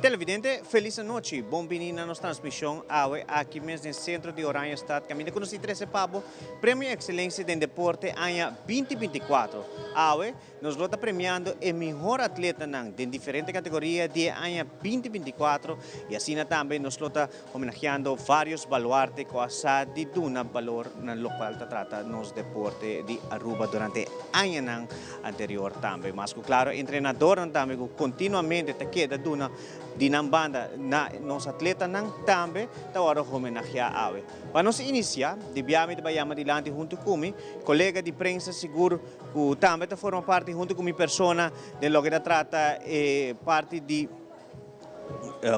Televidente, felis anochi. Bon bini na nos transmision awe aki mes den centro di Oranjestad caminda cu nos tin trece pa bo Premio Excelencia den Deporte aña 2024. Awe nos lo ta premiando e mihor atletanan den diferente categoria di e aña 2024 y asina tambe nos lo ta homenajeando varios baluarte cu a sa di duna balor na locual ta trata nos deporte di Aruba durante añanan anterior tambe. Mas cu claro entrenadornan tambe cu continuamente ta keda duna di nan banda na nos atletanan tambe ta wordo homenajea awe. Pa nos inicia, di bia mi ta bay yama dilanti hunto cu mi colega di prensa sigur cu tambe ta forma parti hunto cu mi persona den loke ta trata e parti di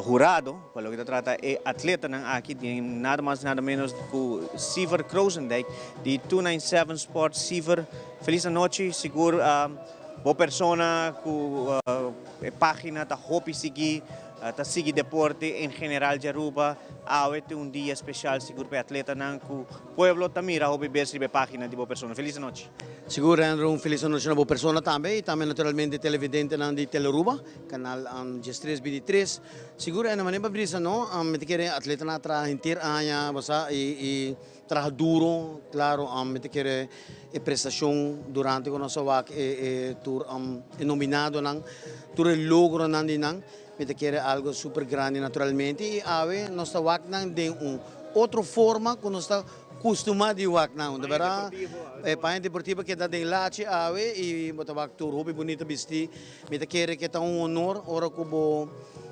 hurado pa loke ta trata e atletanan aki den nada mas nada menos ku Siever Krozendijk di 297 Sports. Siever, felis anochi. Sigur bo persona ku e pagina ta hopi sigui, ta sigui deporte en general di Aruba. Awe ta un dia special sigur pa e atletanan ku pueblo ta mira hopi bes riba e pagina di bo persona. Felis anochi. Sigur Andrew, un felis anochi na bo persona tambe y tambe naturalmente televidentenan di Telearuba. Canal 13 23. Sigur e na manera pa brisa no, mi ta kere atletanan a traha henter aña bo sa y y traha duro, claro mi ta kere e prestacion durante cu nos a wak e e tur e nominadonan, tur e logronan di nan, mi ta kere algo super grandi naturalmente y awe nos ta wak nan den un otro forma cu nos ta Custuma di wak nan, de berdad e paña deportivo keda den lachi awe y bo ta wak tur hopi bunita bisti. Mi ta kere ke ta un honor ora ku bo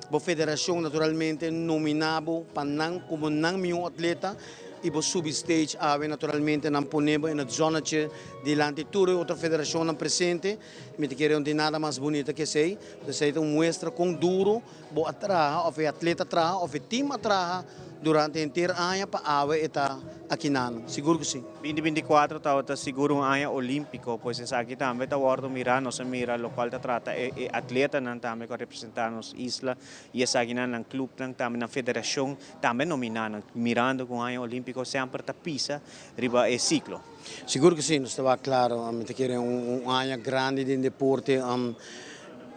bo federacion naturalmente nomina bo pa nan como nan miho atleta y bo subi stage awe naturalmente nan pone bo in het zonnetje dilanti tur e otro federacionnan presente. Mi ta kere no tin nada mas bunita ke esey. Esey ta un muestra con duro Bo a traha of e atleta a traha of e team a traha durante henter aña pa awe e ta akinan? Sigur ku si. 2024 tabata sigur un aña olímpiko, pues esaki tambe ta wòrdu mirá, nos a mira lokual ta trata e e atletanan tambe ku a representá nos isla i esakinan nan klupnan tambe nan federashon tambe nominá nan, mirando ku un aña olímpiko semper ta pisa riba e siklo. Sigur ku si, nos ta wak klaro, mi ta kere un aña grandi den deporte.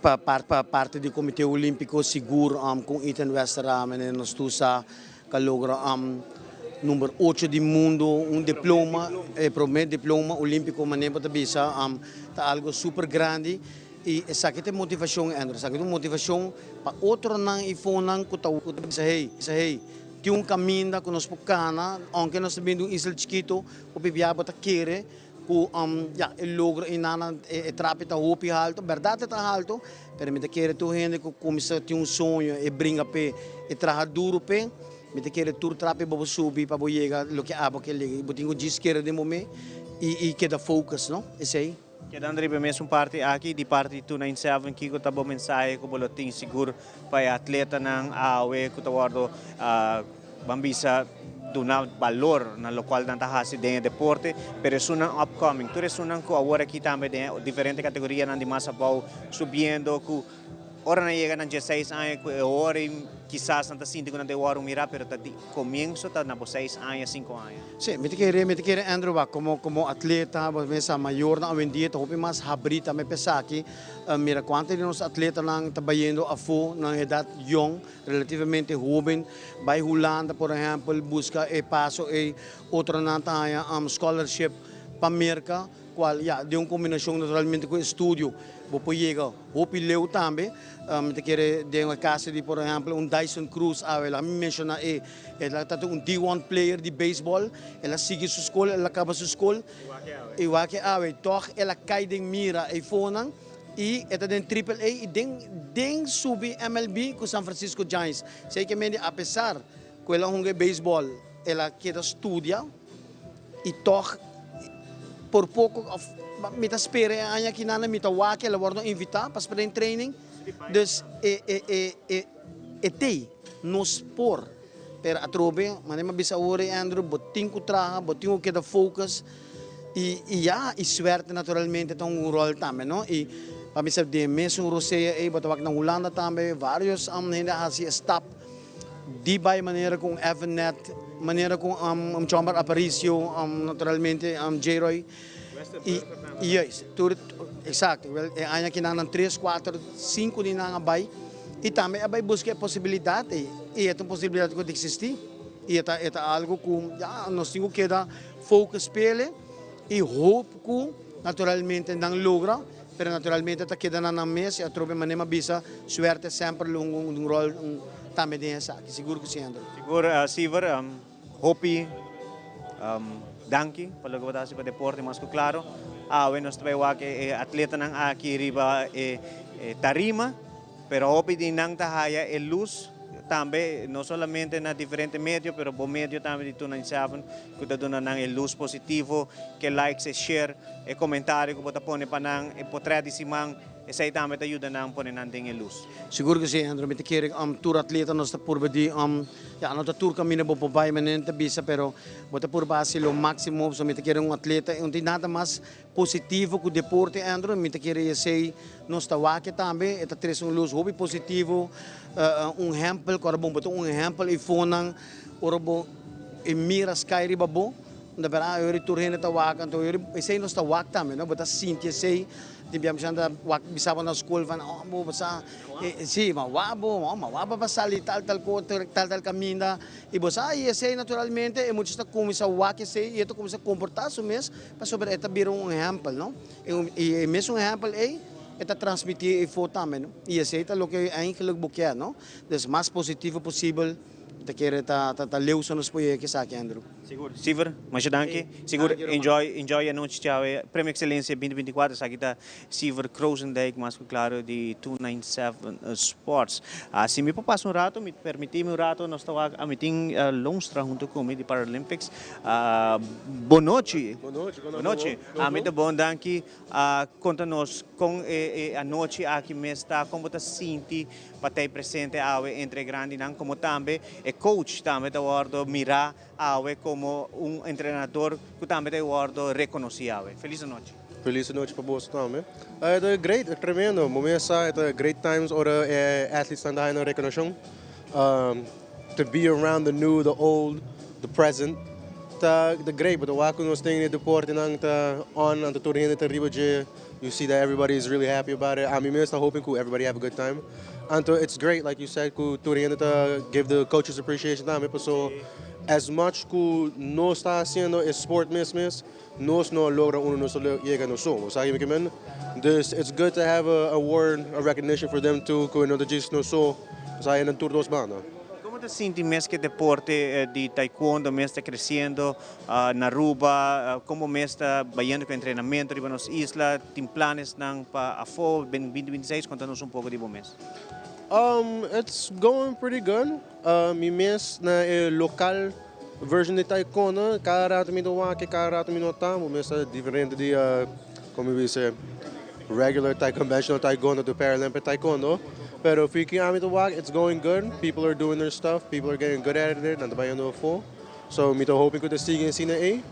Pa pa parti di Comité Olimpico sigur con Ethan Westeramen nos tur sa ca logra number ocho di mundo, un diploma, e prome diploma olimpico mane bo ta bisa ta algo super grandi y esaki ta e motivacion Andrew, esaki ta un motivacion pa otronan y fonan cu ta bisa hey, bisa hey tin un caminda cu nos por cana aunke nos ta bini di un isla chikito hopi bia bo ta kere Ku ya e logro einan e trapi ta hopi halto, bèrdat e ta halto, pero mi ta kere tur hende ku kuminsá tin un soño e bringa p'e, e traha duru p'e, mi ta kere tur trapi bo por subi pa bo yega loke abo ke liga. Bo tin ku djis kere den bo me i keda focus, no? Esei. Kedando riba e mesun parti aki, di parti 297, kiko ta bo mensahe ku bo lo tin sigur pa e atletanan awe ku ta wòrdu Ban bisa duna balor na locual nan ta haci den e deporte, pero esunnan upcoming, tur esunnan cu awor aki tambe den e diferente categorianan di mas abao subiendo cu ora nan yega nan dieseis aña cu e ora y kisas nan ta sinti cu nan ta e wòrdu mira, pero ta di comienso ta na bo seis aña, cinco aña. Sí, mi ta kere, mi ta kere Andrew wak como como atleta, bo mesa mayornan awendia ta hopi mas habri tambe pa esaki, mira cuanto di nos atletanan ta bayendo afo nan edad yong, Relativamente hoben bai Hulanda por ehempel buska e paso ei, otronan ta haña scholarship pa Merka, kual ya den un kombinashon naturalmente ku estudio bo por yega hopi leu tambe. Mi ta kere den e kaso di por ehempel un Dyson Cruz awe laga mi menshoná e, el a ta un D-one player di beisbòl, el a sigui su skol, el a kaba su skol i wak e awe tòg el a kai den mira eifonan. Y e ta den Triple A y den den subi MLB cu San Francisco Giants. Esey ke mende apesar cu el a hunga e baseball el a keda studia y tog por poco of mi ta spera e aña aki nan mi ta wak el a wordo invita pa spring training. Dus e e e e e tey nos por pero atrobe manera mi a bisa awor Andrew bo tin cu traha bo tin cu keda focus. Y y ya, y suerte naturalmente ta un rol tambe, no? Y pa mi sa den mesun rosea ey bo ta wak na Hulanda tambe varios hende a haci e stap di bay manera cu un Evan Net, manera cu un Chomber Aparicio, naturalmente J-Roy y juist, tur, exacto, wel e aña aki nan nan tres, cuater, cinco di nan a bay. I tambe a bai buska e posibilidat ei. I e ta un posibilidat ku ta eksistí. I e ta e ta algu ku ya nos tin ku keda focus p'ele i hoop ku naturalmente nan logra, pero naturalmente ta keda na nan mes i atrobe manera mi a bisa suerte semper lo hunga un ròl tambe den esaki. Sigur ku si Andrew. Sigur Seaver, hopi danki pa loke bo ta hasi pa deporte mas ku klaro. Awe nos ta bai wak e atletanan aki riba e tarima. Pero hopi di nan ta haya e lus tambe, no solamente na diferente medio, pero bo medio tambe di 297 ku ta duna nan e lus positivo, ke likes, e share, e komentario ku bo ta pone pa nan, e potret di siman, esei tambe ta yuda nan pone nan den e lus. Sigur ku si, Andrew. Mi ta kere tur atleta nos ta purba di, ya no ta tur kaminda bo por bai manera ta bisa, pero bo ta purba hasi lo máksimo, pasobra mi ta kere un atleta, no tin nada mas Positivo ku deporte Andrew, mi ta kere esei nos ta wak tambe, e ta trese un lus hopi positivo, un hèmpel ku ora bo ta un ehèmpel ei fonan ora bo e mira skai riba bo, ta bera ah tur hende ta wak anto esei nos ta wak tambe no, bo ta sinti esei tin bia mi ta wak bisa bo na skol van oh bo sa si ma wak bo ma wak bo a sali tal tal ko tal tal kaminda. I bo sa, i esei naturalmente e mucha ta kuminsá wak esei i e ta kuminsá komportá su mes pasobra e ta bira un ehèmpel, no? I e mesun ehèmpel ei e ta transmití efo tambe, no? I esei ta loke eigenlijk bo kier, no? Dus mas positivo posibel ta kere ta ta leu so nos por yega ku esaki, Andrew. Sigur. Siver, masha danki. Sigur, enjoy, enjoy e anochi djawe. Premio Excelencia 2024, esaki ta Siver Krozendijk, mas ku klaro di 297 Sports. Si mi por pasa un rato, mi permiti mi un rato, nos ta wak, mi tin Loonstra hunto ku mi di Paralympics. Bon nochi. Bon nochi, kon ta bo? Ami ta bon, danki. Konta nos kon e anochi aki mes ta, kon bo ta sinti pa ta e presente awe entre e grandinan, komo tambe e coach tambe ta wòrdu mirá awe komo un entrenador ku tambe ta wòrdu rekonosí awe. Felis anochi. Felis anochi pa boso tambe. E ta great, e tremendo. Bo mes sa e ta great times ora e athletes-nan ta haña nan rekonoshon. To be around the new, the old, the present ta great. Bo ta wak ku nos tin e deportenan ta on, anto tur hende ta riba dje. You see that everybody is really happy about it. Ami mes ta hoping ku everybody have a good time. Anto it's great like you said ku tur hende ta give the coaches appreciation tambe paso as much ku nos ta haciendo e sport mes mes nos no a logra unda nos a yega nos so. Bo sa kico mi ke men? Dus it's good to have a award, a recognition for them too ku no ta djis nos so, sa nan tur dos banda. Como ta sinti mes ku e deporte di taekwondo mes ta creciendo Na Aruba, kon bo mes ta bayendo ku entrenamentu riba nos isla? Tin planesnan pa afó den 2026? Konta nos un poko di bo mes. It's going pretty good. Mi mes na e lokal version di taekwondo, kada rato mi ta wak e, kada rato mi no ta. Bo mes ta diferente di komo mi bisa regular tae conventional taekwondo to paralympic taekwondo. Pero fiki ami ta wak, it's going good. People are doing their stuff, people are getting good at it, nan ta bayendo afó. So mi ta hopi ku ta sigui asina ei.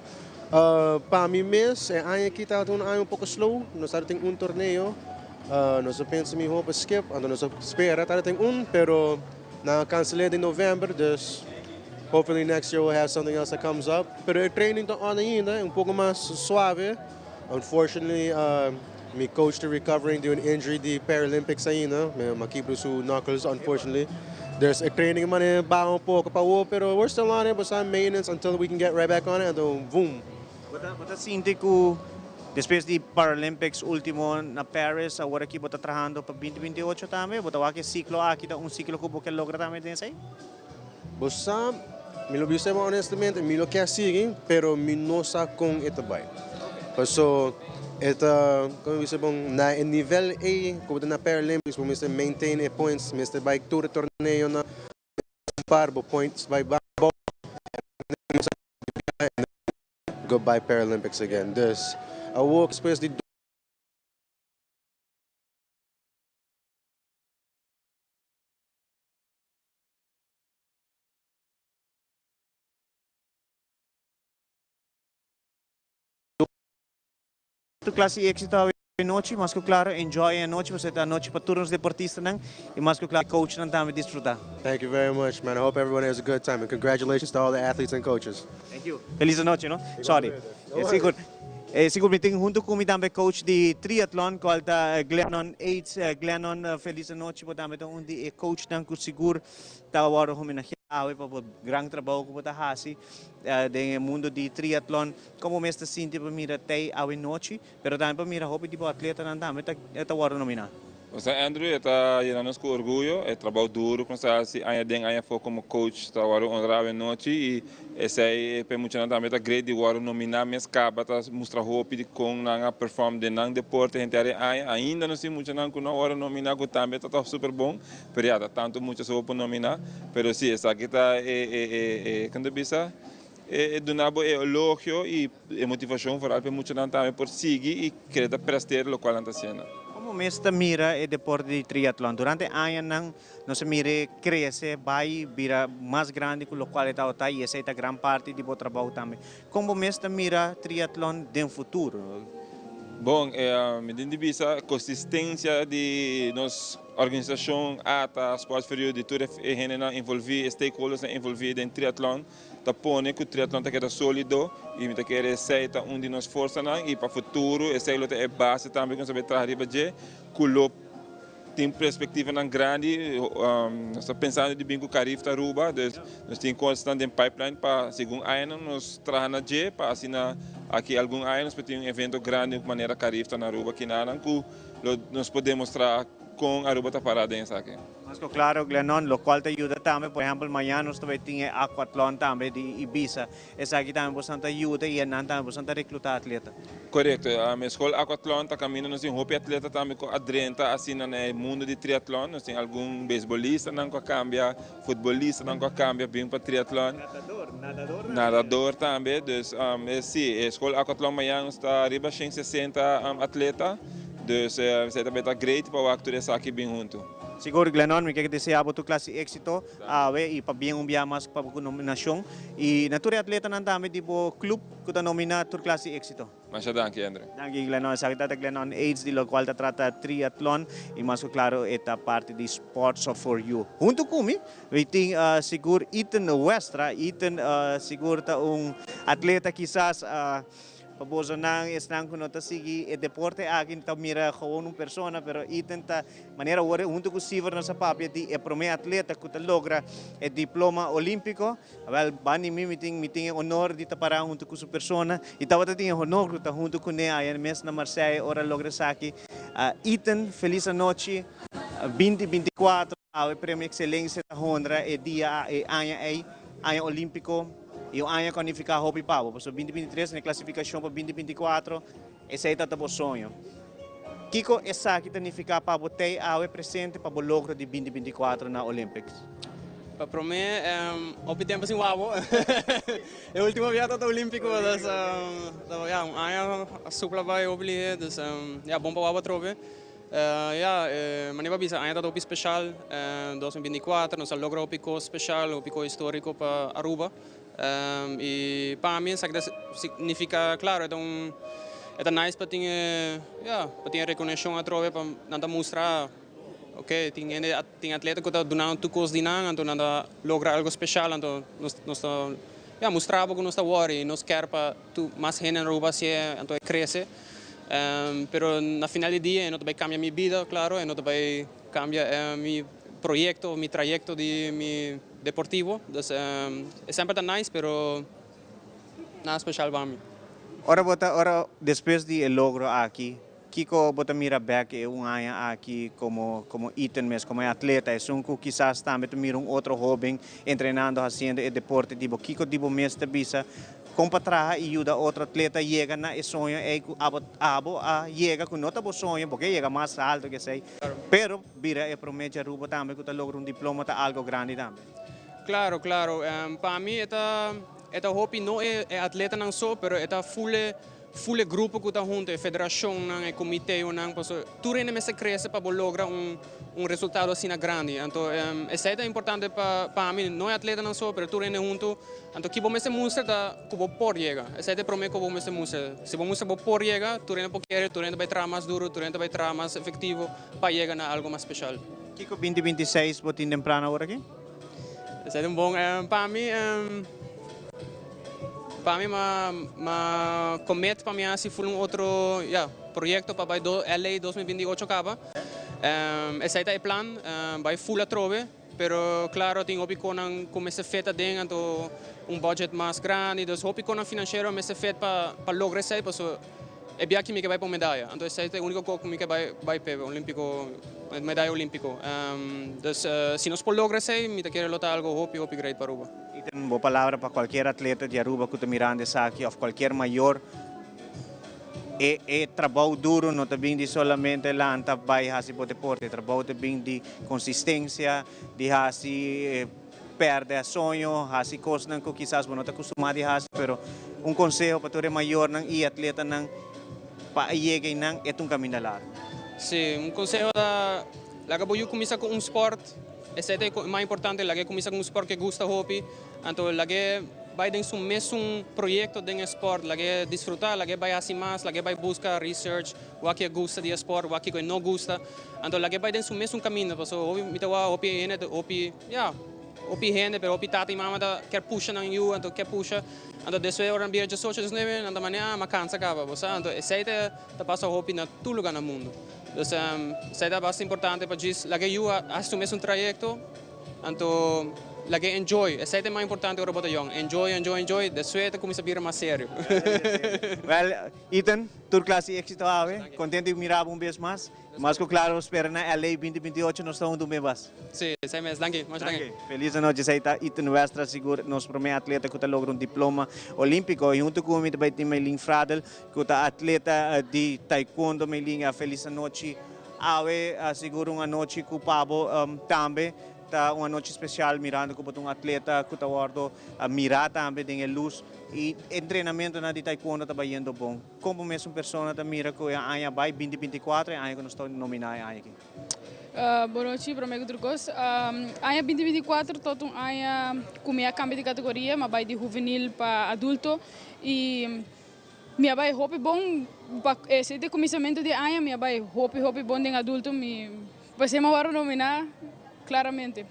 Pa mi mes e aña aki tabata un aña un poko slow. Nos tabata tin un torneo. Nos a pensa mihó pa skip, anto nos a spera tabata tin un, pero nan a kansel'é den novèmber, dus hopefully next year we'll have something else that comes up. Pero e training ta on ainda, un poko mas suave. Unfortunately mi coach ta recovering di un injury di Paralympics ainda, mi a kibra su knuckles unfortunately. Dus e training mane baha un poco pa awor, pero we're still on it, bo sa maintenance until we can get right back on it, anto boom. Bo ta bo ta sinti cu despues di Paralympics ultimo na Paris, awor aki bo ta trahando pa 2028 tambe? Bo ta wak e ciclo aki ta un ciclo cu bo ke logra tambe den esey? Bo sa, mi lo bisa bo honestamente, mi lo kier sigui, pero mi no sa con e ta bay. Paso e ta, como mi bisa bo, na e nivel ey cu bo ta na Paralympics, bo mester maintain e points, mester bay tur e torneonan, par bo points bay abao, go bay Paralympics again. Dus, awor despues di. Tur klas di éxito awe nochi, mas ku klaro enjoy e anochi pasobra ta anochi pa tur nos deportistanan i mas ku klaro e coachnan tambe disfruta. Thank you very much man, I hope everyone has a good time and congratulations to all the athletes and coaches. Thank you. Feliz anochi no. Sorry. Sigur. Sigur mi tin hunto cu mi tambe coach di triathlon cual ta Glennon Aids. Glennon, feliz anochi. Bo tambe ta un di e coachnan cu sigur ta wordo homenagea awe pa bo gran trabou cu bo ta haci den e mundo di triathlon. Como mes ta sinti pa mira tey awe nochi, pero tambe pa mira hopi di bo atletanan tambe ta wordo nomina? Osea Andrew e ta yena nos ku orguyo, e trabou duru ku nos ta hasi aña den aña afó komo coach ta wòrdu honrá awe nochi i esei pa e muchanan tambe ta great di wòrdu nominá mes kaba ta mustra hopi di kon nan a perform den nan deporte henter e aña. Ainda nos tin muchanan ku no a wòrdu nominá ku tambe ta ta super bon pero ya ta tantu mucha so bo por nominá pero si esaki ta e e e kon ta bisa e duna bo e elogio i E motivashon foral pa e muchanan tambe por sigui i kere ta prestera lokual nan ta hasiendo. Komo mes ta mira e deporte di triatlon? Durante añanan nos a mir'é krese, bai bira mas grandi ku lokual e tabata i esei ta gran parti di bo trabou tambe. Kon bo mes ta mira triatlon den futuro? Bon, mi tin di bisa kosistensia di nos organisashon ata, Sports for You, di tur e hendenan envolví, e stakeholdersnan envolví den triatlon, Ta pone ku triatlon ta keda solido i mi ta kere esei ta un di nos forsanan i pa futuro esei lo ta e base tambe ku nos ta bai traha riba dje ku lo tin perspektivanan grandi. Nos ta pensando di bin ku Carifta Aruba dus nos tin kosnan den pipeline pa segun añanan nos traha na dje pa asina aki algun aña nos por tin un evento grandi manera Carifta na Aruba kinanan ku lo nos por demostra kon Aruba ta para den esaki. Mas ku klaro, Glennon, lokual ta yuda tambe, por ehèmpel, mañana nos ta bai tin e aquatlon tambe di Ibiza. Esaki tambe boso ta yuda i enan tambe boso ta reklutá atleta. Korekto. E skol aquatlon ta kaminda nos tin hopi atleta tambe ku a drenta asina na e mundu di triatlon. Nos tin algun beisbolistanan ku a kambia, futbolistanan ku a kambia bin pa triatlon. Nadador, nadador tambe. Nadador tambe. Dus, si, e skol aquatlon mañana nos ta riba shen sesenta atleta. Dus, esei ta bai ta great pa wak tur esaki bin huntu. Sigur Glennon, mi ke desea bo tur klas di éxito awe y pabien un bia mas pa bo nominacion y na tur e atletanan tambe di bo club cu ta nomina tur klas di éxito. Masha danki Andre. Danki Glennon, esaki ta Glennon Aids di locual ta trata triatlon y mas cu claro e ta parti di Sports for You. Hunto cu mi, mi tin sigur Ethan Westra, Ethan sigur ta un atleta kisas Pa bosonan, esnan ku no ta sigui e deporte aki ta mira gewoon un persona, pero Ethan ta manera awor hunto ku Siever nos a papia di e prome atleta ku ta logra e diploma olímpiko. Awel, banda di mi, mi tin mi tin e honor di ta pará hunto ku su persona i tabata tin e honor ku ta hunto kuné aya mes na Marseille ora a logra esaki. Ethan, felis anochi. Binti 24, awe Premio Excelencia ta honra e dia, e aña ei, aña olímpiko. I un aña ku a nifiká hopi pa bo, pasobra 2023 na e klasifikashon pa 2024, esei tabata bo soño. Kiko esaki ta nifiká pa bo tei awe presente pa bo logro di 2024 na Olympics? Pa promé, hopi tempu sin wak bo. E último bia tabata Olímpiko, dus ya, un aña a supla bai hopi lihé, dus ya, bon pa wak bo atrobe. Ya, manera bo a bisa aña ta hopi special, 2024 nos a logra hopi cos special, hopi cos historico pa Aruba y pa mi esaki ta significa claro e ta un e ta nice pa tin e ya pa tin e reconocion atrobe pa nan ta mustra ok tin hende tin atleta cu ta duna tur cos di nan anto nan ta logra algo special anto nos nos ta ya mustra bo cu nos ta worry y nos kier pa tur mas hende na Aruba haci'e anto e crece. Pero na final di dia e no ta bai cambia mi bida, claro, e no ta bai cambia mi proyecto, mi trayecto di mi deportivo. Dus e semper ta nice, pero nada special pa mi. Ora bo ta, ora despues di e logro aki, kico bo ta mira bek e un aña aki como, como Ethan mes, como e atleta, esun cu kisas tambe ta mira un otro hoben entrenando, haciendo e deporte di bo, kico di bo mes ta bisa Kon pa traha i yuda otro atleta yega na e soño ei ku abo abo a yega ku no ta bo soño bo ke yega mas alto ke esei pero bira e prome dje Aruba tambe ku ta logra un diploma ta algo grandi tambe. Claro claro pa mi e ta e ta hopi no e atletanan so pero e ta full e full e grupo ku ta hunto e federacionnan e comiteonan pasobra tur hende mester crece pa bo logra un un resultado asina grandi anto esei ta importante pa pa mi no e atletanan so pero tur hende hunto. Anto ki bo mester mustra ta ku bo por yega. Esei ta e promé ku bo mester mustra. Si bo mustra bo por yega, tur hende por kere, tur hende ta bai traha mas duru, tur hende ta bai traha mas efektivo pa yega na algu mas speshal. Kiko 2026 bo tin den plan awor aki? Esei ta un bon. Pa mi, Pa mi m'a commit pa mi haci full un otro, ya, proyecto pa bay LA 2028 caba. Esey ta e plan, bay full atrobe, pero claro tin hopi conan cu mester fit aden, anto un budget mas grandi, dus hopi conan financiero mester fit pa logra esey, pasobra e bia aki mi ke bay pa un medaya, anto esey ta e unico co cu mi ke bay bay p'e olimpico, medaya olimpico. Dus si nos por logra esey mi ta kere lo ta algo hopi hopi great pa Aruba. Y tin bo palabra pa cualkier atleta di Aruba cu ta mirando esaki of cualkier mayor, e e trabou duro no ta bin di solamente lanta bay haci bo deporte, e trabou ta bin di consistencia, di haci perde soño, haci cosnan cu kisas bo no ta acostuma di haci, pero un conseho pa tur e mayornan y atletanan pa a yega eynan e ta un caminda largo. Si, un conseho ta laga bo yu cuminsa cu un sport. Esei ta e mas importante, lag'é kuminsá ku un spòrt ku e gusta hopi, anto lag'é bai den su mesun proyekto den e spòrt, lag'é disfrutá, lag'é bai hasi mas, lag'é bai buska research wak e gusta di e spòrt, wak kiko e no gusta, anto lag'é bai den su mesun kaminda, pasobra hopi mi ta wak hopi hende ta hopi ya hopi hende pero hopi tata i mama ta kier pusha nan yu anto kier pusha anto despues ora nan bira diesocho diesnuebe nan ta manera ah m'a kansa kaba bo sa anto esei ta ta pasa hopi na tur luga na mundu. Dus esei ta basta importante pa djis laga e yu a hasi su mesun trayekto, anto laga e enjoy. Esei ta e mas importante ora bo ta yòn, enjoy, enjoy, enjoy, despues e ta kuminsá bira mas serio. Wèl, Ethan, tur klas di éksito awe. Kontento di mira bo un bes mas. Mas ku klaro spera na LA 2028 nos ta huntu un bes mas. Sí, esei mes. Danki. Masha danki. Danki. Felis anochi. Esei ta Ethan Westra, sigur nos promé atleta ku ta logra un diploma olímpiko. I huntu ku mi ta bai tin Maylene Fradel. Ku ta atleta di taekwondo Melinga felis anochi awe sigur un anochi ku pa bo tambe ta un anochi spesial mirando ku bo ta un atleta ku ta wordo mira tambe den e lus i entrenamentonan di taekwondo ta bayendo bon kon bo mes un persona ta mira ku e aña bai binti 24 e aña ku nos ta nomina e aña aki. Bon nochi prome ku tur kos aña binti 24 tot un aña ku mi a kambia di kategoria mi a bai di huvenil pa adulto i Mi a bai hopi bon pa esei ta e kuminsamentu di aña mi a bai hopi hopi bon den adulto mi pasé mi a wòrdu nominá klaramente.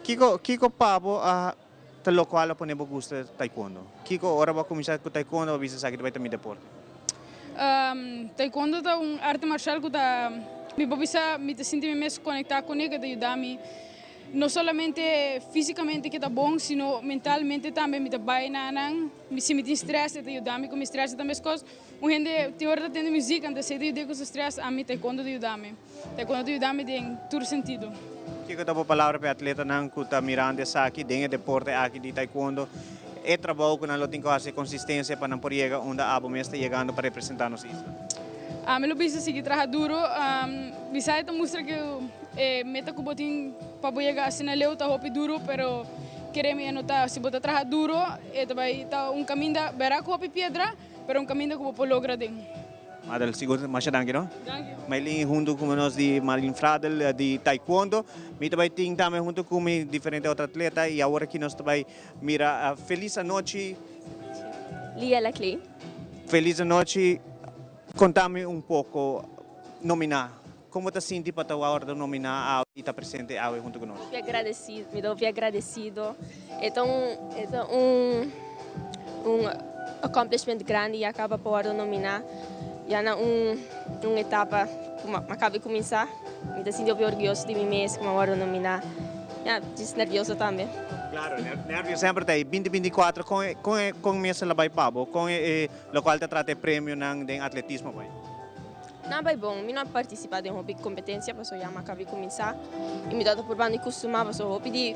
Kiko kiko pa bo a ta lokual a pone bo gusta taekwondo? Kiko ora bo a kuminsá ku taekwondo bo a bisa esaki ta bai ta mi deporte? Taekwondo ta un arte marshal ku ta mi por bisa mi ta sinti mi mes konektá kuné ku ta yuda mi no solamente físikamente ke ta bon sino mentalmente tambe mi ta bai na nan. Mi si mi tin stress e ta yuda mi ku mi stress e ta meskos un hende tin ora ta tende muzik anto esei ta yud'é ku su stress ami taekwondo ta yuda mi taekwondo ta yuda mi den tur sentido. Kiko ta bo palabra pa e atletanan ku ta mirando esaki den e deporte aki di taekwondo? E trabou ku nan lo tin ku hasi, e konsistensia pa nan por yega unda abo mes ta yegando pa representá nos isla. Ami lo bisa sigui traha duro. Bisa e ta mustra ku e meta ku bo tin pa bo yega asina leu ta hopi duro pero kere mi e no ta si bo ta traha duro E ta bai ta un kaminda bera ku hopi piedra, pero un kaminda ku bo por logra den. Madel, sigur masha danki no. Danki. Maylin huntu ku nos di Marlin Fradel di Taekwondo. Mi ta bai tin tambe huntu ku mi diferente otro atleta y awor aki nos ta bai mira Felis anochi. Lia Laclé. Felis anochi. Konta mi un poko nomina. Kon bo ta sinti pa ta wòrdu nominá awe i ta presente awe huntu ku nos? Hopi agradesido, mi ta hopi agradesido. E ta un, e ta un, un accomplishment grandi ya kaba pa wòrdu nominá ya na un, un etapa ku mi a kaba di kuminsá. Mi ta sinti hopi orguyoso di mi mes ku mi a wòrdu nominá. Ya, djis nervioso tambe. Klaro, nervio semper ta ei. Binti 24, kon e, kon e, kon mes a bai pa bo? Kon e, e lokual ta trata e premionan den atletismo bai? Nan bai bon, mi no a partisipá den hopi kompetensia pasobra ya mi a kabi kuminsá i mi tabata purbando di kustumá pasobra hopi di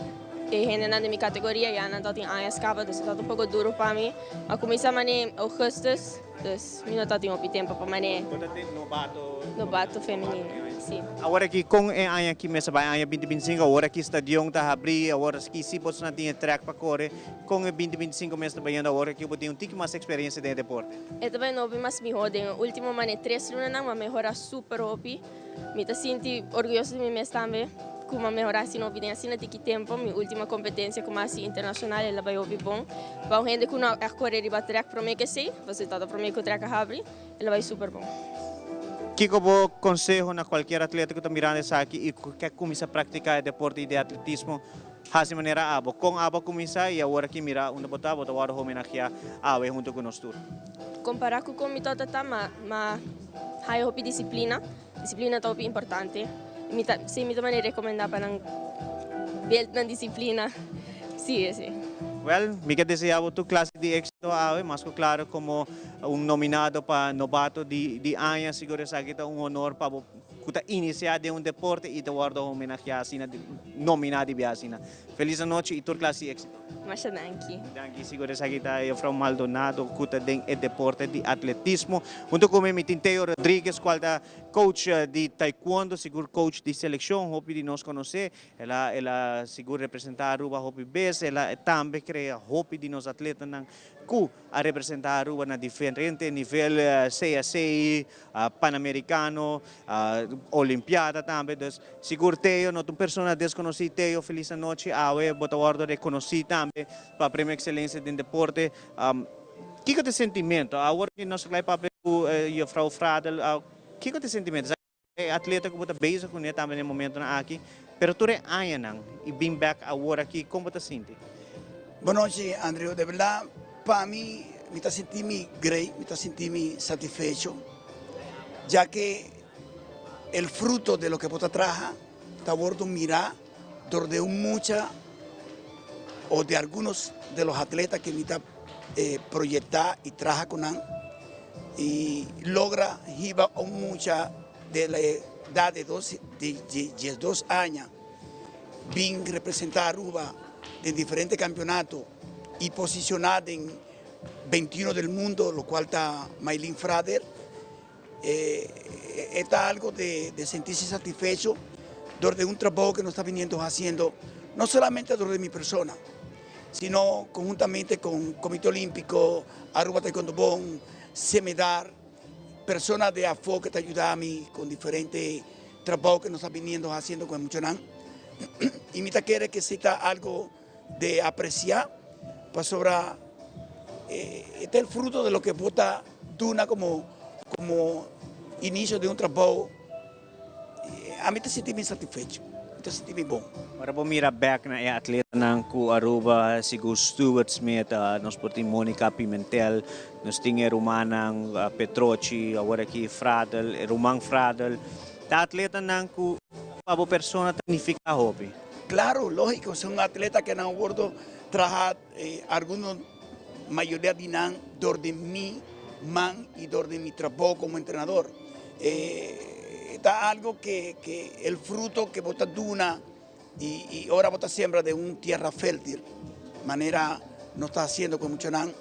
e hendenan den mi kategoria ya nan tabatin añas kaba dus e tabata un poko duru pa mi. Mi a kuminsá manera ougùstus dus mi no tabatin hopi tempu pa manera Bo ta den nobato? Nobato femenino, si. Awor aki kon e aña aki mester bai, aña 2025, awor aki stadion ta habrí, awor aki si boso nan tin e trèk pa kore, kon e 2025 mester bayendo awor aki bo tin un tiki mas eksperensia den e deporte? E ta bai hopi mas mihó den e último mane tres lunanan, m'a mehorá super hopi. Mi ta sinti orguyoso di mi mes tambe ku m'a mehorá asina hopi den asina tiki tempu. Mi último kompetensia ku m'a hasi internashonal el a bai hopi bon. Pa un hende ku no a kore riba trèk promé ku esei, pasobra e tabata promé ku trèk a habri, el a bai super bon. Kiko bo konseho na kualkier atleta ku ta mirando esaki i ku ke kuminsá praktiká e deporte di atletismo? hasi manera abo. Kon abo a kuminsá i awor aki mira unda bo ta, bo ta wòrdu homenageá awe huntu ku nos tur. Kompará ku kon mi tabata ta, m'a m'a haya hopi disiplina. Disiplina ta hopi importante. Mi ta, sí, mi ta manera rekomendá pa nan build nan disiplina. Sí, sí. Wèl, mi ke deseá bo tur klase di éksito awe, mas ku klaro komo un nominado pa nobato di di aña, sigur esaki ta un honor pa bo ku ta inisiá den un deporte i ta wòrdu homenageá asina, nominá di bia asina. Felis anochi i tur klase di éksito. Masha danki. Danki, sigur esaki ta Juffrouw Maldonado ku ta den e deporte di atletismo. Hunto ku mi mi tin Theo Rodriguez kual ta coach di taekwondo, sigur coach di selekshon, hopi di nos konosé. El a el a sigur representá Aruba hopi bes, el a tambe krea hopi di nos atletanan ku a representá Aruba na diferente nivel, CAC, Panamericano, Olimpiada tambe. Dus sigur Theo no ta un persona desconoci. Theo, feliz anochi. Awe bo ta wordo reconoci tambe pa Premio Excelencia den Deporte. Kico ta e sentimento? Awor cu nos a klai papia cu juffrouw Fradel, kico ta e sentimento? E atleta ku bo ta bezig kuné tambe na e momentonan aki, pero tur e añanan i bin bèk awor aki, kon bo ta sinti? Bonochi Andrew, de berdad pa mi, mi ta sinti mi grei, mi ta sinti mi satisfecho, ya ke el fruto de loke bo ta traha ta wordo mira dor de un mucha o de algunos de los atletas ke mi ta proyecta y traha cu nan y logra hiba un mucha de la edad de dos de diesdos aña bin representa Aruba den diferente campeonato y posiciona den 21 del mundo lo cual ta Maylin Frader. E ta algo de sentirse satisfecho dor de un trabou que nos ta viniendo haciendo, no solamente dor de mi persona, sino conjuntamente con Comité Olímpico, Aruba Taekwondo Bond, Cemedar, persona de afo que ta yuda mi con diferente trabou que nos ta viniendo haciendo con e muchanan. Y mi ta kere que si ta algo de aprecia pasobra e ta el fruto de lo que bo ta duna como como inicio de un trabou. Ami ta sinti mi satisfecho, mi ta sinti mi bon. Ora bo mira bek na e atletanan ku Aruba, sigur Stuart Smit, nos por tin Monica Pimentel, nos tin e rumannan Petrochi, awor aki Fradel, e ruman Fradel, ta atletanan ku pa bo persona ta nifiká hopi. Claro, lógico, son atleta que nan wordo traha algunos, mayoria di nan dor di mi man y dor di mi trabou como entrenador. Ta algo que el fruto que bo ta duna y ora bo ta sembra den un tierra fértil, manera nos ta haciendo cu e muchanan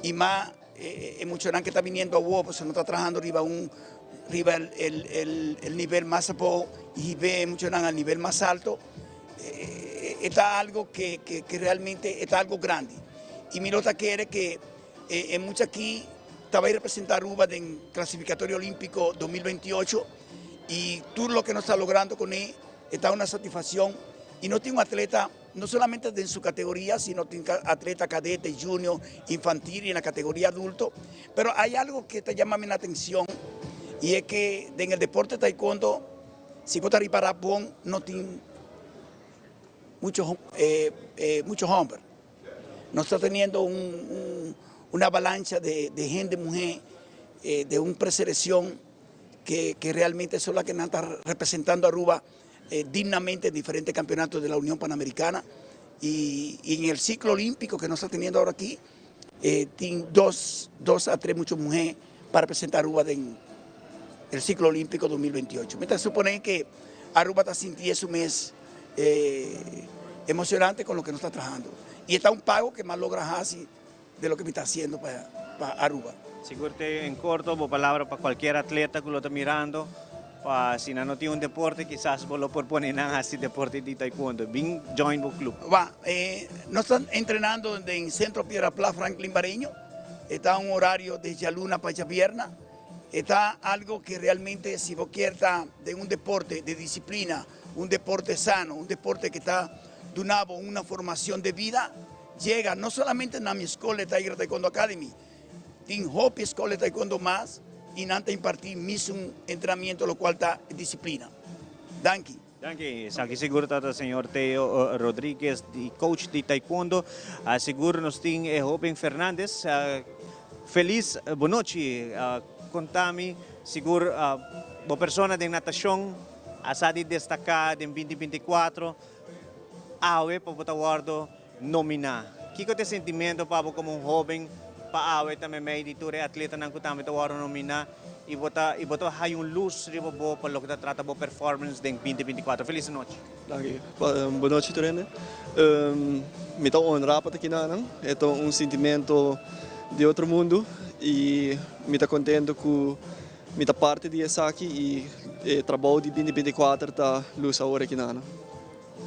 y mas E muchanan ke ta biniendo awor pasobra no ta trahando riba un riba el el el nivel mas abou y hib'é e muchanan al nivel mas alto e ta algo ke ke realmente e ta algo grandi y mi lo ta kere ke e mucha aki ta bai representa Aruba den clasificatorio olimpico 2028 y tur loke nos ta logrando kuné e ta una satisfaccion y no tin un atleta No solamente den su categoria, sino tin atleta cadete, junior, infantil y na categoria adulto. Pero hay algo que ta yama mi la atencion y es que den el deporte taekwondo, si bo ta ripara bon, no tin mucho mucho homber. Nos ta teniendo un una avalancha de hende muhe de un preseleccion que realmente son la que nan ta representando Aruba dignamente en diferentes campeonatos de la Unión Panamericana y en el ciclo olímpico que nos está teniendo ahora aquí, tin dos, dos a tres mucho mujer para representar Aruba den el ciclo olímpico 2028. Mi ta supone que Aruba ta sinti su mes emocionante con lo que nos está trabajando. Y esta un pago que mas logra haci de lo que mi ta haciendo pa Aruba. Sigur te en corto bo palabra pa cualkier atleta cu lo ta mirando pa si nan no tin un deporte kisas bo lo por pone nan haci deporte di taekwondo. Bin join bo club. Wa, nos ta entrenando den Centro Piedra Plat Franklin Bareño. E ta un horario de djaluna pa djabierna. E ta algo que realmente si bo kier ta den un deporte de disciplina, un deporte sano, un deporte que ta duna bo una formacion de vida, Yega no solamente na mi skol de Tiger Taekwondo Academy, tin hopi skol de taekwondo mas y nan ta imparti misun entrenamiento locual ta disciplina. Danki. Danki. Esaki sigur ta ta señor Theo Rodriguez, di coach di taekwondo. Sigur nos tin e hoben Fernandez. Feliz bonochi. Conta mi sigur bo persona den natacion a sa di destaca den 2024 awe pa bo ta wordo nomina. Kico ta e sentimento pa bo como un hoben pa awe ta memey di tur e atletanan cu tambe ta wordo nomina y bo ta y bo ta haya un luz riba bo pa loke ta trata bo performance den 2024? Feliz nochi. Danki. Bon nochi tur hende. Mi ta honra pa ta kinanan. E ta un sintimento di otro mundu y mi ta contento cu mi ta parti di esaki y e trabou di 2024 ta luz awor kinanan.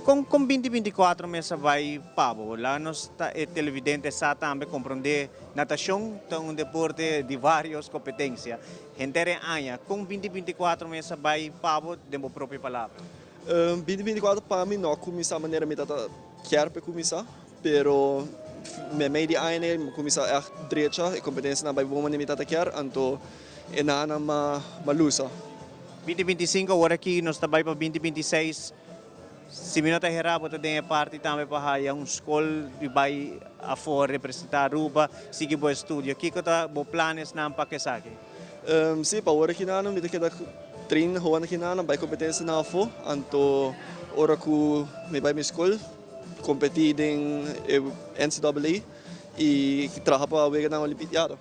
Kon kon 2024 mes a bai pa bo? Laga nos ta e televidente sa tambe komprondé natashon ta un deporte di vários kompetensia. Henter e aña, kon 2024 mes a bai pa bo den bo propio palabra? 2024 pa mi no a kuminsá manera mi tabata kier pa e kuminsá, pero meimei di aña mi a kuminsá ègt drecha, e kompetensianan a bai bon manera mi tabata kier, anto e nan a lusa. 2025 awor aki nos ta bai pa 2026. Si mi no ta hera bo ta den e parti tambe pa haya un skol di bai afo representa Aruba, sigui bo estudio. Kiko ta bo planesnan pa ku esaki? Si, pa ora kinanan mi ta keda train hoan kinanan bai kompetensianan afo, anto ora ku mi bai mi skol kompeti den e NCAA i traha pa weganan olimpiada.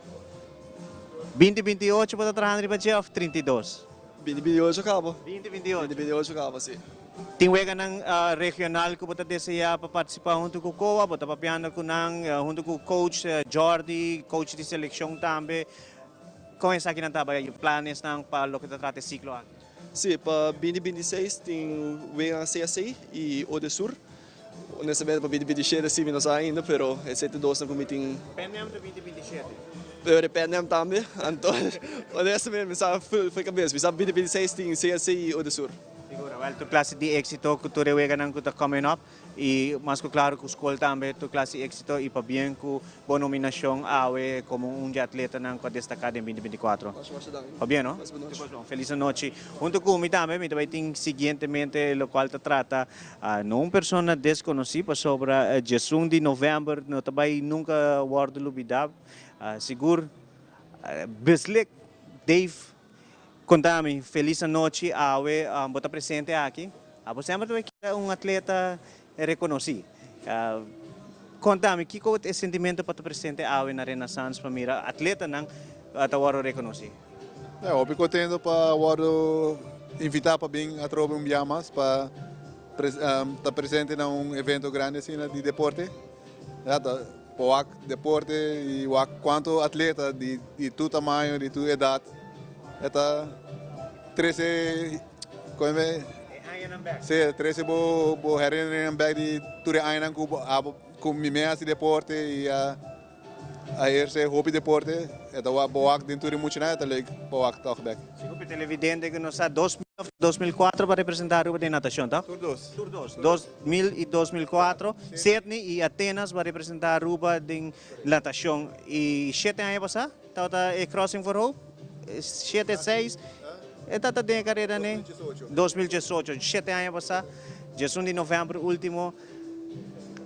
2028 bo ta trahando riba dje of 32? 2028 kaba. 2028. 2028 kaba, si. Tin weganan regional ku bo ta deseá pa partisipá huntu ku COA? Bo ta papiando ku nan huntu ku coach Jordy, coach di selekshon tambe. Kon esakinan ta bai planesnan pa loke ta trata e siklo aki? Si, pa 2026 tin weganan CSC i Odesur. Honestamente pa 2027 si mi no sa ainda, pero esei ta dosnan ku mi tin. PNM ta 2027. Pero e PNM tambe, anto honestamente mi sa for kabes. Mi sa 2026 tin CSC i Odesur. Siguro, wel tur klase di éksito ku tur e weganan ku ta coming up i mas ku klaro ku skol tambe tur klase di éksito i pabien ku bo nominashon awe komo un di atletanan ku a destaká den 2024. Masha masha danki. Pabien no? Mas bonochi. Felis anochi. Huntu ku mi tambe mi ta bai tin siguientemente lokual ta trata No un persona deskonosí pasobra 11 di novèmber no ta bai nunka wòrdu lubidá. Sigur Beslik Dave konta mi felis anochi awe bo ta presente aki. Abo semper ta bai keda un atleta rekonosí. Konta mi kiko e sentimentu pa ta presente awe na Renaissance pa mira atletanan ta wòrdu rekonosí? Ja, hopi contento pa wordo invita pa bin atrobe un bia mas pa ta presente na un evento grandi asina di deporte. Ja, ta pa wak deporte y wak cuanto atleta di di tur tamaño, di tur edad e ta trece como e añanan bek. Si, trece bo bo herinneringen bek di tur e añanan cu bo abo cu mi mes haci deporte y a A eherce hopi deporte, e ta wak bo wak den tur e muchanan e ta leuk pa wak tog bek. Si hopi televidente ku no sa, 2000 of 2004 pa representa Aruba den natacion, toch? Tur dos. Tur dos, 2000 y 2004, Sydney y Atenas pa representa Aruba den natacion. Y shete aña pasa tabata e Crossing for Hope, shete, seis, e tabata den e carera ne? 2018, shete aña pasa, 11 di november ultimo.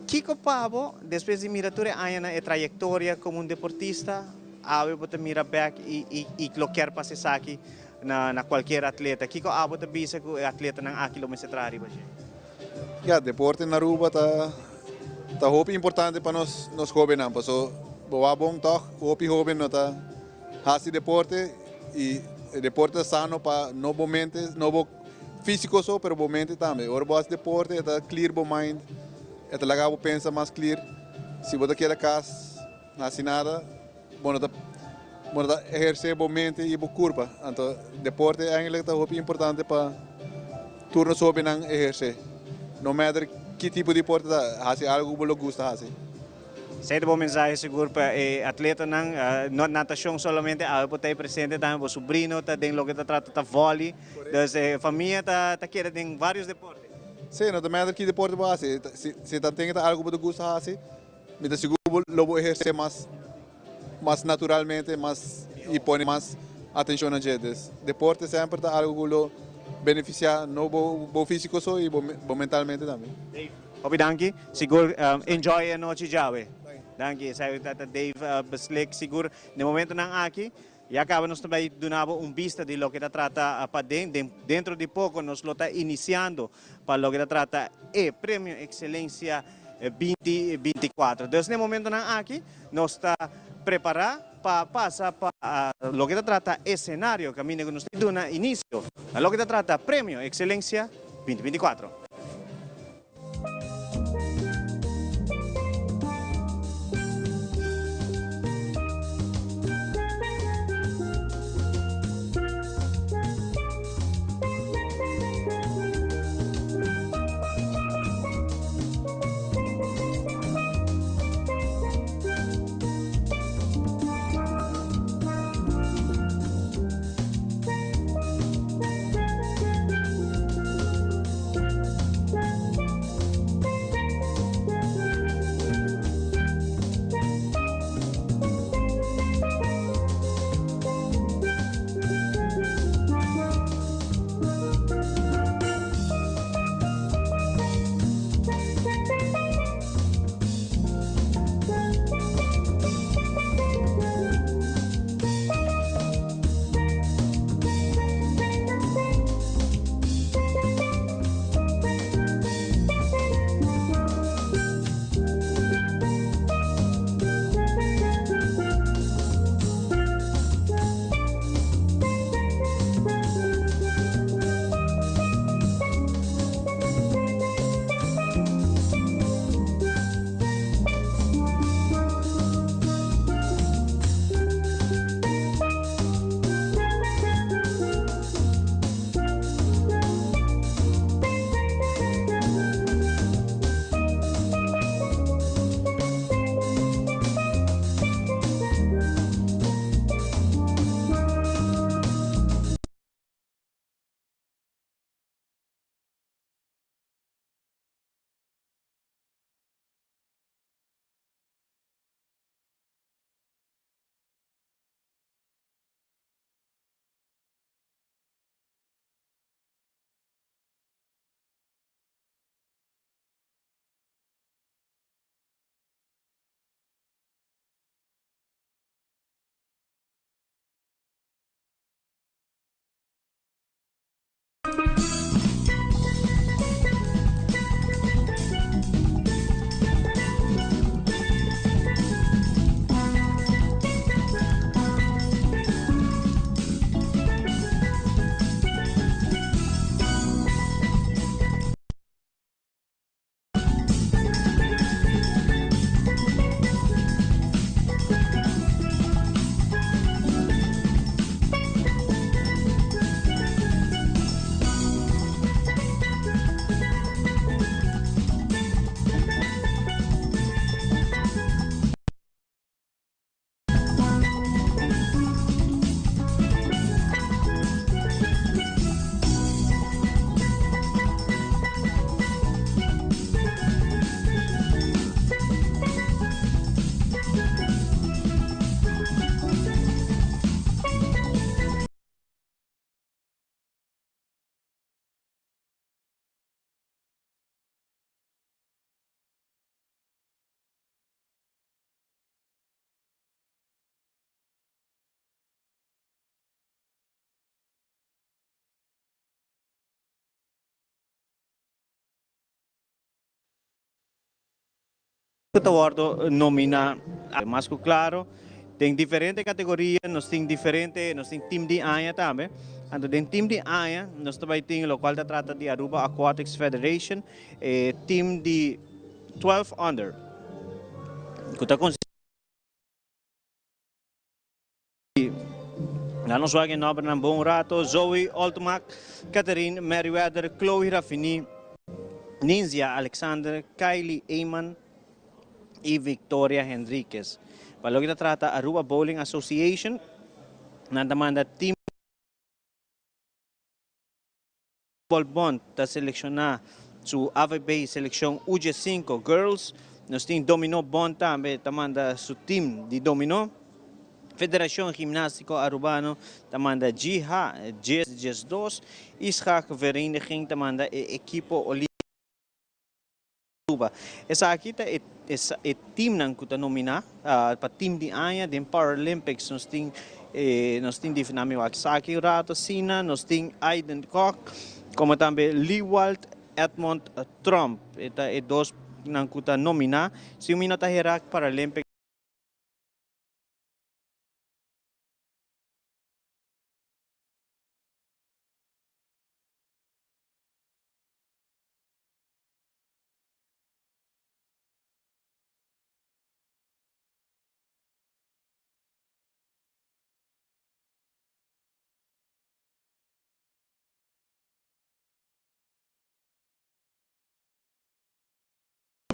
Kiko pa bo, despues di mira tur e añanan e trayektoria komo un deportista, awe bo ta mira bèk i i lo kier pasa esaki na na kualkier atleta? Kiko abo ta bisa ku e atletanan aki lo mester traha riba dje? Ya, deporte na Aruba ta ta hopi importante pa nos nos hóbennan, paso bo wak bon tòg hopi hóben no ta hasi deporte i e deporte ta sano pa no bo mente, no bo. Físiko so, pero bo mente tambe. Ora bo hasi deporte e ta clear bo mind, e ta laga bo pensa mas clear. Si bo ta keda kas no hasi nada, bo no ta bo no ta eherce bo mente i bo kurpa. Anto deporte eigenlijk ta hopi importante pa tur nos hobennan eherce. No matter ki tipo di deporte ta, hasi algo ku bo lo gusta hasi. Esei ta bo mensahe sigur pa e atletanan, no natashon solamente, awe por ta e presente tambe, bo subrino ta den loke ta trata ta vòli, dus e famia ta ta keda den varios deporte. Sí, no ta matter ki deporte bo hasi, si si ta tin ta algu bo ta gusta hasi, mi ta sigur bo lo bo ehersé mas mas naturalmente, mas i pone mas atenshon na dje. Dus deporte semper ta algu ku lo. beneficia no bo bo fisico so y bo bo mentalmente tambe. Dave, hopi danki. Sigur enjoy e anochi djawe. Danki. Esaki ta Dave Beslik. Sigur den momentonan aki ya caba nos ta bay duna bo un bista di loke ta trata paden. Den dentro di poco nos lo ta iniciando pa loke ta trata e Premio Excelencia 2024. Dus den momentonan aki nos ta prepara pa pasa pa loke ta trata escenario caminda cu nos ta duna inicio na loke ta trata Premio Excelencia 2024. Cu ta wordo nomina mas cu claro den diferente categoria nos tin diferente nos tin team di aña tambe anto den team di aña nos ta bay tin locual ta trata di Aruba Aquatics Federation e team di 12 under cu ta consisti Nan nos wak e nombernan bon rato, Zoe Oltmak, Catherine Merriweather, Chloe Raffini, Ninzia Alexander, Kylie Eman y Victoria Henriquez. Pa loke ta trata Aruba Bowling Association, nan ta manda team. Bond ta selecciona su AVB seleccion UG5 Girls. Nos tin Domino Bond tambe ta manda su team di domino. Federacion Gimnastico Arubano ta manda GH 1012 y Schaak Vereniging ta manda e ekipo Olimpico Aruba. Esaki ta e e teamnan cu ta nomina pa team di aña den Paralympics. Nos tin nos tin di mi wak esaki un rato asina. Nos tin Aiden Kok como tambe Liewald Edmond Tromp. E ta e dos nan cu ta nomina. Si mi no ta hera Paralympics.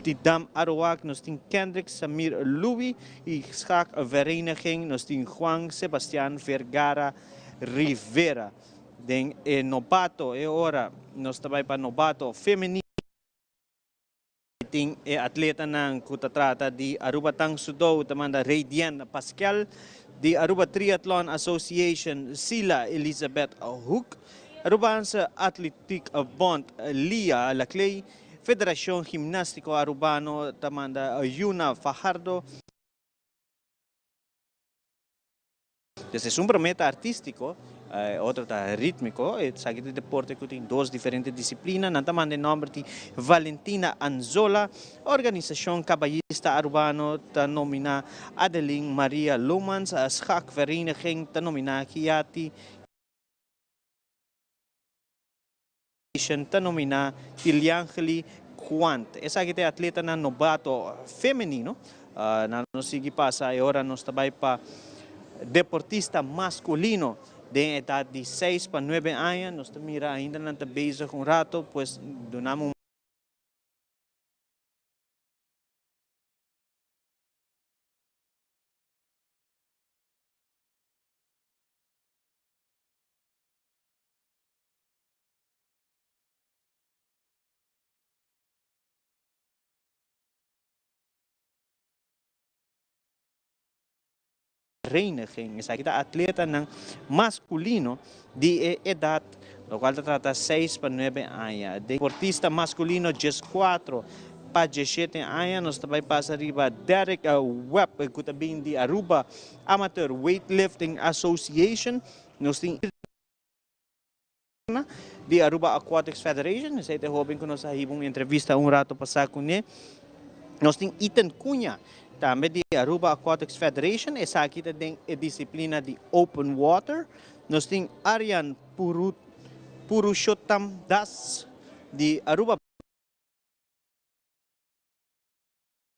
Di Dam Aruak nos tin Kendrick Samir Louis y Schaak Vereniging nos tin Juan Sebastian Vergara Rivera. Den e nobato e ora nos ta bay pa nobato femenino. Tin e atletanan cu ta trata di Aruba Tang Soo Do ta manda Raydian Pascal, di Aruba Triathlon Association Sila Elizabeth Hoek, Arubaanse Atletiek Bond Lia Laclay, Federacion Gimnastico Arubano ta manda Yuna Fajardo. Entonces esun prome ta artistico, e otro ta ritmico. Esaki ta deporte cu tin dos diferente disciplina. Nan ta manda e nomber di Valentina Anzola. Organisacion Caballista Arubano ta nomina Adeline Maria Lomans. Schaakvereniging ta nomina Giati. Ta nominá Tiliangeli Quant. Esaki ta e atletanan nobato femenino. Nan lo sigui pasa e ora nos ta bai pa deportista maskulino den edat di seis pa nuebe aña. Nos ta mira ainda nan ta bezig un rato, pues duna un. Vereniging. Esaki ta atletanan masculino di e edad locual ta trata seis pa nuebe aña. Deportista masculino 14 pa 17 aña nos ta bay pasa riba Derek Webb cu ta bin di Aruba Amateur Weightlifting Association. Nos tin. Di Aruba Aquatics Federation, esei ta e hoben ku nos a hiba un entrevista un rato pasá kuné. Nos tin Ethan Cunha, tambe di Aruba Aquatics Federation, esaki ta den e disiplina di open water. Nos tin Aryan Purushottam Das di Aruba.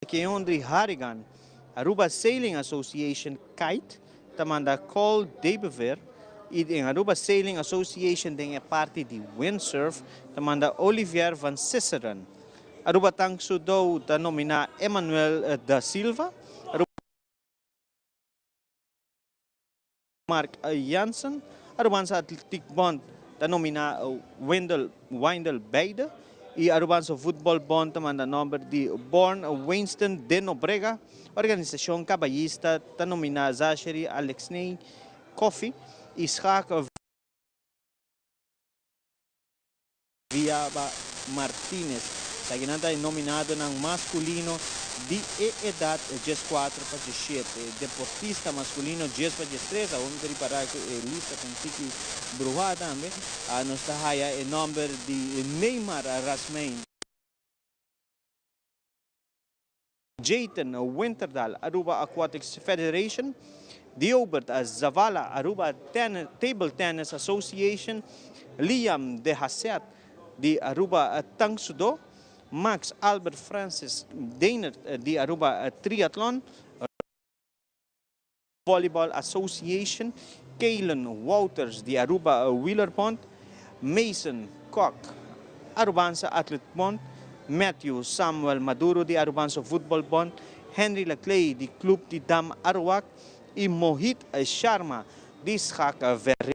Keondri Harrigan, Aruba Sailing Association Kite ta manda Cole Debever y den Aruba Sailing Association den e parti di windsurf ta manda Olivier van Sisseren. Aruba Tang Soo Do ta nomina Emmanuel da Silva, Aruba Mark Jansen, Arubaanse Atletiek Bond ta nomina Wendel Windel Beide y Arubaanse Voetbal Bond ta manda nomber di Born Winston de Nobrega. Organisacion Caballista ta nomina Zachary Alexney Coffie y Schaak Viaba Martinez. Esakinan ta e nominadonan maskulino di e edat 14 pa 17. Deportista maskulino 10 pa 13, awor mi ta ripará ku e lista ta un tiki bruhá tambe, nos ta haya e nòmber di Neymar Rasmijn. Jayton Winterdal, Aruba Aquatics Federation, Diobert Zavala, Aruba Table Tennis Association, Liam De Hasset di Aruba Tang Soo Do, Max Albert Francis Deinert di Aruba Triathlon, Volleyball Association, Kaylen Wouters di Aruba Wielerbond, Mason Kok, Arubaanse Atleetbond, Matthew Samuel Maduro di Arubaanse Voetbalbond, Henry Laclay di Club di Dam Aruak y Mohit Sharma di Schaak Vereniging.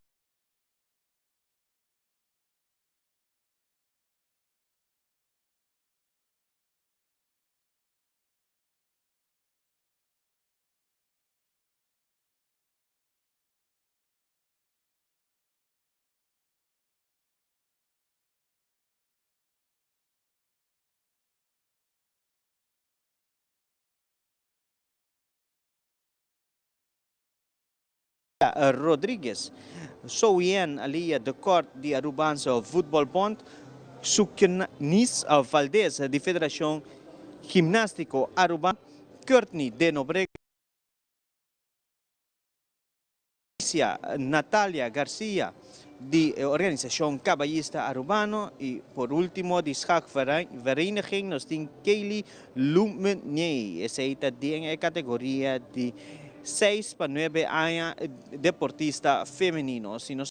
Rodriguez, Souyen Alia de Kort di Arubaanse Voetbalbond, Sukenis Valdez di Federacion Gimnastico Aruba, Courtney de Nobrega, Natalia Garcia di e Organisacion Caballista Arubano y por ultimo di Schaakvereniging nos tin Kaylee Lumenier. Esey ta den e categoria di seis pa nuebe aña deportista femenino. Si nos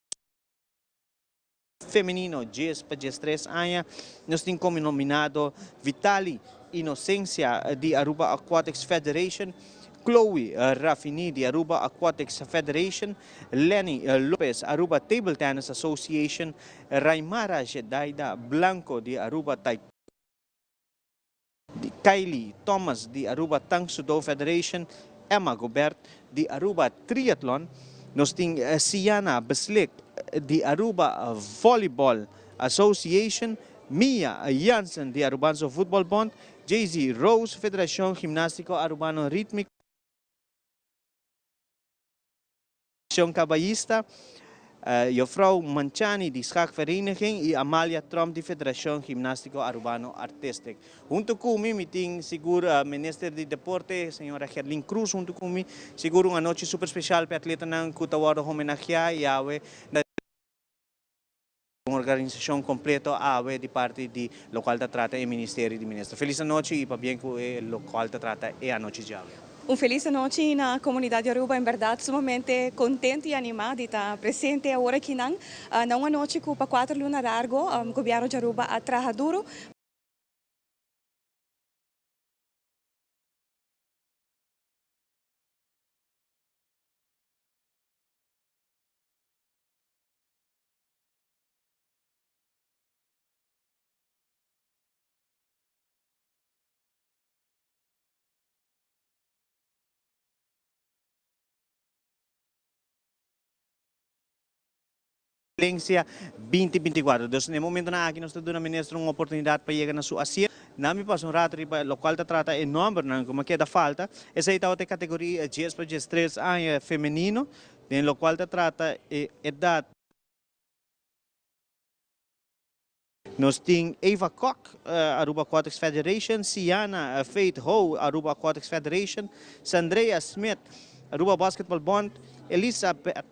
femenino dies pa diestres aña nos tin como nominado Vitali Inocencia di Aruba Aquatics Federation, Chloe Raffini di Aruba Aquatics Federation, Lenny Lopez Aruba Table Tennis Association, Raimara Jedaida Blanco di Aruba Taekwondo, Kylie Thomas di Aruba Tang Soo Do Federation, Emma Gobert di Aruba Triathlon, nos tin Siana Beslik di Aruba Volleyball Association, Mia Jansen di Arubanso Voetbal Bond, Jay-Z Rose, Federacion Gimnastico Arubano Ritmico, Caballista, Juffrouw Manchani di Schaakvereniging y Amalia Tromp di Federacion Gimnastico Arubano Artistic. Hunto cu mi, mi tin sigur Minister di Deporte, señora Gerlin Croes hunto cu mi. Sigur un anochi super special pa e atletanan cu ta wordo homenagea y awe na un organisacion completo awe di parti di locual ta trata e Ministerio di Minister. Feliz anochi y pabien cu e locual ta trata e anochi djawe. Un feliz anochi na comunidad di Aruba. En berdad sumamente contento y anima di ta presente awor akinan na un anochi cu pa cuater luna largo Gobierno di Aruba a traha duro. Excelencia 2024. Dus na e momentonan aki nos ta duna minister un oportunidad pa yega na su asiento. Nan mi pasa un rato riba locual ta trata e nombernan cu mi a keda falta. Esey tabata e categoria dies pa diestres aña femenino, den locual ta trata e edad. Nos tin Eva Kok, Aruba Aquatics Federation, Siana Faith Ho, Aruba Aquatics Federation, Sandrea Smith, Aruba Basketball Bond, Elizabeth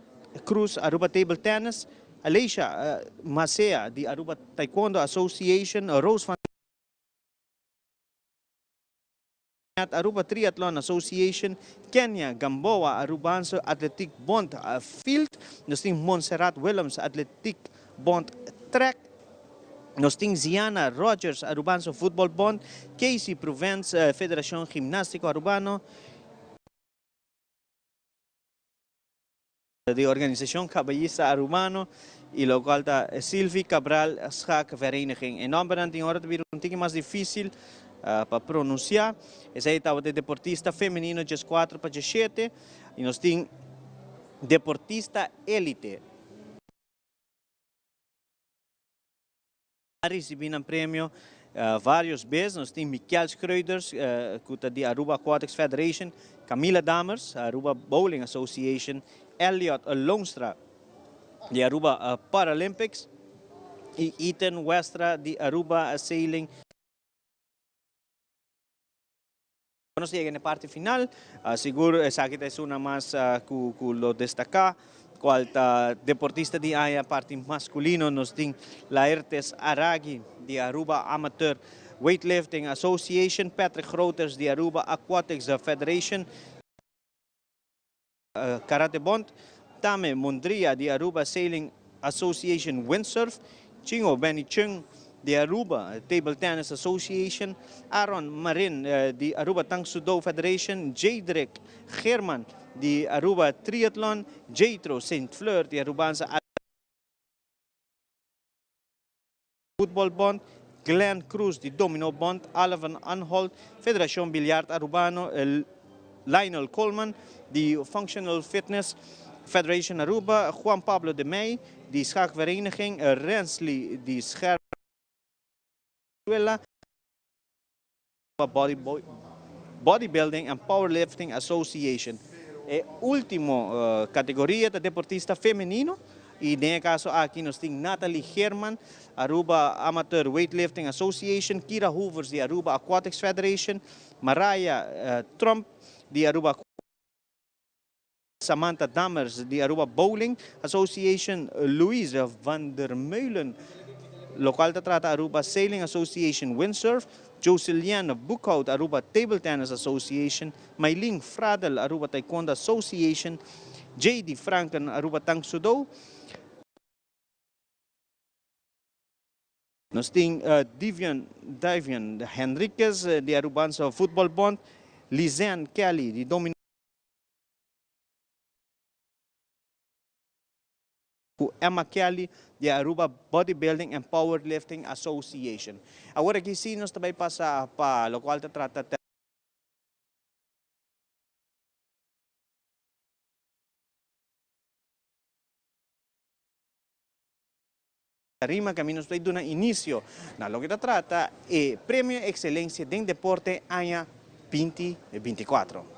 Cruz, Aruba Table Tennis, Aleisha Macea di Aruba Taekwondo Association, Rose van Aruba Triathlon Association, Kenia Gamboa, Arubaanse Atletiek Bond Field, nos tin Montserrat Willems, Atletiek Bond Track, nos tin Ziana Rogers, Arubaanse Voetbal Bond, Casey Provence, Federacion Gimnastico Arubano, di Organisacion Caballista Arubano y locual ta Sylvie Cabral Schaak Vereniging. E nombernan tin ora ta bira un tiki mas dificil pa pronuncia. Esey tabata e deportista femenino djescuatro pa djeshete y nos tin deportista elite. A ricibi nan premio varios bes. Nos tin Michiel Schreuders cu ta di Aruba Aquatics Federation, Camila Dammers, Aruba Bowling Association, Elliot Loonstra di Aruba Paralympics y Ethan Westra di Aruba Sailing. Nos yega na e parti final, sigur esaki ta esunnan mas cu lo destaca, cual ta deportista di aña parti masculino. Nos tin Laertes Aragui di Aruba Amateur Weightlifting Association, Patrick Groters di Aruba Aquatics Federation, Karate Bond, Tame Mondria di Aruba Sailing Association Windsurf, Chingo Benny Chung di Aruba Table Tennis Association, Aaron Marin di Aruba Tang Soo Do Federation, Jadrick Geerman di Aruba Triathlon, Jaytro Saint Fleur di Arubanza Voetbal Bond, Glenn Cruz di Domino Bond, Alvin Anholt, Federacion Biljart Arubano, Lionel Coleman di Functional Fitness Federation Aruba, Juan Pablo de Meij di Schaakvereniging, Rensley di Scherp Bodybuilding and Powerlifting Association. E ultimo categoria ta deportista femenino y den e caso aki nos tin Natalie Geerman, Aruba Amateur Weightlifting Association, Kira Hoovers di Aruba Aquatics Federation, Mariah Tromp di Aruba Samantha Dammers di Aruba Bowling Association, Louise van der Meulen, locual ta trata Aruba Sailing Association Windsurf, Joseliane Boekhout, Aruba Table Tennis Association, Maylin Fradel, Aruba Taekwondo Association, JD Franken, Aruba Tang Soo Do. Nos tin Divian Divian Henriquez di Arubaanse Voetbalbond, Lizanne Kelly di Domino cu Emma Kelly di Aruba Bodybuilding and Powerlifting Association. Awor aki si nos ta bay pasa pa locual ta trata tarima caminda nos ta duna inicio na loke ta trata e Premio Excelencia den Deporte aña 2024.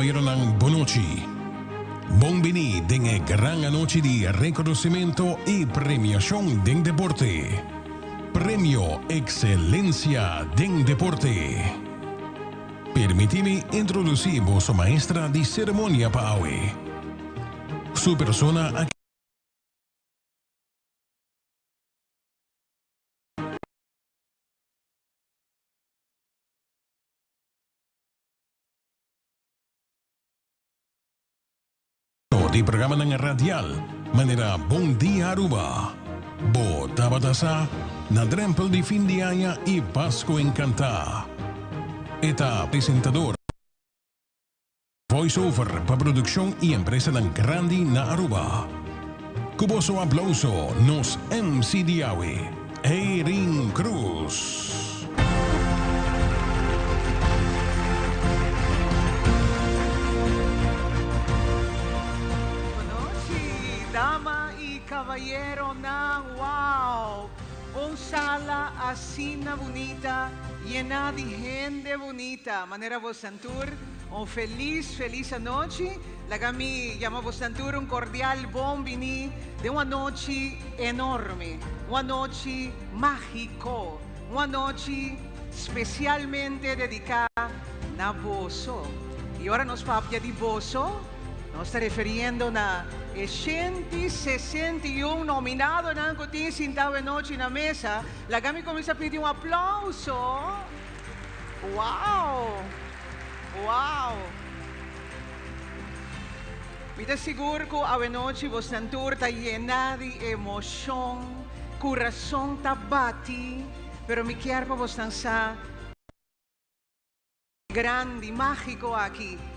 caballeronan bonochi. Bon bini den e gran anochi di reconocimento y premiacion den deporte. Premio Excelencia den Deporte. Permiti mi introduci boso maestra di ceremonia pa awe. Su persona a. Di programanan radial manera Bon Dia Aruba, Bo Tabata Sa, Na Drempel di Fin di Aña y Pasco Encantá. E ta presentador. Voice over pa produccion y empresanan grandi na Aruba. Cu boso aplauso nos MC di awe, Eirin Cruz. Bonochi, dama y caballeronan, wow! Un sala asina bunita, yena di hende bunita, manera bosan tur. Un felis, felis anochi. Laga mi yama bosnan tur un cordial bon bini den un anochi enorme, un anochi magico, un anochi specialmente dedica na boso. Y ora nos papia di boso, nos ta referiendo na e 161 nominadonan cu tin sinta awe nochi na mesa. Laga mi cuminsa pidi un aplauso. Wow! Wow! Mi ta sigur ku awenochi bosnan tur ta yena di emoshon, kurason ta bati, pero mi kier pa bosnan sa grandi, mágiko aki.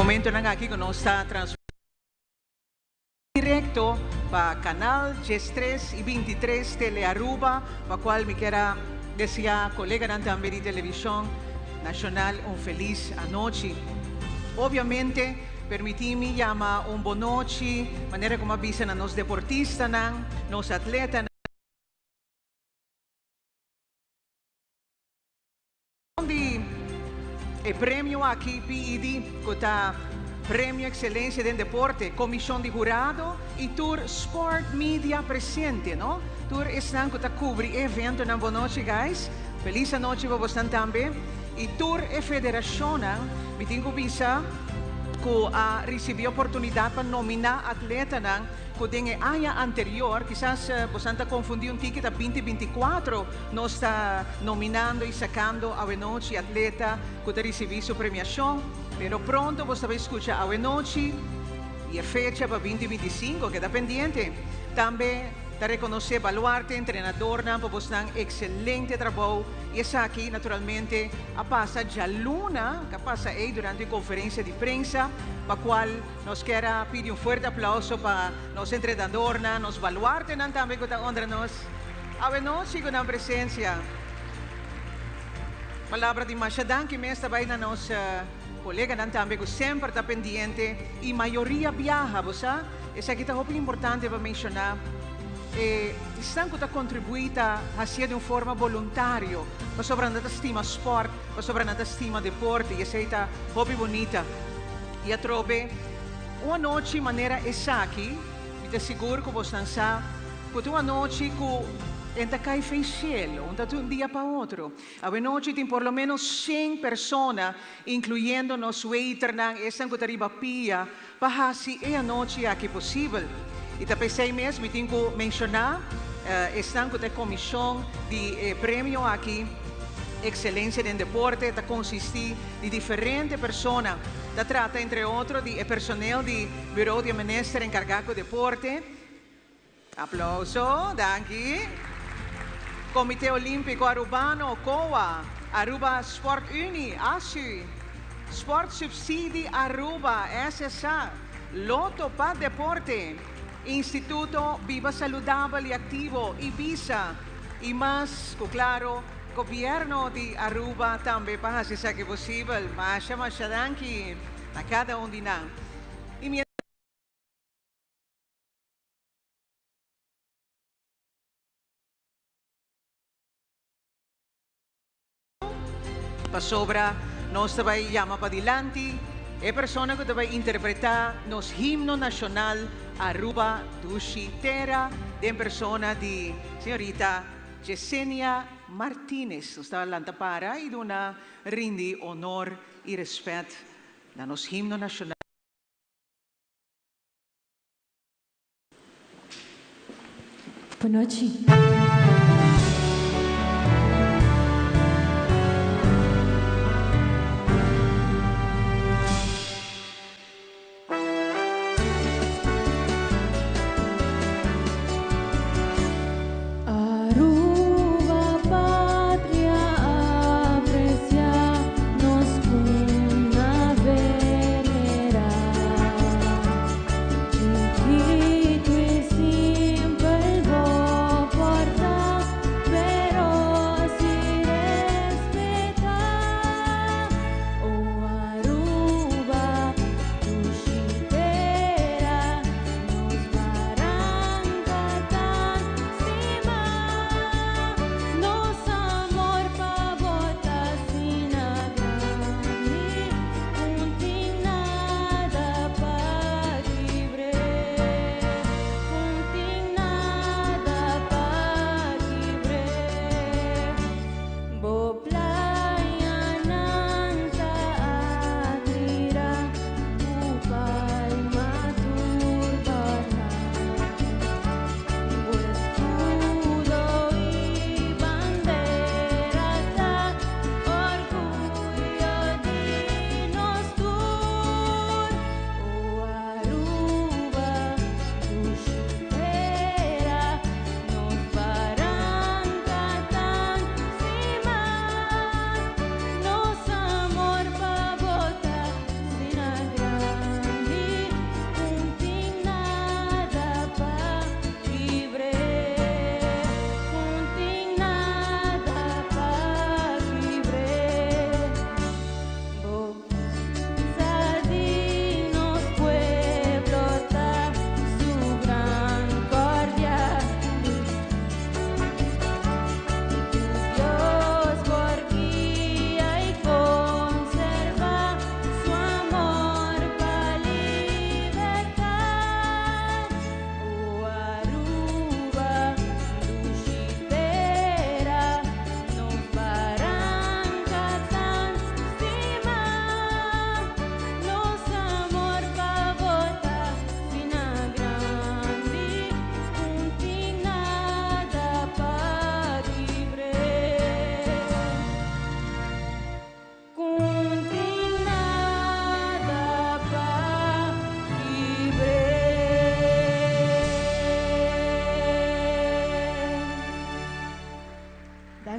Momentonan aki ku nos ta transmiti direkto pa Canal 13 y 23 Tele Aruba, pa cual mi kier a desea coleganan tambe di Television Nacional un feliz anochi. Obviamente, permiti mi yama un bonochi, manera como a bisa na nos deportistanan, nos atletanan, Di e premio aki PED cu ta Premio Excelencia den Deporte, Comision di Hurado y tur Sport Media presente, no? Tur esnan cu ta cubri e eventonan. Bonochi guys. Feliz anochi pa bosnan tambe. Y tur e federacionnan, mi tin cu bisa cu a ricibi oportunidad pa nomina atletanan cu den e aña anterior, kisas bosan ta confundi un tiki, ta 2024 nos ta nominando y sacando awenochi atleta cu ta ricibi su premiacion, pero pronto bos ta bay scucha awenochi y e fecha pa 2025, keda pendiente. Tambe. Ta rekonosé baluarte entrenadornan pa bosnan ekselente trabou i esaki naturalmente a pasa djaluna ku a pasa ei durante un konferensia di prensa pa kual nos kier a pidi un fuerte aplauso pa nos entrenadornan, nos baluartenan tambe ku ta honra nos awenochi ku nan presensia. Palabra di masha danki mes ta bai na nos koleganan tambe ku semper ta pendiente i mayoria biaha, bo sa. Esaki ta hopi importante pa menshoná. E esnan ku ta kontribuí ta hasié di un forma boluntario, pasobra nan ta stima spòrt, pasobra nan ta stima deporte i esei ta hopi bunita. I atrobe un anochi manera esaki, mi ta sigur ku bosnan sa ku ta un anochi ku en ta kai fei shelu, un ta di un dia pa otro. Awenochi tin por lo ménos shen persona, inkluyendo nos waiternan, esnan ku ta riba pia, Pa hasi e anochi aki posibel. I ta p'esei mes mi tin ku menshoná esnan ku ta e komishon di e premio aki, Ekselensia den Deporte, ta konsistí di diferente persona. Ta trata entre otro di e personel di Buró di e Minister enkargá ku deporte, Aplauso, danki. Comité Olimpico Arubano, COA, Aruba Sport Unie, ASU, Sport Subsidie Aruba, SSA, Lotto pa Deporte, Instituto Biba Saludabel y Activo, IBISA, y mas cu claro, Gobierno di Aruba tambe pa haci esaki posibel. Masha masha danki na cada un di nan. Y mientras. Pasobra nos ta bai yama padilanti e persona ku ta bai interpretá nos himno nashonal Aruba Dushi Tera den persona di señorita Jesenia Martinez. Nos ta lanta para i duna rindi honor i respet na nos himno nashonal. Bonochi. Aruba patria aprecia nos cuna venera. Chiquito y simpel bo por ta.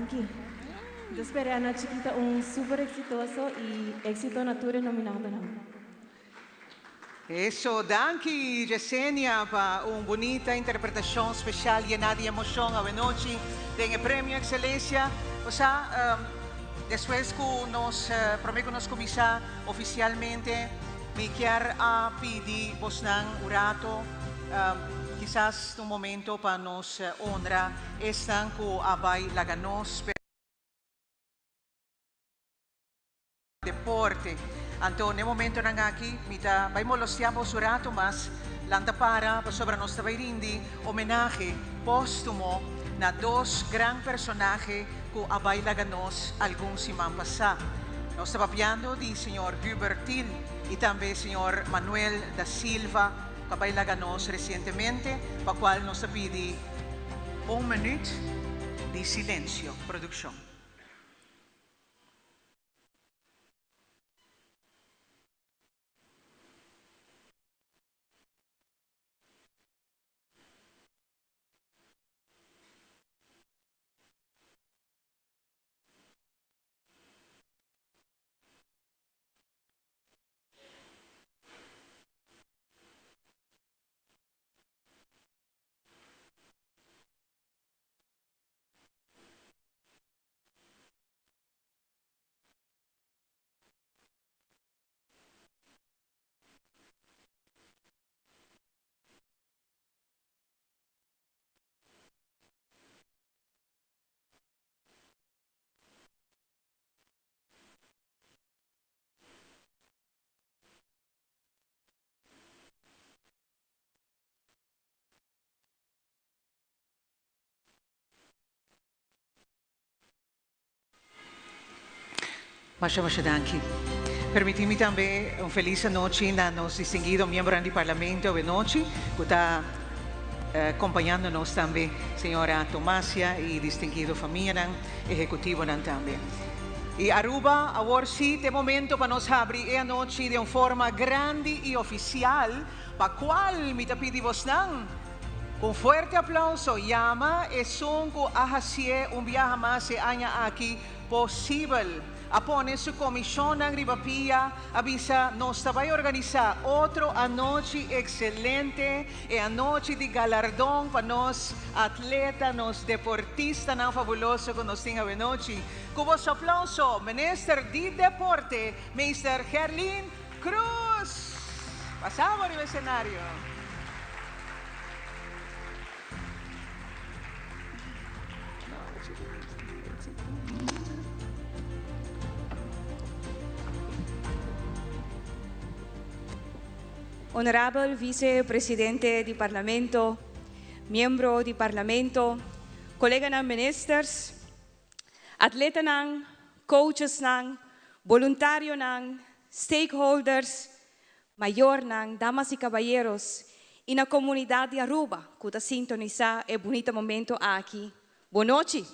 Danki. Mi ta spera e anochi aki ta un super exitoso y exito na tur e nominadonan. Eso, danki Yesenia pa un bunita interpretacion special yena di emocion awenochi den e Premio Excelencia. Bo sa, despues cu nos, prome cu nos cuminsa oficialmente, mi kier a pidi bosnan un rato, kisas un momento pa nos honra esnan cu a bay laga nos. Deporte. Anto n'e momentonan aki mi ta bai molostia boso rato mas lanta para pasobra nos ta bai rindi homenahe postumo na dos gran personahe cu a bai laga nos algun siman pasa. Nos ta papiando di señor Hubert Thiel y tambe señor Manuel da Silva cu a bai laga nos recientemente pa cual nos ta pidi un minuut di silencio. Produccion. Masha masha danki. Permiti mi tambe un felis anochi na nos distinguido miembronan di Parlamento awenochi cu ta compañando nos tambe, señora Tomasia y distinguido famianan, ehecutivonan tambe. Y Aruba, awor si t'e momento pa nos habri e anochi den un forma grandi y oficial pa cual mi ta pidi bosnan, Ku un fuerte aplauso yama esun ku a hasié un biaha mas e aña aki posibel. A pone su komishonnan riba pia, a bisa nos ta bai organisá otro anochi ekselente, e anochi di galardon pa nos atleta, nos deportistanan fabuloso ku nos tin awenochi. Ku boso aplauso, Minister di Deporte, Meester Gerlin Cruz! Pasamos riba escenario. Honorabel Vice-Presidente di Parlamento, miembro di Parlamento, coleganan ministers, Atletanan, coachesnan, boluntarionan, stakeholders, mayornan, damas y caballeros y na comunidad di Aruba cu ta sintonisa e bunita momento aki, bon nochi!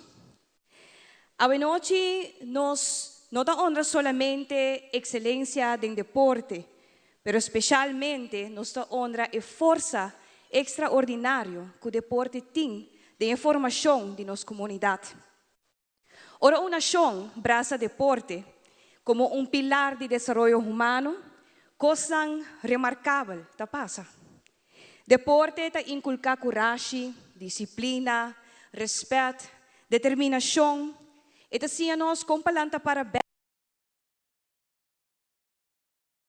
Awe nochi nos no ta honra solamente excelencia den deporte, pero specialmente nos ta honra e forsa extraordinario cu deporte tin den e formacion di nos comunidad. Ora un nashon brasa deporte komo un pilar di desaroyo humano, kosnan remarkabel ta pasa. Deporte ta inkulká kurashi, disiplina, rèspèt, determinashon. E ta siña nos kon pa lanta para bèk,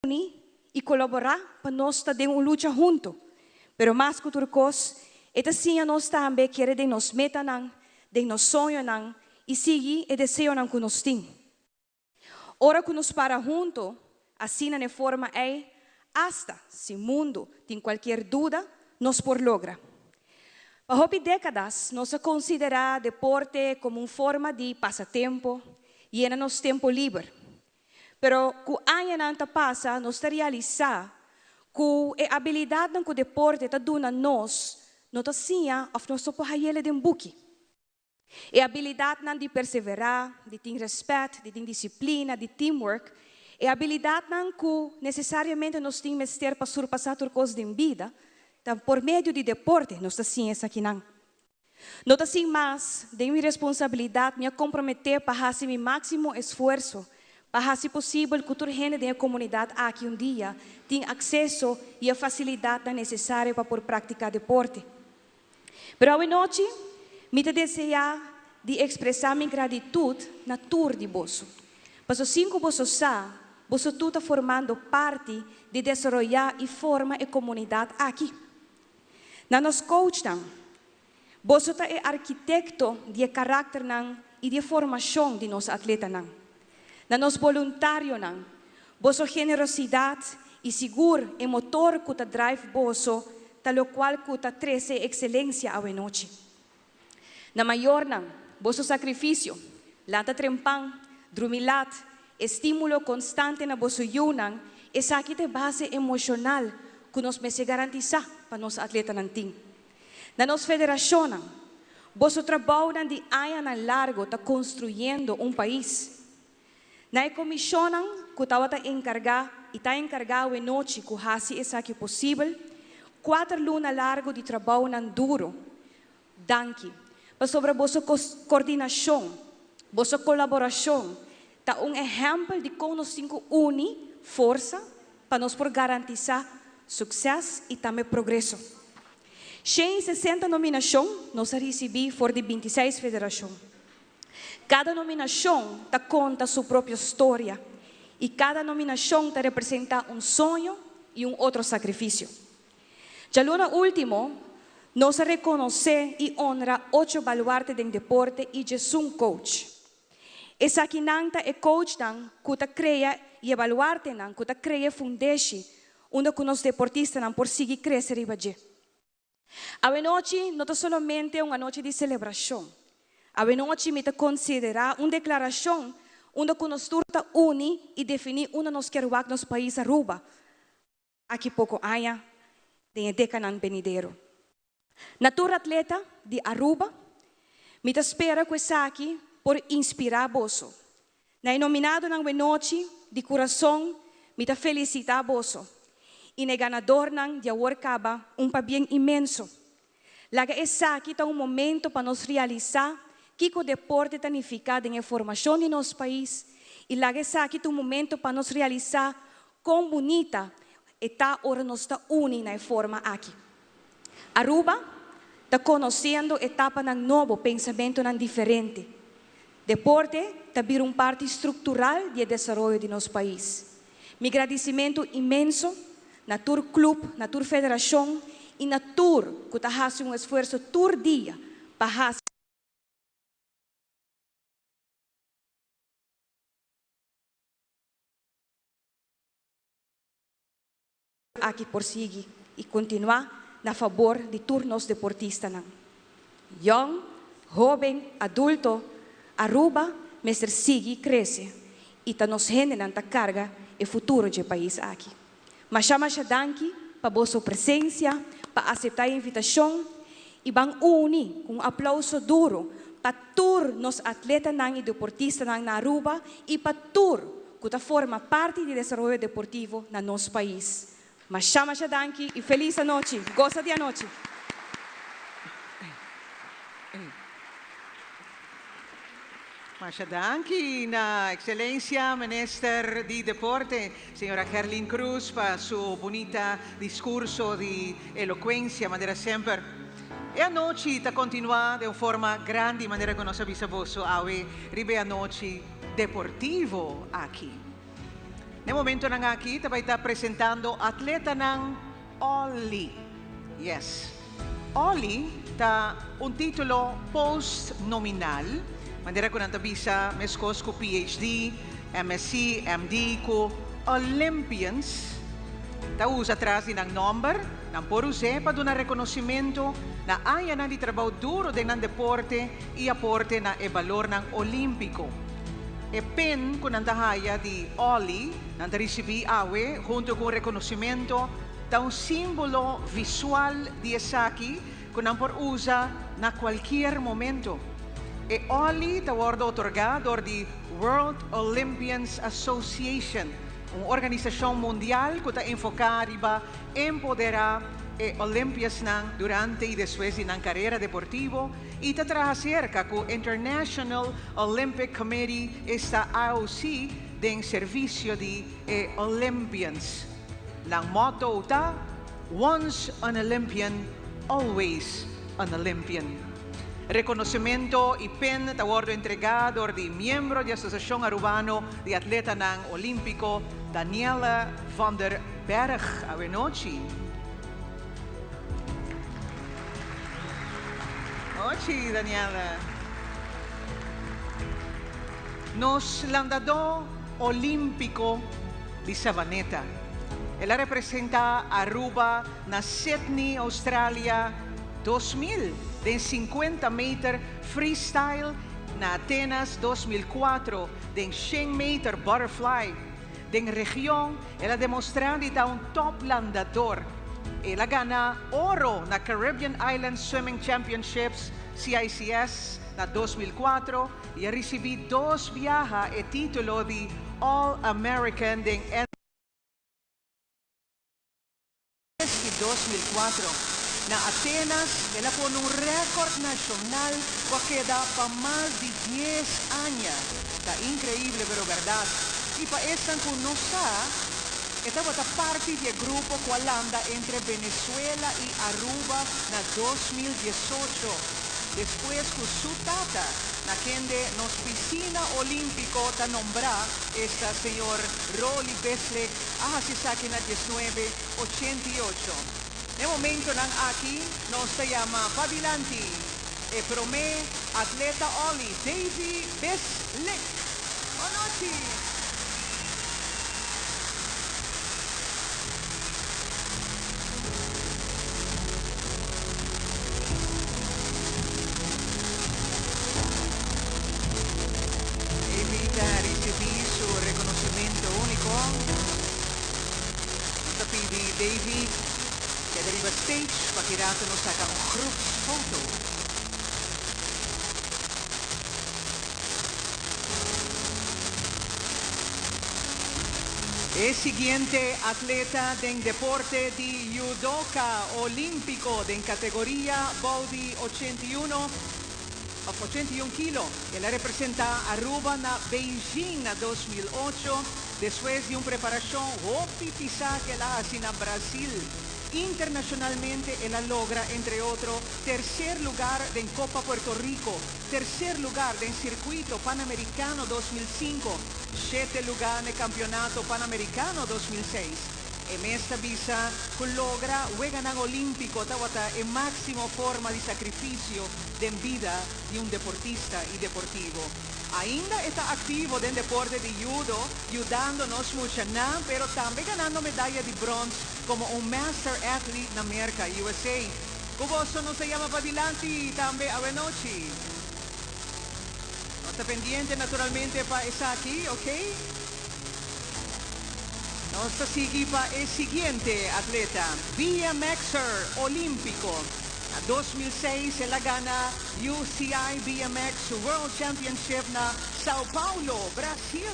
uni i kolaborá pa nos ta den un lucha huntu. Pero mas ku tur kos, e ta siña nos tambe kere den nos metanan, den nos soñonan i sigui e deseonan ku nos tin. Ora ku nos para huntu asina na e forma ei, asta si mundu tin kualkier duda, nos por logra. Pa hopi dékadas nos a konsiderá deporte komo un forma di pasa tempu, yena nos tempu liber. Pero ku añanan ta pasa nos ta realisá ku e abilidatnan ku deporte ta duna nos no ta siña òf nos no por hay'el den buki. E abilidatnan di perseverá, di tin rèspèt, di tin disiplina, di teamwork, e abilidatnan ku nesesariamente nos tin mester pa surpasá tur kos den bida, ta por medio di deporte nos ta siña esakinan. No ta sin mas, den mi responsabilidat mi a komprometé pa hasi mi máksimo esfuerso pa hasi posibel ku tur hende den e komunidat aki un dia tin akseso i e fasilidatnan nesesario pa por praktiká deporte. Pero awenochi mi ta deseá di ekspresá mi gratitut na tur di boso. Paso sin ku boso sa, boso tur ta formando parti di desaroyá i forma e komunidat aki. Na nos coachnan, boso ta e arkitekto di e karakternan i di e formashon di nos atletanan. Na nos boluntarionan, boso generosidat i sigur e motor ku ta drive boso ta lokual ku ta trese e ekselensia awenochi. Na mayornan, boso sakrifisio, lanta trempan, drumi lat, e stímulo konstante na boso yunan, esaki ta e base emoshonal ku nos mester garantisá pa nos atletanan tin. Na nos federashonnan, boso trabounan di añanan largu ta konstruyendo un pais. Na e komishonnan ku tabata enkargá i ta enkargá awenochi ku hasi esaki posibel, kuater luna largu di trabounan duru, Danki. Pasobra boso kordinashon, boso kolaborashon ta un ehèmpel di kon nos tin ku uni forsa pa nos por garantisá sukses i tambe progreso. 160 nominashon nos a risibí for di 26 federashon. Kada nominashon ta konta su propio storia i kada nominashon ta representá un soño i un otro sakrifisio. Djaluna último, nos a rekonosé i honra ocho baluarte den deporte i djesun coach. Esakinan ta e coachnan ku ta krea i e baluartenan ku ta krea e fundeshi unda ku nos deportistanan por sigui krese riba dje. Awenochi no ta solamente un anochi di selebrashon. Awenochi mi ta konsiderá un deklarashon unda ku nos tur ta uni i definí unda nos kier wak nos pais Aruba. Aki poko aña den e dekanan benidero. Na tur atleta di Aruba, mi ta spera ku esaki por inspirá boso. Na e nominadonan wenochi, di kurason mi ta felisitá boso i na e ganadornan di awor kaba un pabien inmenso. Laga esaki ta un momento pa nos realisá kiko deporte ta nifiká den e formashon di nos pais i laga esaki ta un momento pa nos realisá kon bunita e ta ora nos ta uni na e forma aki. Aruba ta konosiendo etapanan nobo, pensamentonan diferente. Deporte ta bira un parti struktural di e desaroyo di nos pais. Mi gradisimentu inmenso na tur klup, na tur federashon i na tur ku ta hasi un esfuerso tur dia pa hasi. Aki por sigui i kontinuá na fabor di tur nos deportistanan. Yòn, hóben, adulto, Aruba mester sigui krese i ta nos hendenan ta karga e futuro dje pais aki. Masha masha danki pa boso presensia, pa aseptá e invitashon i ban uni ku un aplauso duro pa tur nos atletanan i deportistanan na Aruba i pa tur ku ta forma parti di desaroyo deportivo na nos pais. Masha masha danki i felis anochi. Gosa di anochi. Masha danki na Excelencia Minister di Deporte, Señora Gerlin Croes, pa su bunita discurso di elocuencia, manera semper. E anochi ta continua den un forma grandi, manera cu nos a bisa boso awe riba e anochi deportivo aki. Na e momentonan aki ta bai ta presentando atletanan Ollie. Yes. Ollie ta un titulo post-nominal, manera ku nan ta bisa meskos ku PhD, MSc, MD ku Olympians ta usa tras di nan nòmber. Nan por us'é pa duna rekonosimentu na añanan di trabou duro den nan deporte i aporte na e balornan olímpiko. E pen ku nan ta haya di Ollie, nan ta risibí awe huntu ku un rekonosimentu, ta un símbolo visual di esaki ku nan por usa na kualkier momento. E Ollie ta wòrdu otorgá dor di World Olympians Association, un organisashon mundial ku ta enfoká riba empoderá. e Olympiasnan durante y despues di nan carera deportivo y ta traha cerca cu International Olympic Committee esta IOC den servicio di e Olympians. Nan motto ta Once an Olympian, always an Olympian. Reconocimento y pen ta wordo entrega door di miembro di Asociacion Arubano di Atletanan Olimpico, Danielle van der Berg. Awenochi. Nochi, Danielle. Nos landadó olímpiko di Savaneta. El a representá Aruba na Sydney, Australia, 2000 den 50 meter freestyle, na Atenas 2004 den 100 meter butterfly. Den region el a demostrá di ta un top landador. El a gana oro na Caribbean Island Swimming Championships, CICS, na 2004 y a ricibi dos biaha e titulo di All American den y 2004. Na Atenas el a pone un record nacional cu a keda pa mas di 10 aña. Ta increibel, pero berdad. Y pa esnan cu no sa, e tabata parti di e grupo cu a landa entre Venezuela y Aruba na 2018. Despues cu su tata, na kende nos piscina olimpico ta nombra, esta señor Roly Bisslik, a haci esaki na 1988. Na momentonan aki, nos ta yama padilanti e prome atleta Oli, Davy Bisslik. Bon nochi! Davy ta ricibi su reconocimento unico. Nos ta pidi Davy keda riba stage pa ki rato nos saca un groepsfoto. E siguiente atleta den deporte di judoka olimpico den categoria bou di 81 of 81 kilo. El a representa Aruba na Beijing na 2008, despues di un preparacion hopi pisa cu el a haci na Brasil. Internacionalmente el a logra, entre otro, tercer lugar den Copa Puerto Rico, tercer lugar den Circuito Panamericano 2005, shete lugar den Campeonato Panamericano 2006. E mes ta bisa cu logra Weganan Olimpico tabata e maximo forma di sacrificio den bida di un deportista y deportivo. Ainda ta activo den deporte di judo, yudando nos muchanan, pero tambe ganando medaya di brons como un Master Athlete na America, USA. Cu boso nos ta yama padilanti tambe awenochi. Nos ta pendiente naturalmente pa esaki, ok? Nos ta sigui pa e siguiente atleta, BMXer Olimpico. Na 2006 el a gana UCI BMX World Championship na Sao Paulo, Brasil.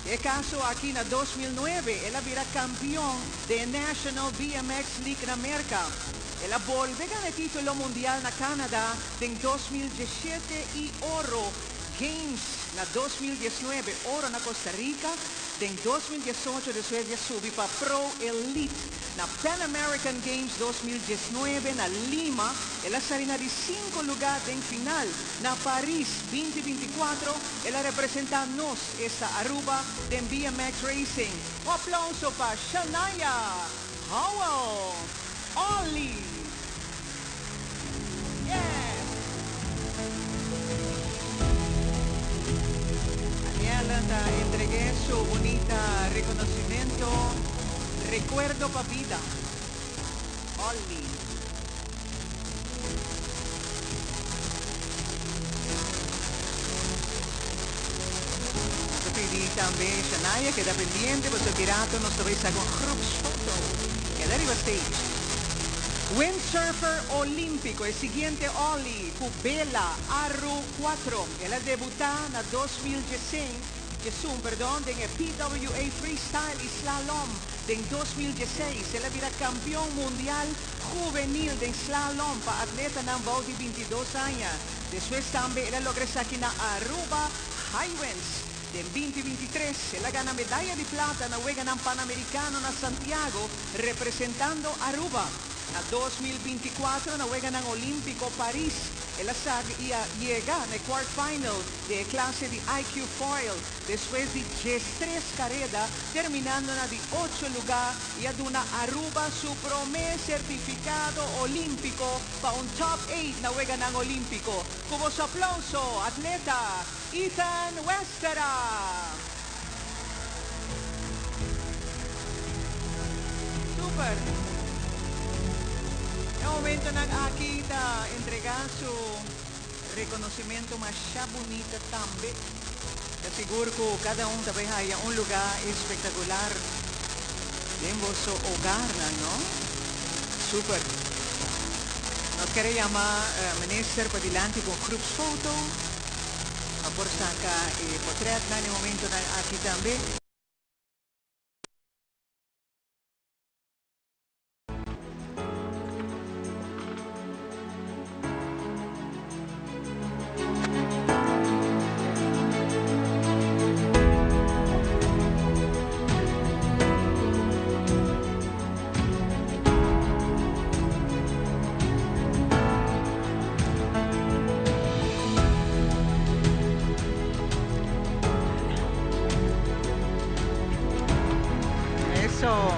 E caso aki na 2009, el a bira campeon di National BMX League na America. El a bolbe gana titulo mundial na Canada den 2017 y oro Games na 2019, oro na Costa Rica. Den 2018 despues a subi pa Pro Elite na Pan American Games 2019 na Lima. El a sali na di 5 lugar den final. Na Paris 2024, el a representa nos, esta Aruba, den BMX Racing. Un aplauso pa Shania Howell. Ollie. Yes. Daniela ta entrega su bunita reconocimento. Recuerdo pa bida. Ollie. Nos ta pidi tambe Shania keda pendiente, pasobra aki rato nos ta bay saca un groepsfoto. Keda riba stage. Windsurfer Olimpico, e siguiente Ollie, cu Bela Aru 4. El a debuta na 2016. 11, perdon, den e PWA Freestyle y Slalom. Den 2016, el a bira campeon mundial hubenil den slalom pa atletanan bou di 22 aña. Despues tambe el a logra esaki na Aruba Highlands. Den 2023, el a gana medaya di plata na Weganan Panamericano na Santiago, representando Aruba. Na 2024, na Weganan Olimpico Paris, el a yega na quarterfinal di clase di IQ Foil, despues di 13 careda, terminando na di 8 lugar y a duna Aruba su prome certificado olimpico pa un top 8 na Weganan Olimpico. Cu boso aplauso, atleta Ethan Westera. Super. E momentonan aki ta entrega su reconocimento mas bunita tambe. Ta sigur cu cada un tambe haya un lugar espectacular den boso hogar, no? Super. Nos kier yama minister padilanti cu groepsfoto. Pa por saca e portret na momentonan aki tambe. Eso.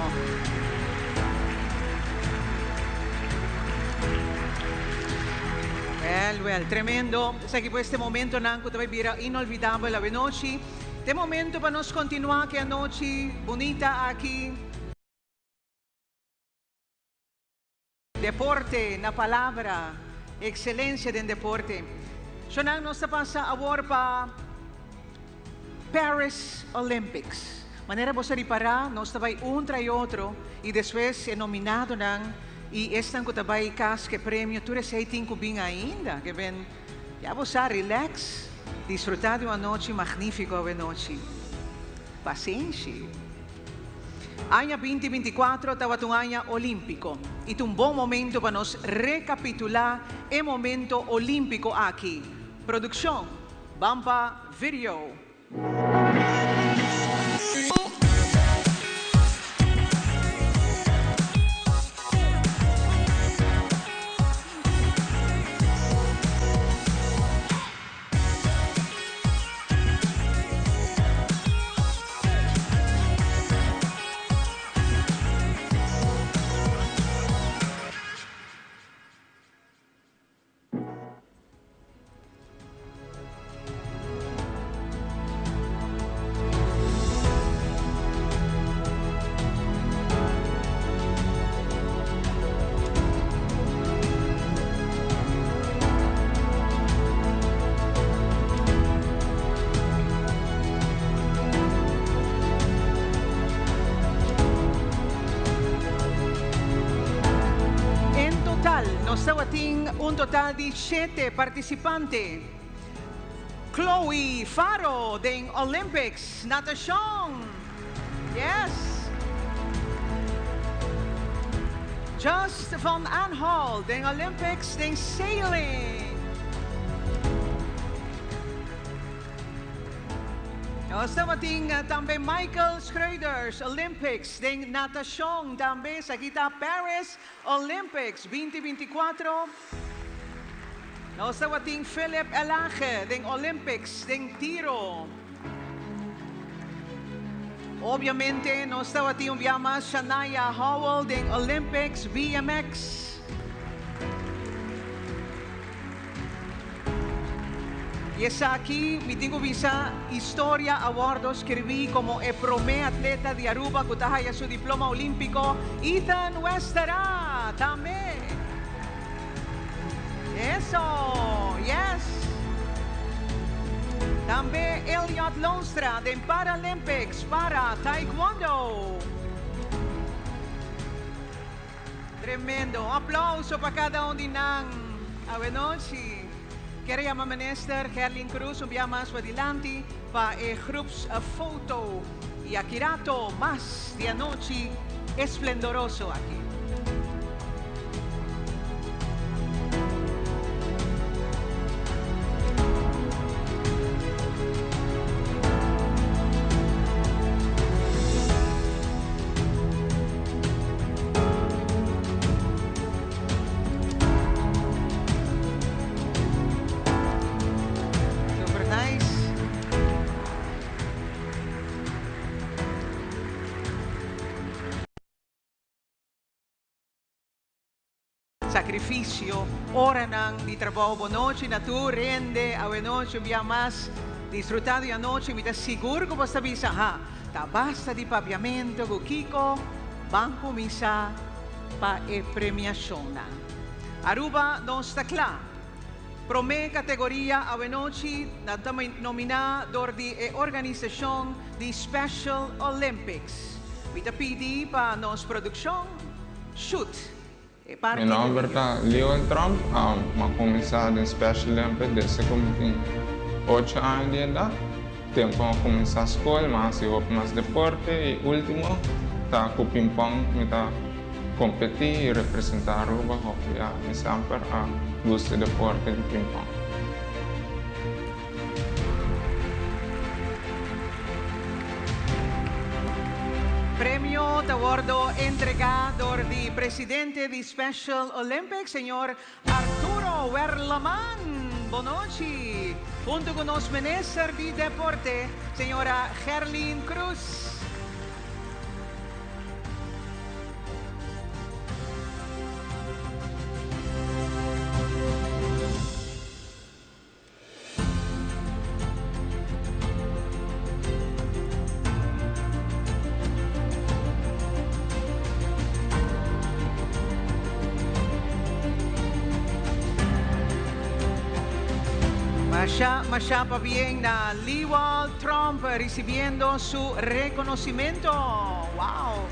Well, well, tremendo. Esaki pues e momentonan cu tambe bira inolvidabel anochi. Ta momento pa nos continua cu e anochi bunita aki. Deporte, na palabra, excelencia den deporte. So nos ta pasa awor pa Paris Olympics. Manera bo a ripara, nos ta bay un tras otro y despues e nominadonan y esnan cu ta bay cas cu premio, tur esey tin cu bin ainda, kiermen ya bo relax, disfruta di un anochi magnifico anochi. Pasenshi. Aña 2024 tabata un aña olimpico. Y un bon momento pa nos recapitula e momento olimpico aki. Produccion, ban pa video. En total, nos tabatin un total di 7 participante. Chloe Faro, den Olympics, natacion. Yes. Just van Aanholt, den Olympics, den sailing. Nos tabatin tambe Michael Schreuders, Olympics, den natacion, tambe esaki ta Paris Olympics 2024. Nos tabatin Philip Elage, den Olympics, den tiro. Obviamente, nos tabatin un bia mas Shania Howell, den Olympics, BMX. Y esaki, mi tin cu bisa, historia a wordo skirbi como e prome atleta di Aruba cu ta haya su diploma olimpico, Ethan Westera, tambe. Eso, yes. Tambe Elliot Lonstra, den Paralympics, para Taekwondo. Tremendo. Un aplauso pa cada un di nan. Anochi. Kier a yama Minister Gerlin Cruz un bia mas padilanti pa e groepsfoto y aki rato mas di anochi esplendoroso aki. Super nice. Sacrificio, oranan di trabou. Bon nochi na tur hende, awe nochi un bia mas disfruta di anochi. Mi ta sigur cu bo ta bisa, ha, ta basta di papiamento cu kico, ban cuminsa pa e premiacionnan. Aruba nos ta cla. Prome categoria awe nochi nan ta nomina dor di e organisacion di Special Olympics. Mi ta pidi pa nos produccion shoot e parti Mi di nomber video. ta Leon Tromp, m'a cuminsa den Special Olympics desde cu mi tin ocho aña di edad. Tempo m'a cuminsa scol m'a haci hopi mas deporte y ultimo ta cu ping pong mi ta competi y representa Aruba hopi. Mi semper a gusta e deporte di ping pong. Premio ta wordo entrega dor di presidente di Special Olympics, señor Arturo Werleman. Bonochi. Hunto cu nos minister di Deporte, señora Gerlin Cruz. Masha, masha pabien na Liwald Tromp ricibiendo su reconocimento. Wow!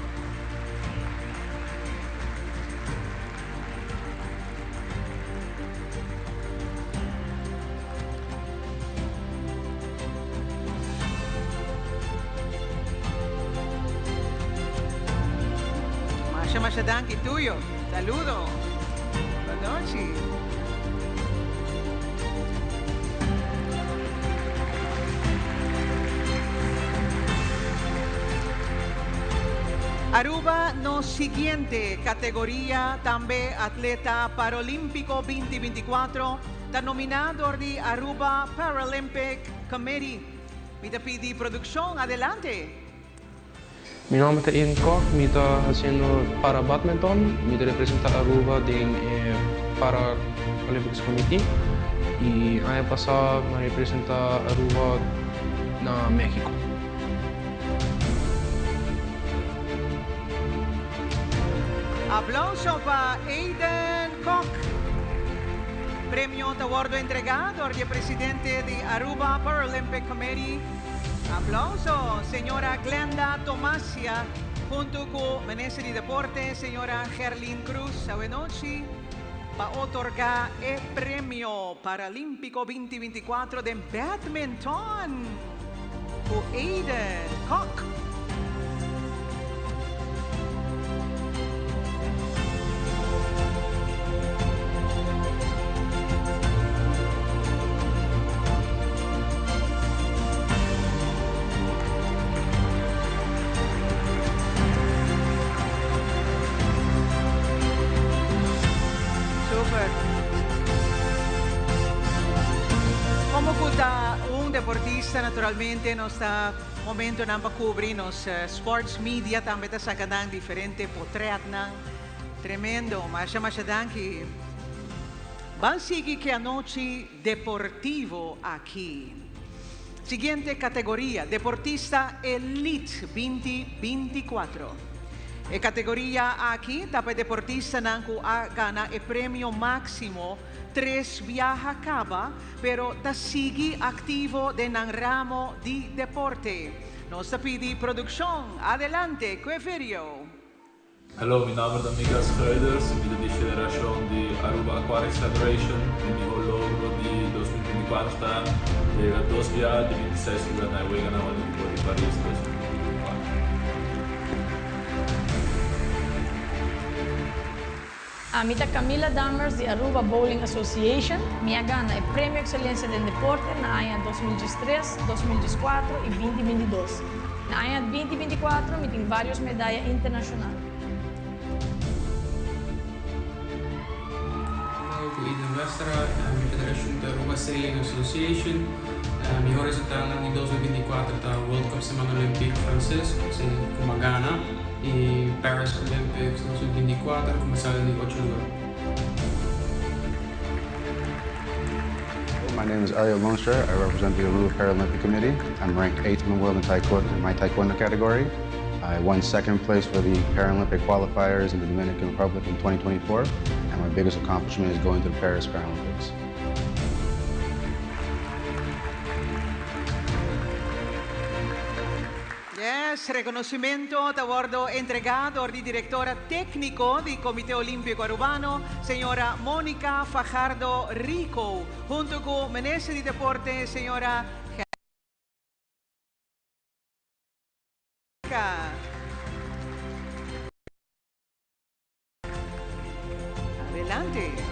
Masha masha danki tuyo. Saludo. Bon nochi. Aruba nos siguiente categoria tambe atleta Paralympico 2024 ta nomina door di Aruba Paralympic Committee. Mi ta pidi produccion adelante. Mi nomber ta Ian Kok, mi ta haciendo para badminton, mi ta representa Aruba den e Para Olympics Committee y aña pasa mi a representa Aruba na Mexico. Aplauso pa Aiden Kok. Premio ta wordo entrega door di e presidente di Aruba Paralympic Committee. Aplauso señora Glenda Tomasia hunto cu Minister di Deporte señora Gerlin Cruz awenochi pa otorga e premio Paralimpico 2024 den badminton cu Aiden Kok. Super. Como cu ta un deportista naturalmente nos ta momentonan pa cubri nos sports media tambe ta saca nan diferente potretnan. Tremendo. Masha masha danki. Ban sigui ke anochi deportivo aki. Siguiente categoria, Deportista Elite 2024. E categoria aki ta pa e deportistanan cu a gana e premio maximo tres biaha caba, pero ta sigui activo den nan ramo di deporte. Nos ta pidi produccion adelante cu e video. Hallo, mi nomber ta Mika Schreuders, mi ta di federacion di Aruba Aquatics Federation. Mi miho logro di 2024. 2024 ta yega dos biaha di 26 lugar na e Weganan Olímpiko di Paris 2024. Ami ta Camila Dammers di Aruba Bowling Association. Mi a gana e Premio Excelencia den Deporte na aña 2013, 2014 y 2022. Na aña 2024 mi tin varios medaya internacional. Cu Eden Westra, mi federacion ta Aruba Sailing Association. Miho resultadonan di 2024 ta World Cup Siman Olympic Frances, cu mi a gana, y Paris Olympics 2024, cu mi a sali di ocho lugar. My name is Ariel Loonstra. I represent the Aruba Paralympic Committee. I'm ranked eighth in the world in taekwondo, in my taekwondo category. I won second place for the Paralympic qualifiers in the Dominican Republic in 2024, and my biggest accomplishment is going to the Paris Paralympics. Yes, reconocimento ta wordo entrega door di directora tecnico di Comite Olimpico Arubano, señora Monica Fajardo Rico, hunto cu Minister di Deporte, señora Adelante.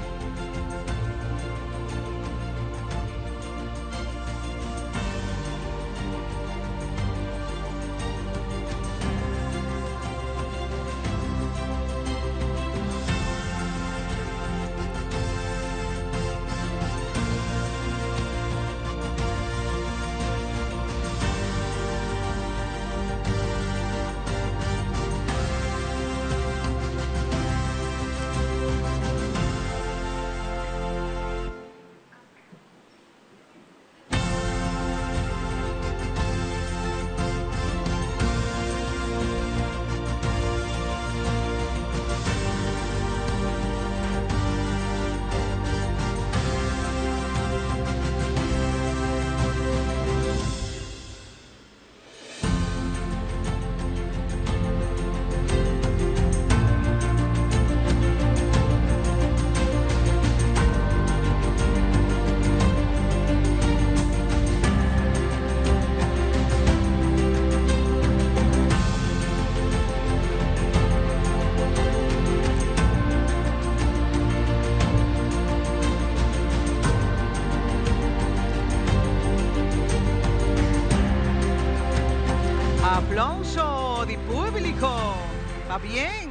Aplauso di publico. Pabien.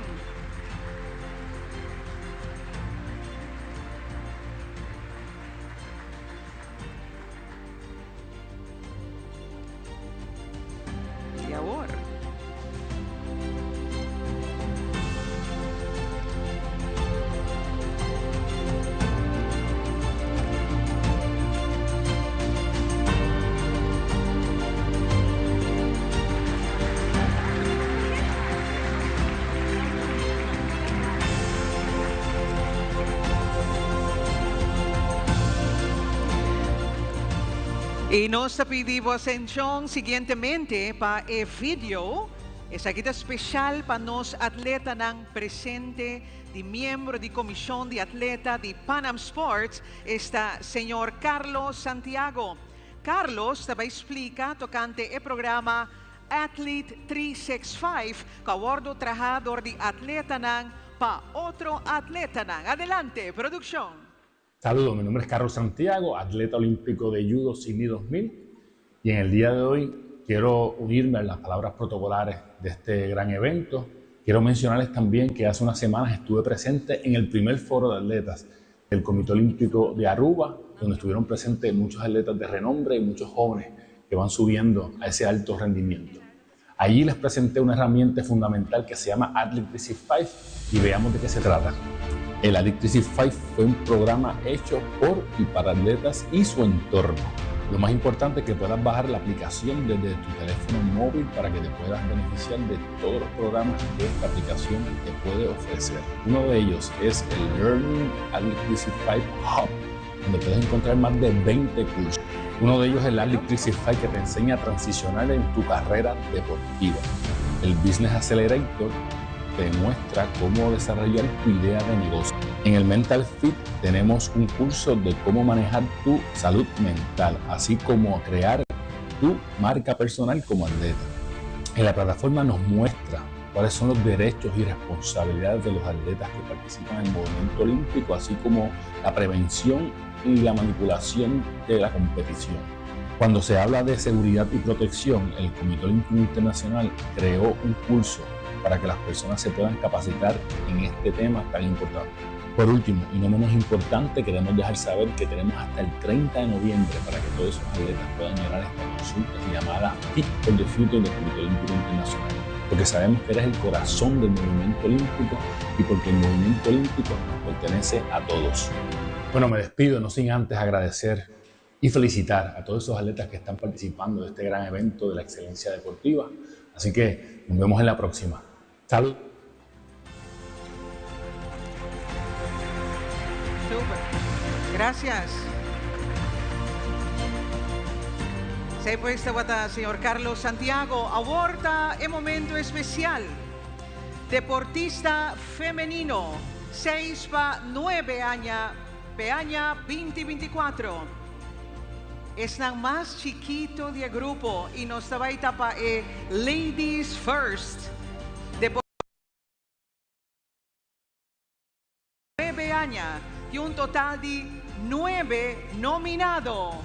Y awor. Y nos ta pidi atencion siguientemente pa e video. Esaki ta special pa nos atletanan presente di miembro di Comision di Atleta di Pan Am Sports, esta señor Carlos Santiago. Carlos ta bay splica tocante e programa Athlete 365, cu a wordo traha door di atletanan pa otro atletanan. Adelante, produccion. Saludos, mi nombre es Carlos Santiago, atleta olímpico de judo Sydney 2000 y en el día de hoy quiero unirme a las palabras protocolares de este gran evento. Quiero mencionarles también que hace unas semanas estuve presente en el primer foro de atletas del Comité Olímpico de Aruba, donde estuvieron presentes muchos atletas de renombre y muchos jóvenes que van subiendo a ese alto rendimiento. Allí les presenté una herramienta fundamental que se llama Athlete 365 y veamos de qué se trata. El Athlete 365 fue un programa hecho por y para atletas y su entorno. Lo más importante es que puedas bajar la aplicación desde tu teléfono móvil para que te puedas beneficiar de todos los programas que esta aplicación te puede ofrecer. Uno de ellos es el Learning Athlete 365 Hub, donde puedes encontrar más de 20 cursos. Uno de ellos es el Athlete 365 que te enseña a transicionar en tu carrera deportiva. El Business Accelerator, te muestra cómo desarrollar tu idea de negocio. En el Mental Fit tenemos un curso de cómo manejar tu salud mental, así como crear tu marca personal como atleta. En la plataforma nos muestra cuáles son los derechos y responsabilidades de los atletas que participan en el movimiento olímpico, así como la prevención y la manipulación de la competición. Cuando se habla de seguridad y protección, el Comité Olímpico Internacional creó un curso para que las personas se puedan capacitar en este tema tan importante. Por último, y no menos importante, queremos dejar saber que tenemos hasta el 30 de noviembre para que todos esos atletas puedan llenar esta consulta llamada Fit for the Future del Comité Olímpico Internacional. Porque sabemos que eres el corazón del movimiento olímpico y porque el movimiento olímpico nos pertenece a todos. Bueno, me despido, no sin antes agradecer y felicitar a todos esos atletas que están participando de este gran evento de la excelencia deportiva. Así que nos vemos en la próxima. Salud. Super. Gracias. Esey pues tabata señor Carlos Santiago. Awor ta e momento especial. Deportista femenino, 6 pa 9 aña, p'e aña 2024. Esnan mas chikito di e grupo y nos ta bay ta pa e Ladies First. Nuebe aña, tin un total di nuebe nominado. Mi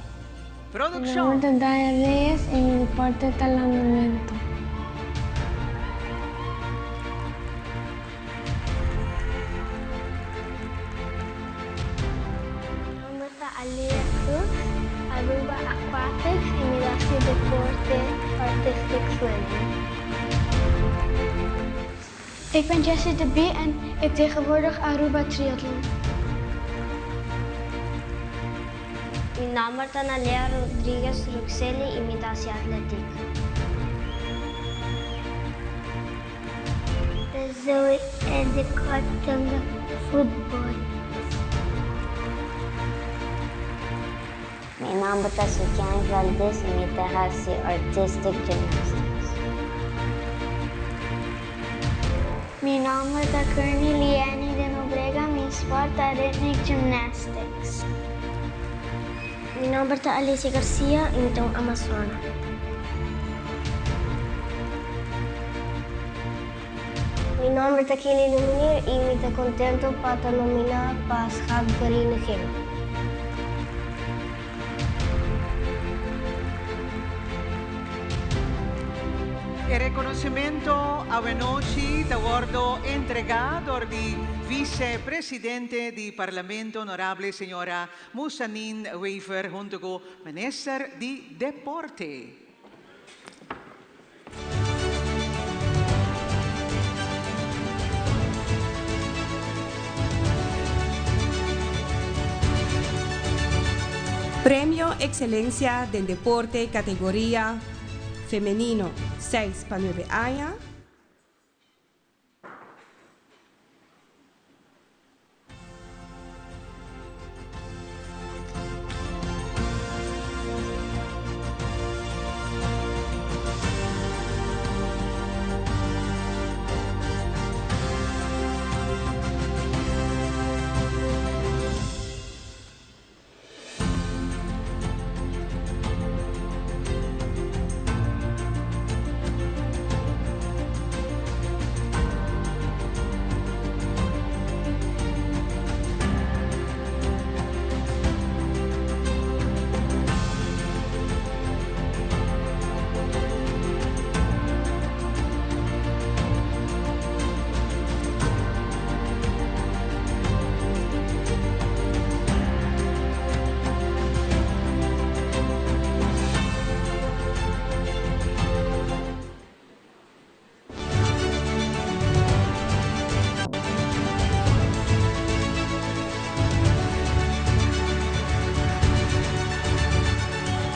Produccion. nomber ta Daya Reyes y mi deporte ta landamento. Mi nomber ta Alia Cruz, Aruba Aquatics y mi ta haci deporte Artistic Swimming. Ik ben Jessie de Bie en ik tegenwoordig Aruba Triathlon. Mi nomber ta Nalea Rodriguez Ruxeli y mi ta haci atletiek. Zoe Endicott ta hunga futbol. Mi nomber ta Sukian Valdez y mi ta haci artistic gymnastics. Mi nomber ta Kearney Liani de Nobrega, mi sport ta rhythmic gymnastics. Mi nomber ta Alicia Garcia y mi ta un Amazona. Mi nomber ta Kelly Luminier y mi ta contento pa ta nomina pa Schaakvereniging. E reconocimento awenochi ta wordo entrega dor di Vice Presidente di Parlamento Honorable Señora Musanin Wever hunto cu Minister di Deporte. Premio Excelencia den Deporte categoria femenino seis pa nuebe aña.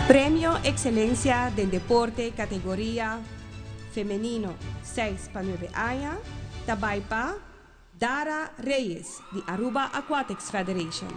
Premio Excelencia den Deporte categoria femenino seis pa nuebe aña ta bay pa Dara Reyes di Aruba Aquatics Federation.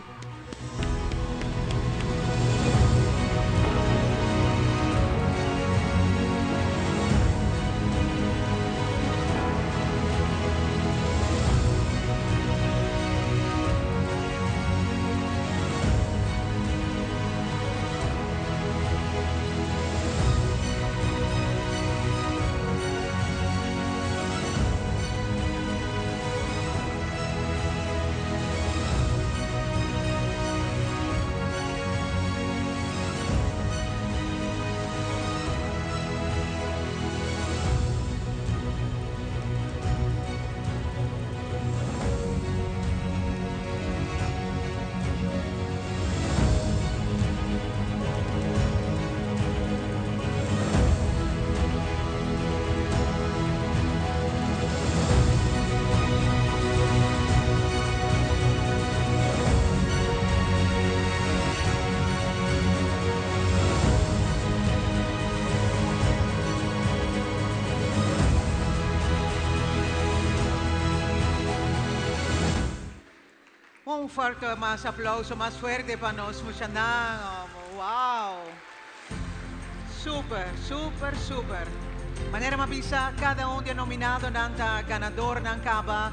Un fuerte mas aplauso mas fuerte pa nos muchanan. Wow! Super, super, super. Manera m'a bisa, cada un di e nominadonan ta ganadornan caba.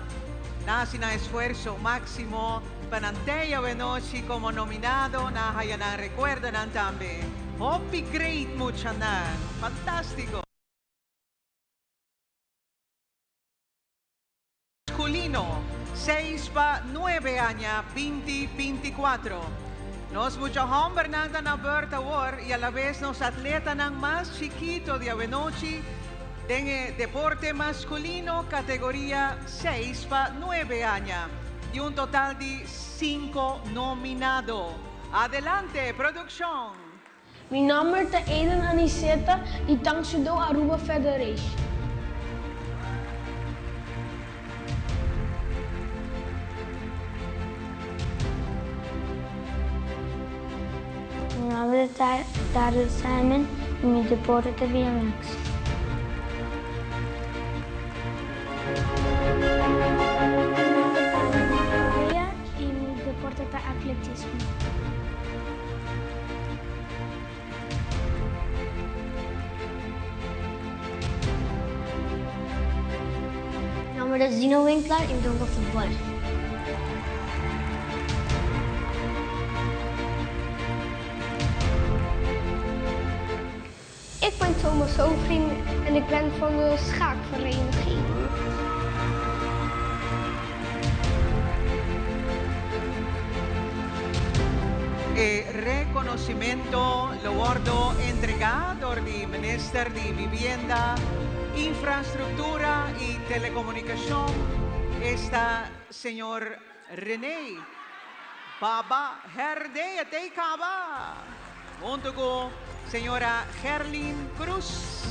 Nan haci nan esfuerso maximo pa nan tei awenochi como nominado, nan a haya nan recuerdonan tambe. Hopi great muchanan! Fantastico! Masculino, seis pa nuebe aña, binti binticuatro. Nos mucha hombernan ta na beurt awor y alabes nos atletanan mas chikito di awenochi den e deporte masculino categoria seis pa nuebe aña y un total di cinco nominado. Adelante produccion! Mi nomber ta Eden Aniceta di Tang Soo Do Aruba Federation. Mi nomber ta Darryl Simon y mi deporte ta BMX. Mi nomber ta Renee Correa y mi deporte ta atletismo. Mi nomber ta Zino Winklar y mi ta hunga futbol. Ik ben Thomas Hoogvliet en ik ben van de schaakvereniging. E reconocimento lo wordo entrega dor di Minister di Vivienda, Infrastructura y Telecomunicacion, esta señor Rene Baba Herdé. E t'ey caba! Hunto cu señora Gerlin Cruz.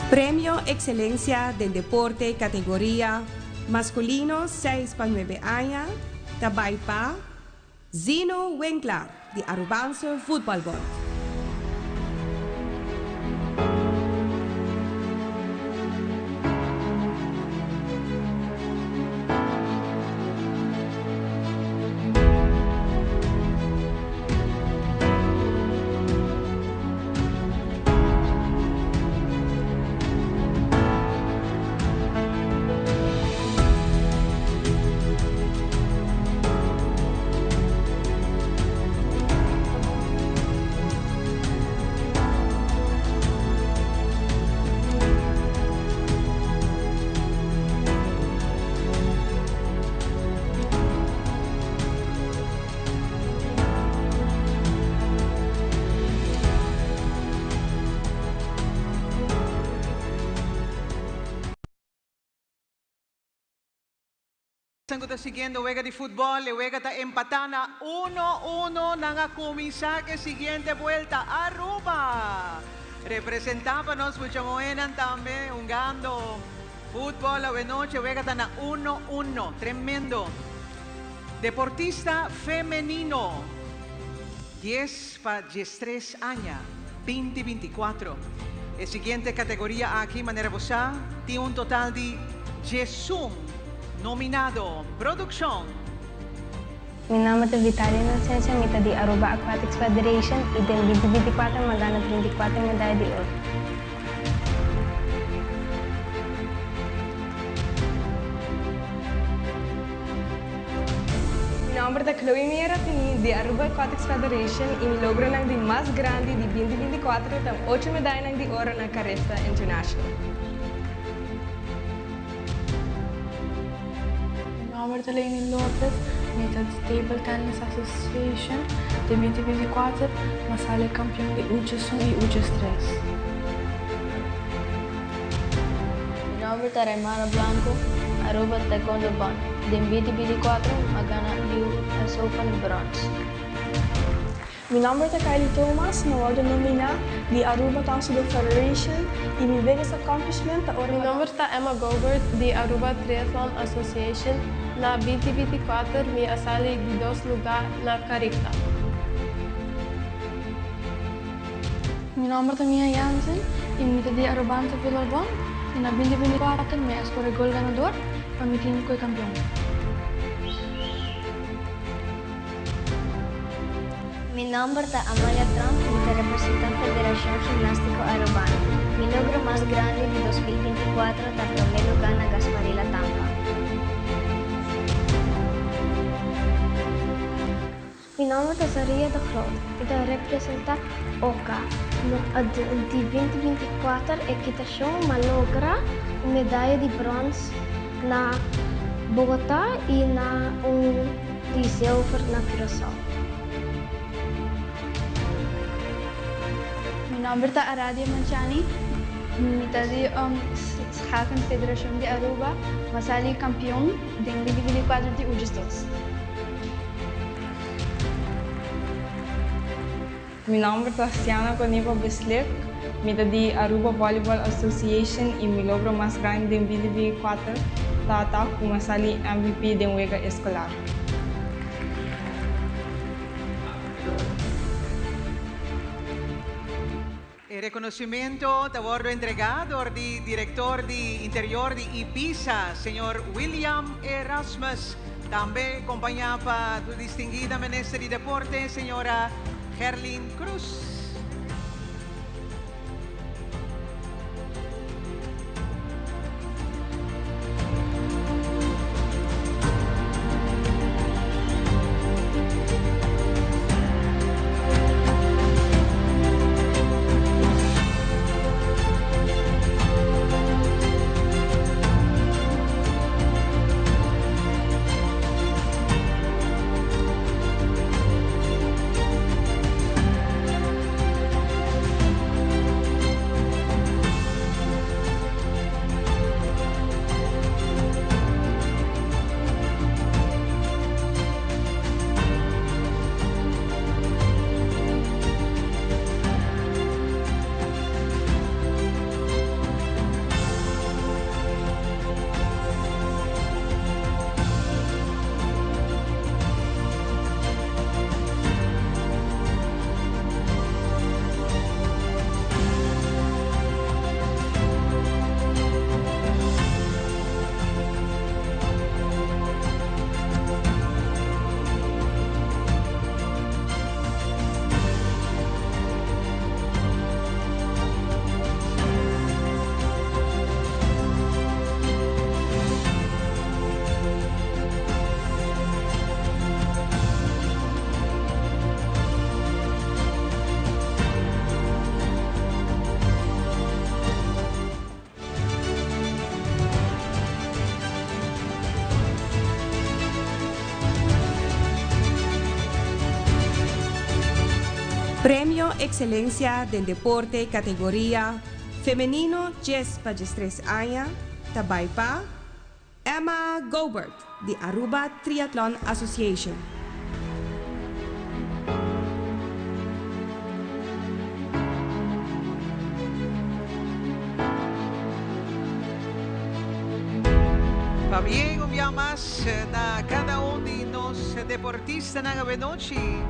Premio Excelencia den Deporte categoria masculino seis pa nuebe aña ta bay pa Zino Winklar di Arubaanse Voetbalbond. Esnan ku ta siguiendo wega di futbòl, e wega ta empatá na uno uno. Nan a kuminsá ku e siguiente buelta. Aruba representá pa nos mucha muhénan tambe hungando futbòl awenochi. E wega ta na uno uno. Tremendo. Deportista femenino, dies pa diestres aña, binti binticuatro. E siguiente categoria aki, manera bo sa, tin un total di diesun nominado. Produccion. Mi nomber ta Vitalia Inocencia, mi ta di Aruba Aquatics Federation y den 2024 mi a gana 34 medaya di oro. Mi nomber ta Chloe Mieratini di Aruba Aquatics Federation y mi logronan di mas grandi di 2024 ta ocho medayanan di oro na Carifta International. Mi nomber ta Leni Lopez, mi ta di Table Tennis Association. Den 2024 mi a sali kampion di U-diesun i U-diestres. Mi nomber ta Raymara Blanco, Aruba Taekwondo Bond. Den 2024 mi a gana US Open Bronze. Mi nomber ta Kylie Thomas, mi a wordo nomina di Aruba Tang Soo Do Federation y mi biggest accomplishment ta ora Mi nomber ta Emma Gobert di Aruba Triathlon Association, na 2024 mi a sali di dos luga na Carifta. Mi nomber ta Mia Jansen y mi ta di Arubante Voetbalbond y na 2024 mi a score gol ganador pa mi team koe campeon. Mi nomber ta Amalia Tromp, mi ta representa Federacion Gimnastico Arubano. Mi logro mas grandi di 2024 ta prome luga na Gasparilla Tampa. Mi nomber ta Zaria de Groot, mi ta representa oca. Di 2024 equitacion m'a logra un medaya di brons na Bogota y na un di zilver na Curaçao. Mi nomber ta Aradia Manchani, mi ta di Schaken Federacion di Aruba, m'a sali campeon den 2024 di Ugestos. Mi nomber ta Siana Conepa Beslik, mi ta di Aruba Volleyball Association y mi logro mas grandi den 2024 ta ta cu mi a sali MVP den wega escolar. E reconocimento ta wordo entrega door di Director di Interior di Ibiza, señor William Erasmus, tambe compaña pa distinguida Minister di Deporte, señora Gerlin Croes. Premio Excelencia den Deporte categoria femenino 10 pa 13 aña ta bay pa Emma Gobert di Aruba Triathlon Association. Pabien un bia mas na cada un di nos deportistanan awenochi,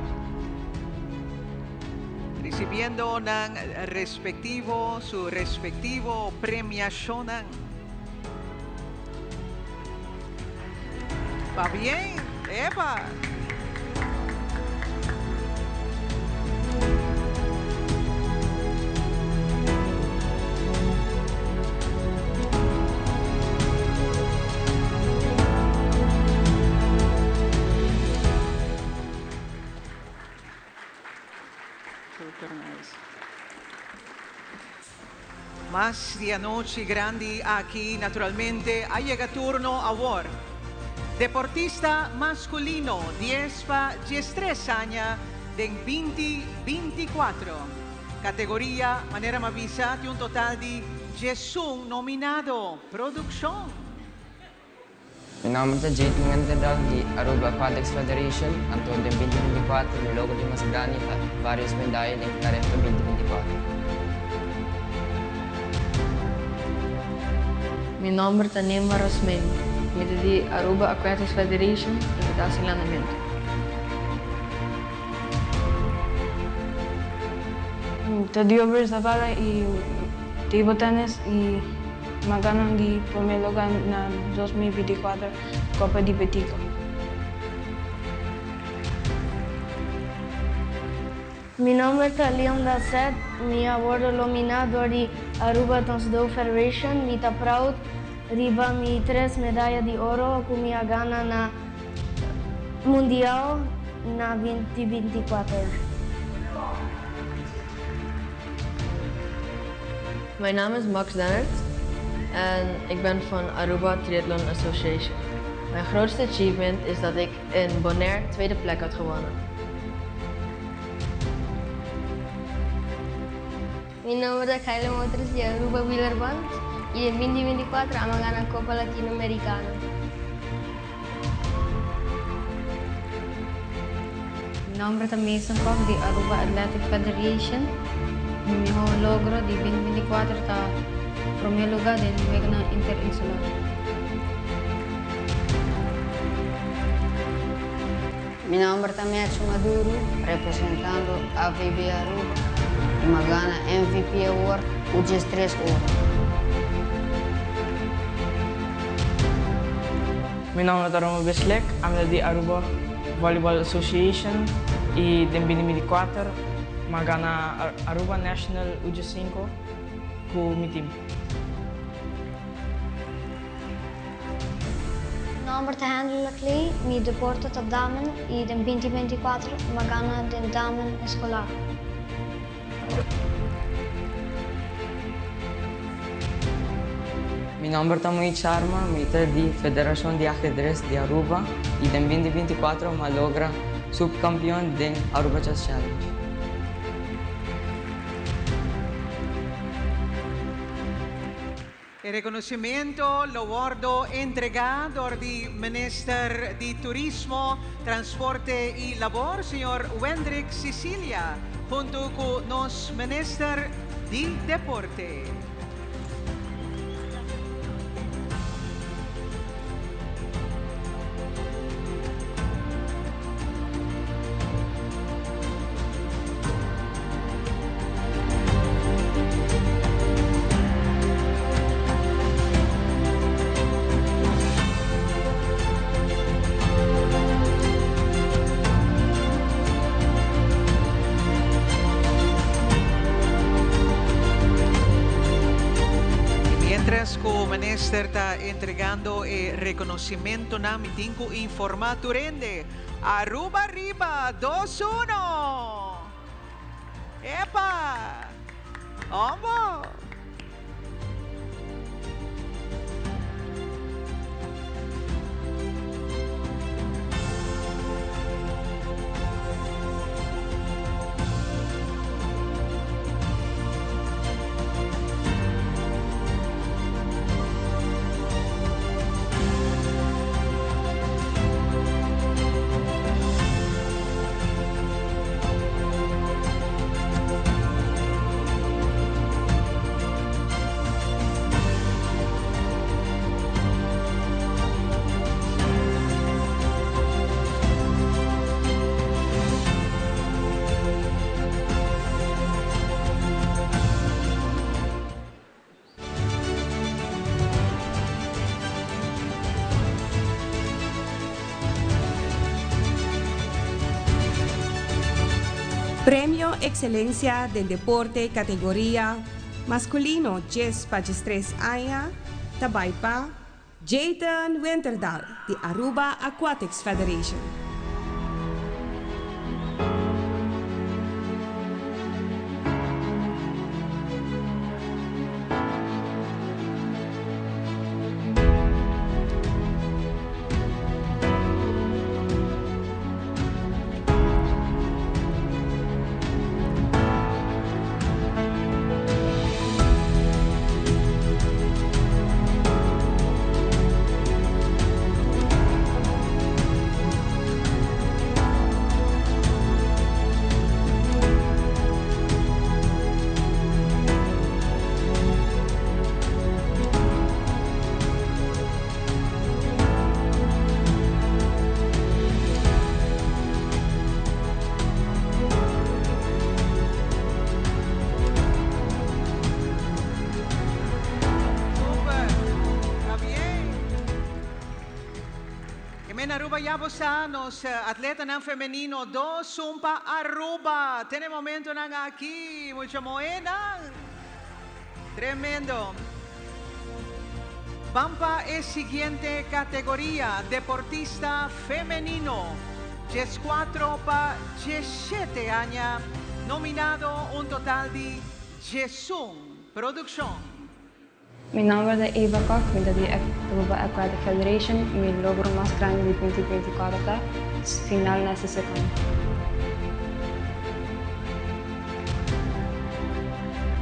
ricibiendo nan respectivo su respectivo premiacionnan. Pabien, epa! Mas di anochi grandi aki naturalmente a yega turno awor. Deportista masculino dies pa 13 aña den 2024. Categoria manera m'a bisa tin un total di 11 nominado. Produccion. Mi nomber ta Jayton Winterdal di Aruba Aquatics Federation, anto den 2024 mi logro di mas grandi ta varios medaya den Carifta 2024. Mi nomber ta Nema Rosmeni, mi ta di Aruba Aquatics Federation y mi ta haci landamento. Mi ta di Over Zavala y table tennis y m'a gana di prome lugar na 2024 Copa di Betico. Mi nomber ta Leon Dasset, mi a wordo nomina door di Aruba Tansdo Federation. Mi ta proud riba mi tres medaya di oro cu mi a gana na Mundial na 2024. Mijn naam is Max Dennert en ik ben van Aruba Triathlon Association. Mijn grootste achievement is dat ik in Bonaire tweede plek had gewonnen. Mi nomber ta Kylie Motors di Aruba Wielerbond y den 2024 ami a gana Copa Latinoamericano. Mi nomber ta Mason Kok di Aruba Athletic Federation. Mi miho logro di 2024 ta prome luga den Weganan Interinsular. Mi nomber ta Matthew Maduro, representando AVB Aruba y m'a gana MVP Award cu 13 oro. Mi nomber ta Romo Bislek, ami ta di Aruba Volleyball Association y den 2024 m'a gana Aruba National U15 cu mi team. Mi nomber ta Henry Laclay, mi deporte ta damen y den 2024 m'a gana den damen escolar. Mi nomber ta Mohit Sharma, mi ta di Federacion di Ajedrez di Aruba y den 2024 m'a logra subcampeon den Aruba Chess Challenge. E reconocimento lo wordo entrega door di Minister di Turismo, Transporte y Labor, señor Wendrick Cicilia, hunto cu nos Minister di Deporte. Mientras cu Minister ta entregando e reconocimentonan mi tin cu informa tur hende, Aruba riba dos uno! Epa! Hombo! Premio Excelencia den Deporte categoria masculino 10 pa 13 aña ta bay pa Jayton Winterdal di Aruba Aquatics Federation. Men Aruba ya bo sa, nos atletanan femenino dos un pa Aruba. Tene momentonan aki, mucha moenan. Tremendo. Ban pa e siguiente categoria, deportista femenino, 14 pa 17 aña, nominado un total di 11. Produccion. Mi nomber ta Eva Kok, mi ta di Aruba Aquatic Federation y mi logro mas grandi di 2024 ta final na SSCon.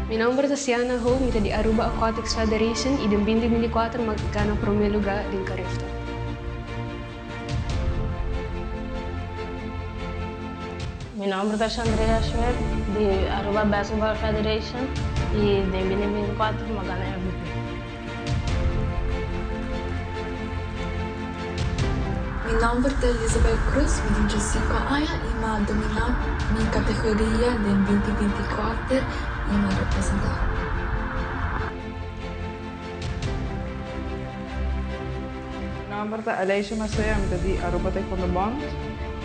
Mi nomber ta Siana Ho, mi ta di Aruba Aquatics Federation y den 2024 mi a gana prome luga den Carifta. Mi nomber ta Shandrea Schmidt di Aruba Basketball Federation y den 2024 mi a gana MVP. Mi nomber ta Elizabeth Cruz, mi tin 15 aña y mi a domina mi categoria den 2024 y mi a representa. Mi nomber ta Aleisha Macea, mi ta di Aruba Taekwondo Bond.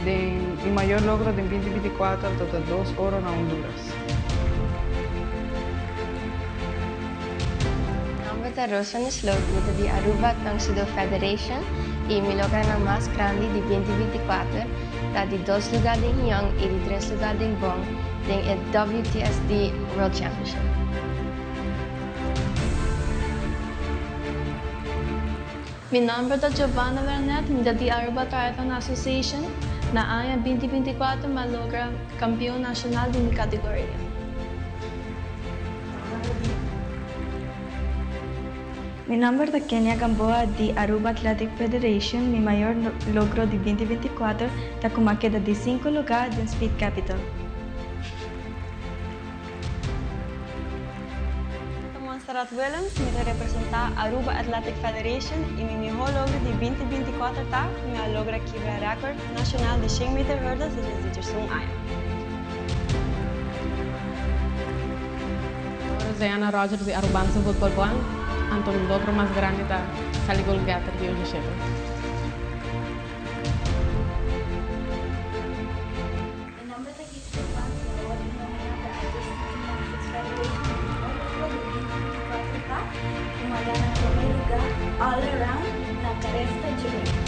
Den mi mayor logro den 2024 ta ta dos oro na Honduras. Mi nomber ta Rosanne Sloot, mi ta di Aruba Tang Soo Do Federation y mi logranan mas grandi di 2024 ta di dos lugar den Hyong y di tres lugar den Bong den e WTSD World Championship. Mi nomber ta Giovanna Wernet, mi ta di Aruba Triathlon Association. Na aña 2024 mi a logra campeon nacional di mi categoria. Mi nomber ta Kenia Gamboa di Aruba Athletic Federation. Mi mayor logro di 2024 ta cu mi a keda di 5 lugar den Speed Capital. Ta Montserrat Willems, mi ta representa Aruba Athletic Federation y mi miho logro di 2024 ta cu mi a logra kibra record nacional di 100 meter hurdles despues di 31 aña. Roseana Rogers di Arubaanse Voetbalbond, anto mi logro mas grandi ta sali goalgetter di Ocho Shete. Mi nomber ta Gisele Vance, mi a wordo nomina pa Artistic Gymnastics Federation y mi logro di 2024 ta cu mi a gana prome lugar all around na Carifta, Jamaica.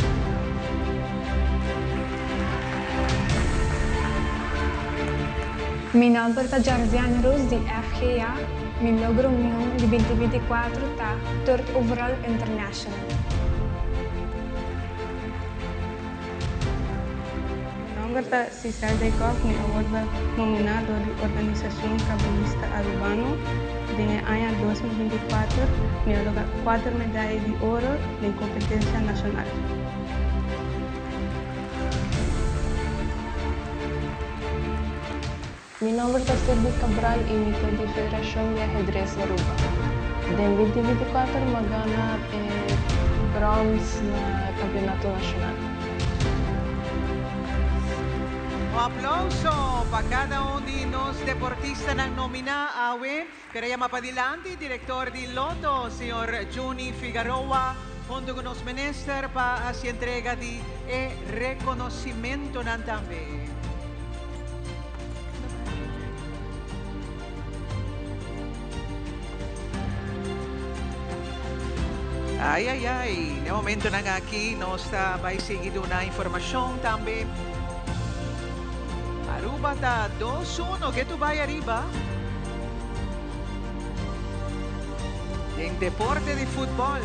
Mi nomber ta Jarziane Roos di FGA, mi logro miho di 2024 ta third overall international. Mi nomber ta Cisel Dijkhoff, mi a wordo nomina door di Organisacion Cabalista Arubano den e aña 2024, mi a logra cuater medaya di oro den competencia nacional. Mi nomber ta Silvy Cabral y mi ta di Federacion di Ajedrez Aruba. Den 2024 mi a gana e brons na Campeonato Nacional. Un aplauso pa cada un di nos deportistanan nomina awe. Pero yama padilanti director di Lotto, señor Juni Figaroa, hunto cu nos minister pa haci entrega di e reconocimentonan tambe. Ay, ay, ay. Na e momentonan aki nos ta bay sigui duna informacion tambe. Aruba ta 2-1, ke tu bay ariba. Den deporte di futbol.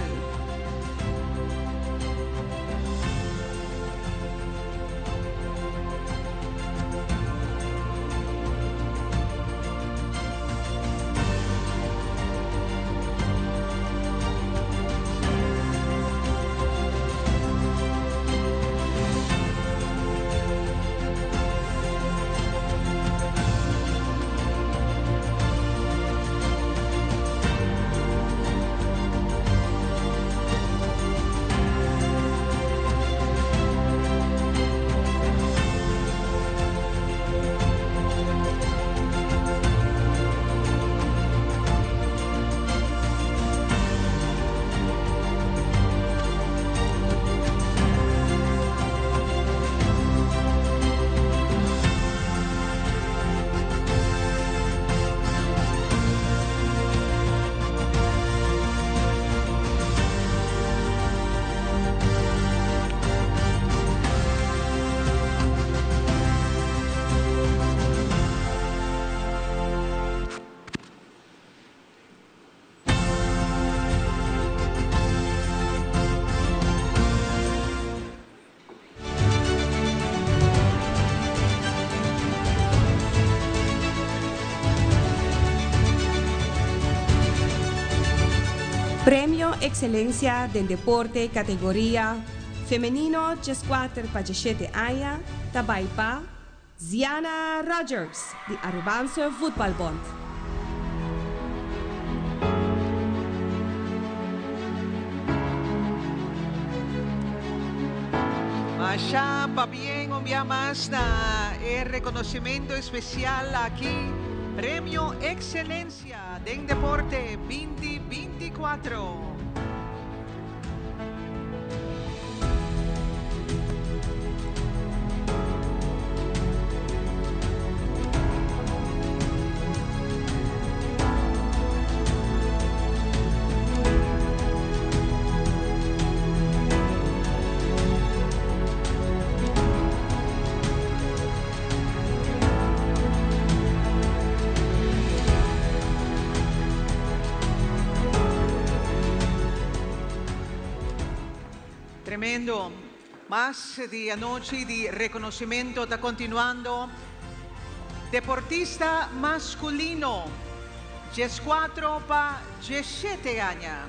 Excelencia den Deporte categoria femenino 14 pa 17 aña ta bay pa Ziana Rogers di Arubaanse Voetbalbond. Masha pabien un bia mas na e reconocimento especial aki, Premio Excelencia den Deporte 2024. Tremendo. Mas di anochi di reconocimento ta continuando. Deportista masculino, 14 pa 17 aña,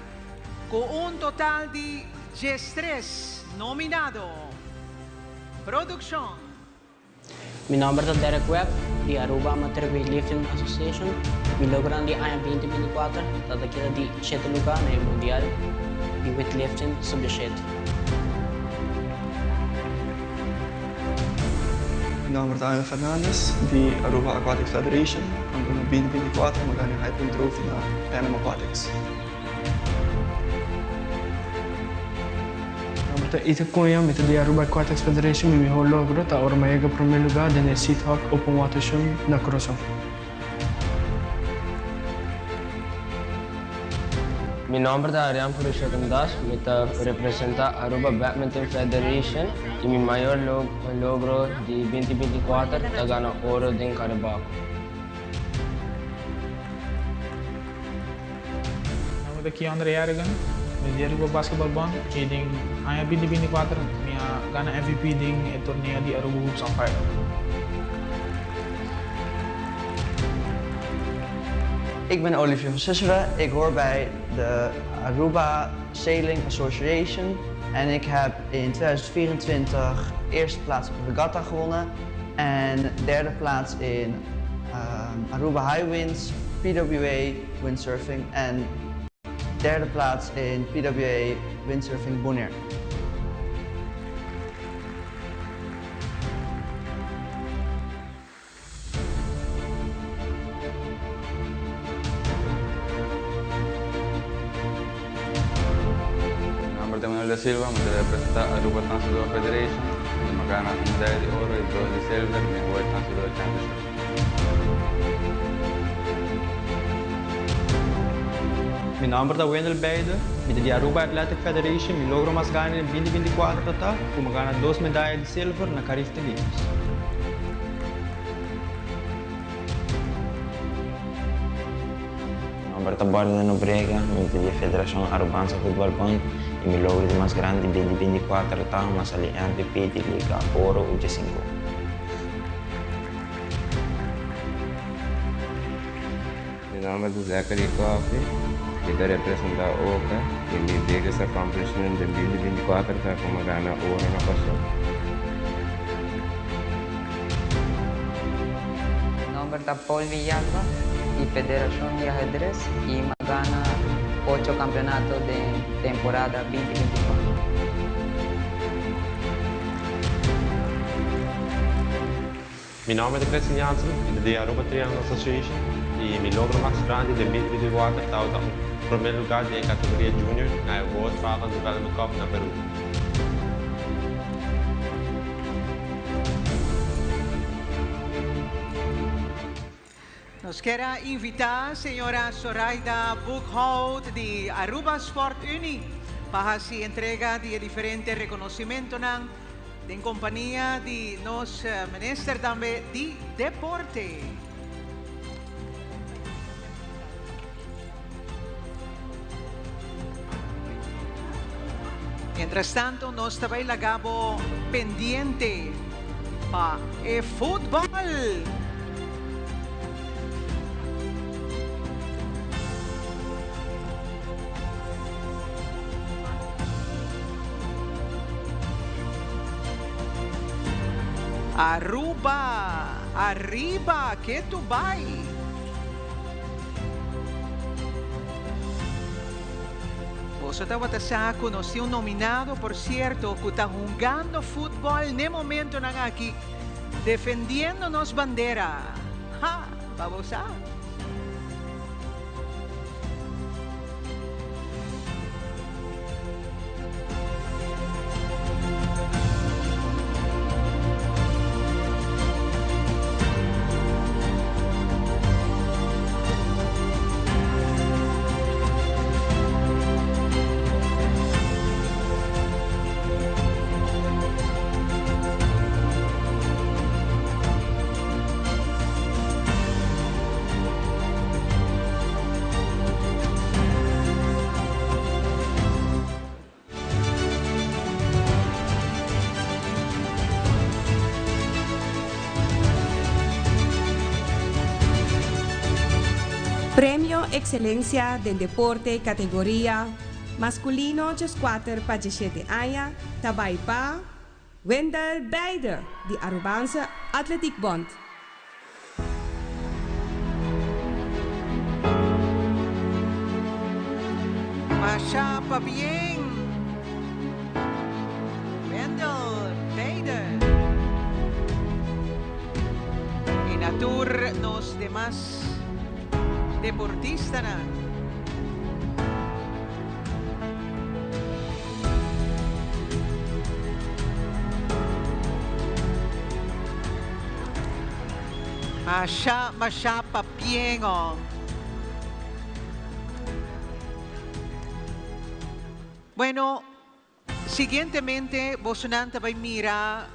cu un total di 13 nominado. Produccion. Mi nomber ta Derek Webb, di Aruba Amateur Weightlifting Association. Mi logronan di aña 2024 ta ta keda di shete lugar na e Mundial di Weightlifting Sub-17. Mi nomber ta Angel Fernandez, di Aruba Aquatic Federation. Anto na 2024 mi a gana e High Point Trophy na Pan Am Aquatics. Mi ta Ethan Cunha, mi ta di Aruba Aquatics Federation. Mi mihor logro ta ora mi a yega prome lugar den e Seahawk Open Water Swim na Curaçao. Mi nomber ta Arian Purushottam Das, mi ta representa Aruba Badminton Federation y mi mayor logro di 2024 ta gana oro den Carebaco. Mi nomber ta Keandre Harrigan, mi di Aruba Basketball Bond y den aña 2024 mi a gana MVP den e torneo di Aruba Hoops on Fire. Ik ben Olivier van Sisseren, ik hoor bij de Aruba Sailing Association en ik heb in 2024 eerste plaats op de regatta gewonnen en derde plaats in Aruba High Winds, PWA Windsurfing en derde plaats in PWA Windsurfing Bonaire. Mi nomber ta Manuel da Silva, mi ta representa Aruba Tansudo Federation y mi a gana un medaya di oro y dos di silver den World Tansudo Championship. Mi nomber ta Wendell Beide, mi ta di Aruba Athletic Federation, mi logro mas grandi den 2024 ta cu mi a gana dos medaya di silver na Carifta Games. Mi nomber ta Borja de Nobrega, mi ta di e Federacion Arubaanse Voetbal Bond y mi logro di mas grandi di 2024 ta mi a sali MVP di Liga Oro U15. Mi nomber ta Zachary Coffie, mi ta representa oca y mi biggest accomplishment den 2024 ta cu mi a gana oro na Corsou. Mi nomber ta Paul Villalba di Federacion di Ahedrez y mi a gana ocho campeonato den temporada 2024. Mi nomber ta Christian Jansen, mi ta di Aruba Triathlon Association y mi logro mas grandi den 2024 tabata un primer lugar den e categoria Junior na e World Triathlon Development Cup na Peru. Nos kier a invita señora Soraida Boekhout di Aruba Sport Unie pa haci entrega di e diferente reconocimentonan den compania di nos Minister tambe di Deporte. Mientras tanto nos ta bay laga bo pendiente pa e futbol. Aruba, ariba, ketu bai! Boso tabata sa cu nos tin un nominado, por cierto, cu ta hungando futbol n'e momentonan aki, defendiendo nos bandera. Ha! Pa bo sa. Premio Excelencia den Deporte categoria masculino 14 pa 17 aña ta bay pa Wendell Beide di Arubaanse Atletiek Bond. Masha pabien Wendell Beide y na tur nos demas deportistanan. Masha, masha pabien oh. Bueno, siguientemente bosonan ta bay mira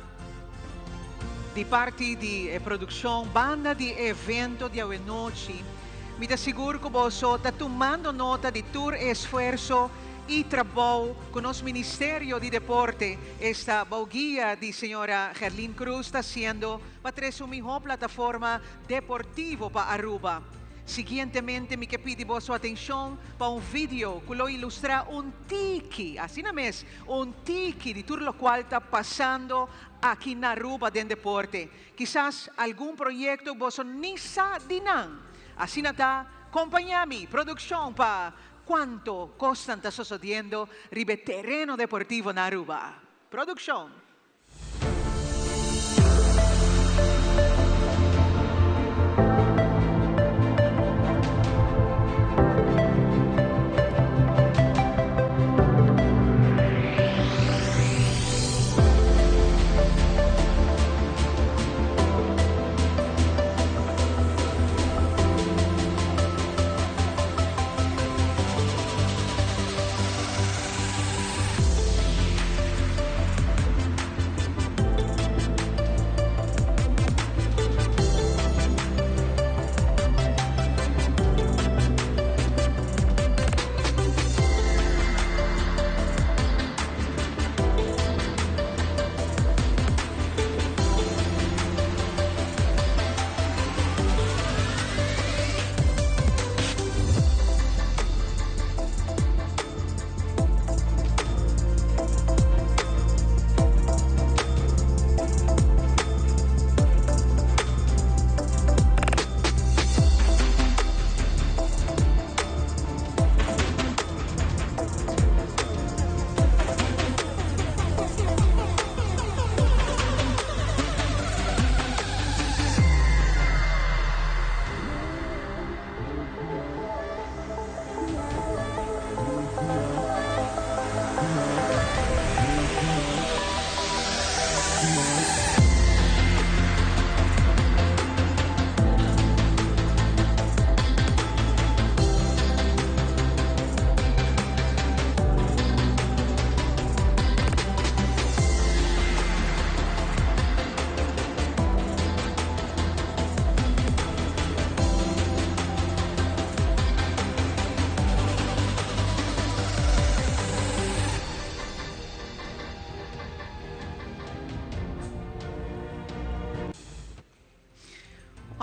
di parti di e produccion banda di e evento di awenochi. Mi ta sigur cu boso ta tumando nota di tur e esfuerso y trabou cu nos Ministerio di Deporte, esta bou guia di señora Gerlien Croes, ta haciendo pa trece un miho plataforma deportivo pa Aruba. Siguientemente mi ke pidi boso atencion pa un video cu lo ilustra un tiki, asina mes, un tiki di tur locual ta pasando aki na Aruba den deporte. Kisas algun proyecto boso ni sa di nan. Asina ta, compaña mi, produccion, pa Cuanto cosnan ta sosodiendo riba e tereno deportivo na Aruba? Produccion.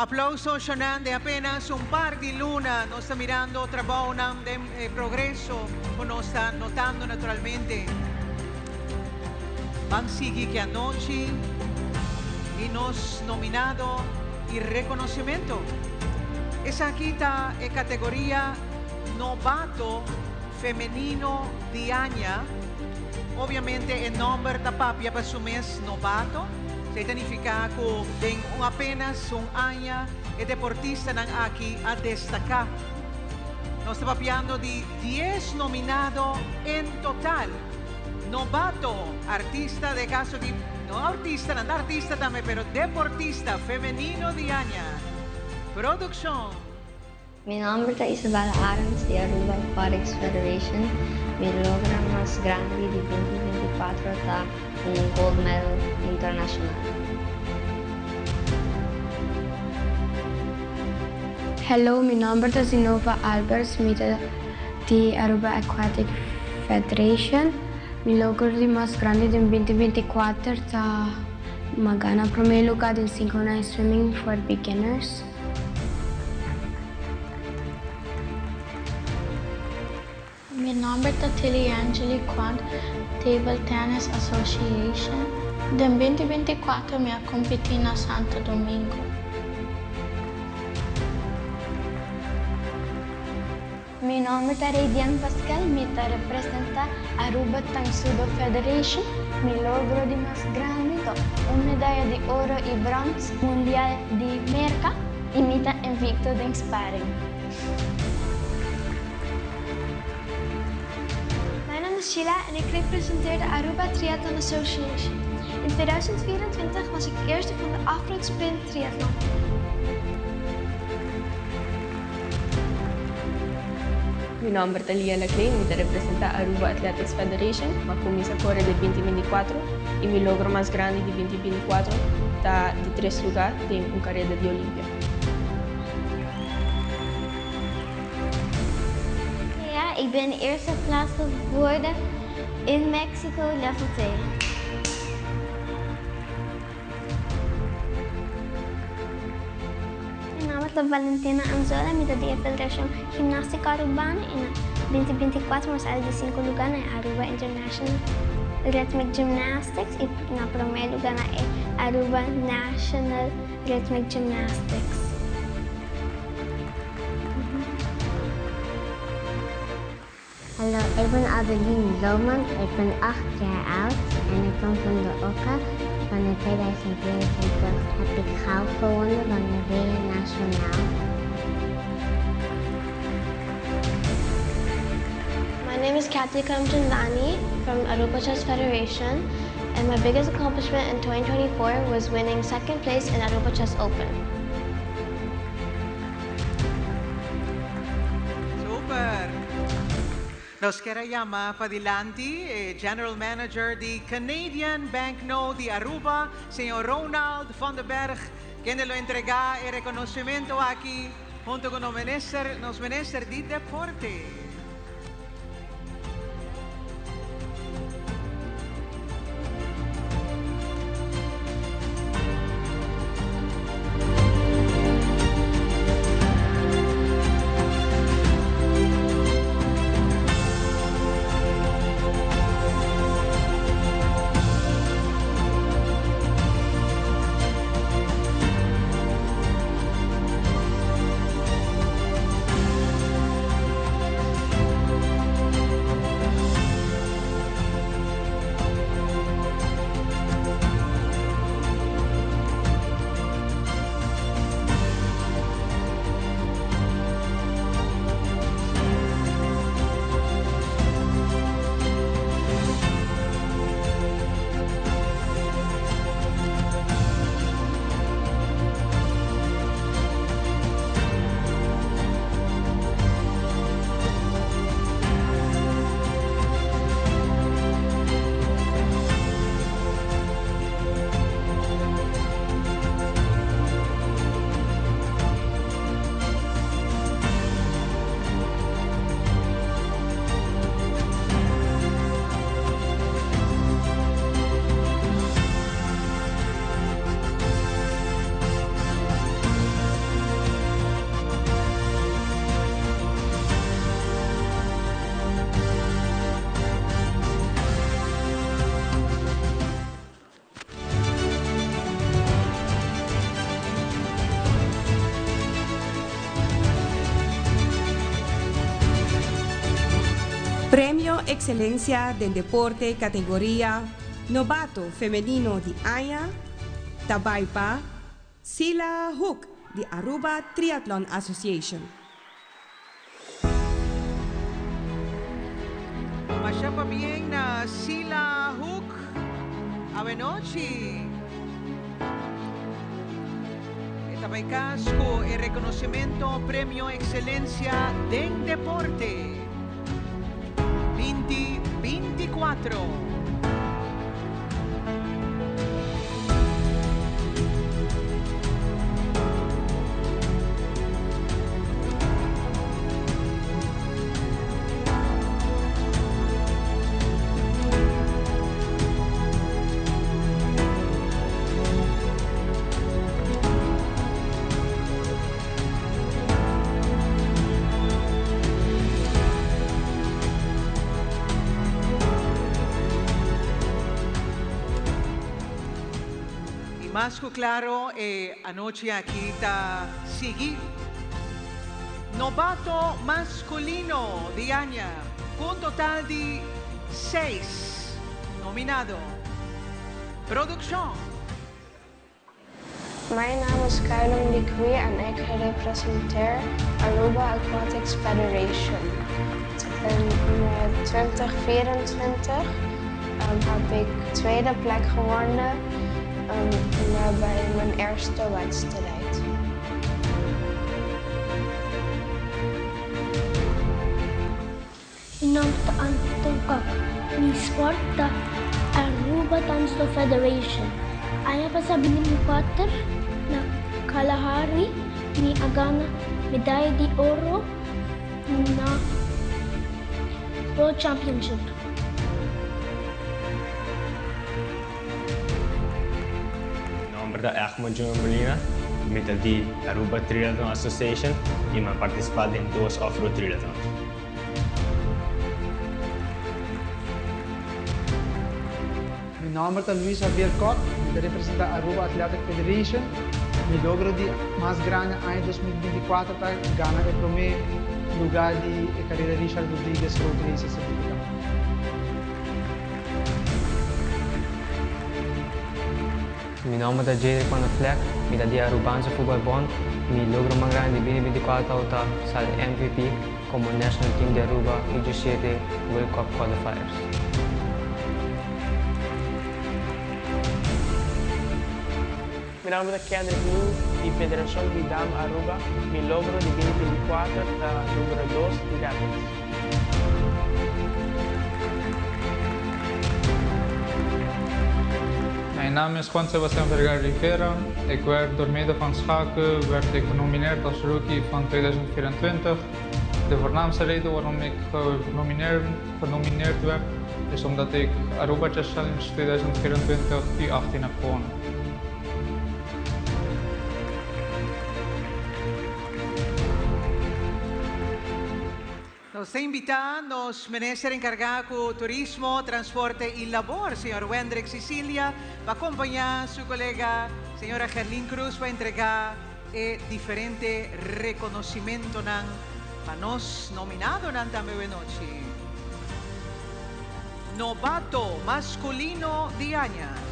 Aplauso Shonan de apenas un par di luna nos ta mirando trabounan den progreso cu nos ta notando naturalmente. Ban sigui ke anochi. Y nos nominado y reconocimento. Esaki ta e categoria Nobato Femenino di Aña. Obviamente e nomber ta papia pa su mes, nobato. Esey ta nifica cu den un apenas un aña e deportistanan aki a destaca. Nos ta papiando di dies nominado en total. Nobato, artista, den caso di, no artista, nan ta artista tambe, pero deportista femenino di aña. Produccion. Mi nomber ta Isabella Arends di Aruba Aquatics Federation. Mi logra mas grandi di 2024 ta un gold medal internacional. Hello, mi nomber ta Zinova Alberts, mi ta di Aruba Aquatic Federation. Mi logro di mas grandi den 2024 ta m'a gana prome lugar den Synchronized Swimming for Beginners. Mi nomber ta Tilly Angeli Quant, Table Tennis Association. Den 2024 mi a competi na Santo Domingo. Mi nomber ta Raydian Pascal, mi ta representa Aruba Tang Soo Do Federation. Mi logro di mas grandi ta un medaya di oro y brons Mundial di Merca y mi ta invicto den sparring. Mijn naam is Sheila en ik representeer de Aruba Triathlon Association. In 2024 was ik eerste van de Afro Sprint Triathlon. Mi nomber ta Lia Laclay, mi ta representa Aruba Athletics Federation. M'a cuminsa core den 2024 y mi logro mas grandi di 2024 ta di tres lugar den un careda di Olimpia. Ja, ik ben eerste plaats geworden in Mexico level 2. Mi nomber ta Valentina Anzola, mi ta di e Federacion Gimnastico Arubano y na 2024 mi a sali di cinco lugar na e Aruba International Rhythmic Gymnastics y na prome lugar na e Aruba National Rhythmic Gymnastics. Hallo, ik ben Adeline Lohman, ik ben 8 jaar oud en ik kom van de Oka. Van de 2024 heb ik goud gewonnen van de Wereld Nationaal. My name is Kathy Kamchandani from Aruba Chess Federation and my biggest accomplishment in 2024 was winning second place in Aruba Chess Open. Super! Nos kier a yama padilanti e General Manager di Canadian Banknote di Aruba, señor Ronald van der Berg, kende lo entrega e reconocimento aki hunto cu nos minister, nos minister di Deporte. Excelencia den Deporte categoria Nobato Femenino di Aña ta bay pa Sila Hoek di Aruba Triathlon Association. Masha pabien na Sila Hoek awenochi. E ta bay cas cu e reconocimento Premio Excelencia den Deporte 2024. Y mas cu claro e anochi aki ta sigui. Nobato masculino di aña cu un total di seis nominado. Produccion. Mijn naam is Kylon Liqui en ik representeer Aruba Aquatics Federation. In 2024 heb ik tweede plek gewonnen bij mijn eerste wedstrijd. Mi nomber ta Anton Kok. Mi sport ta Aruba Tansto Federation. Aña pasa 2024 na Kalahari mi a gana medaya di oro na World Championship. Mi nomber ta Egmond Junior Molina, mi ta di Aruba Triathlon Association y mi a participa den dos off-road triathlons. Mi nomber ta Luis Javier Kok, mi ta representa Aruba Athletic Federation. Mi logro di mas grandi aña 2024 ta gana e prome lugar di e carera Richard Rodriguez Road Race Certificado. Mi nomber ta Jadrick van der Vlek, mi ta di Arubaanse Voetbal Bond. Mi logro mas grandi di 2024 ta sali MVP como National Team di Aruba U17 World Cup Qualifiers. Mi nomber ta Kendrick Lu di Federacion di Dam Aruba. Mi logro di 2024 ta numero dos di Rapids. Mijn naam is Juan Sebastian Vergara Rivera. Ik werd door middel van schaken werd ik genomineerd als rookie van 2024. De voornaamste reden waarom ik genomineerd, genomineerd werd is omdat ik Aruba Chess Challenge 2024 U18 heb gewonnen. Nos ta invita nos Minister encarga cu Turismo, Transporte y Labor, señor Wendrick Cicilia, pa acompaña su colega señora Gerlin Cruz pa entrega e diferente reconocimentonan pa nos nominadonan tambe wenochi. Nobato masculino di aña.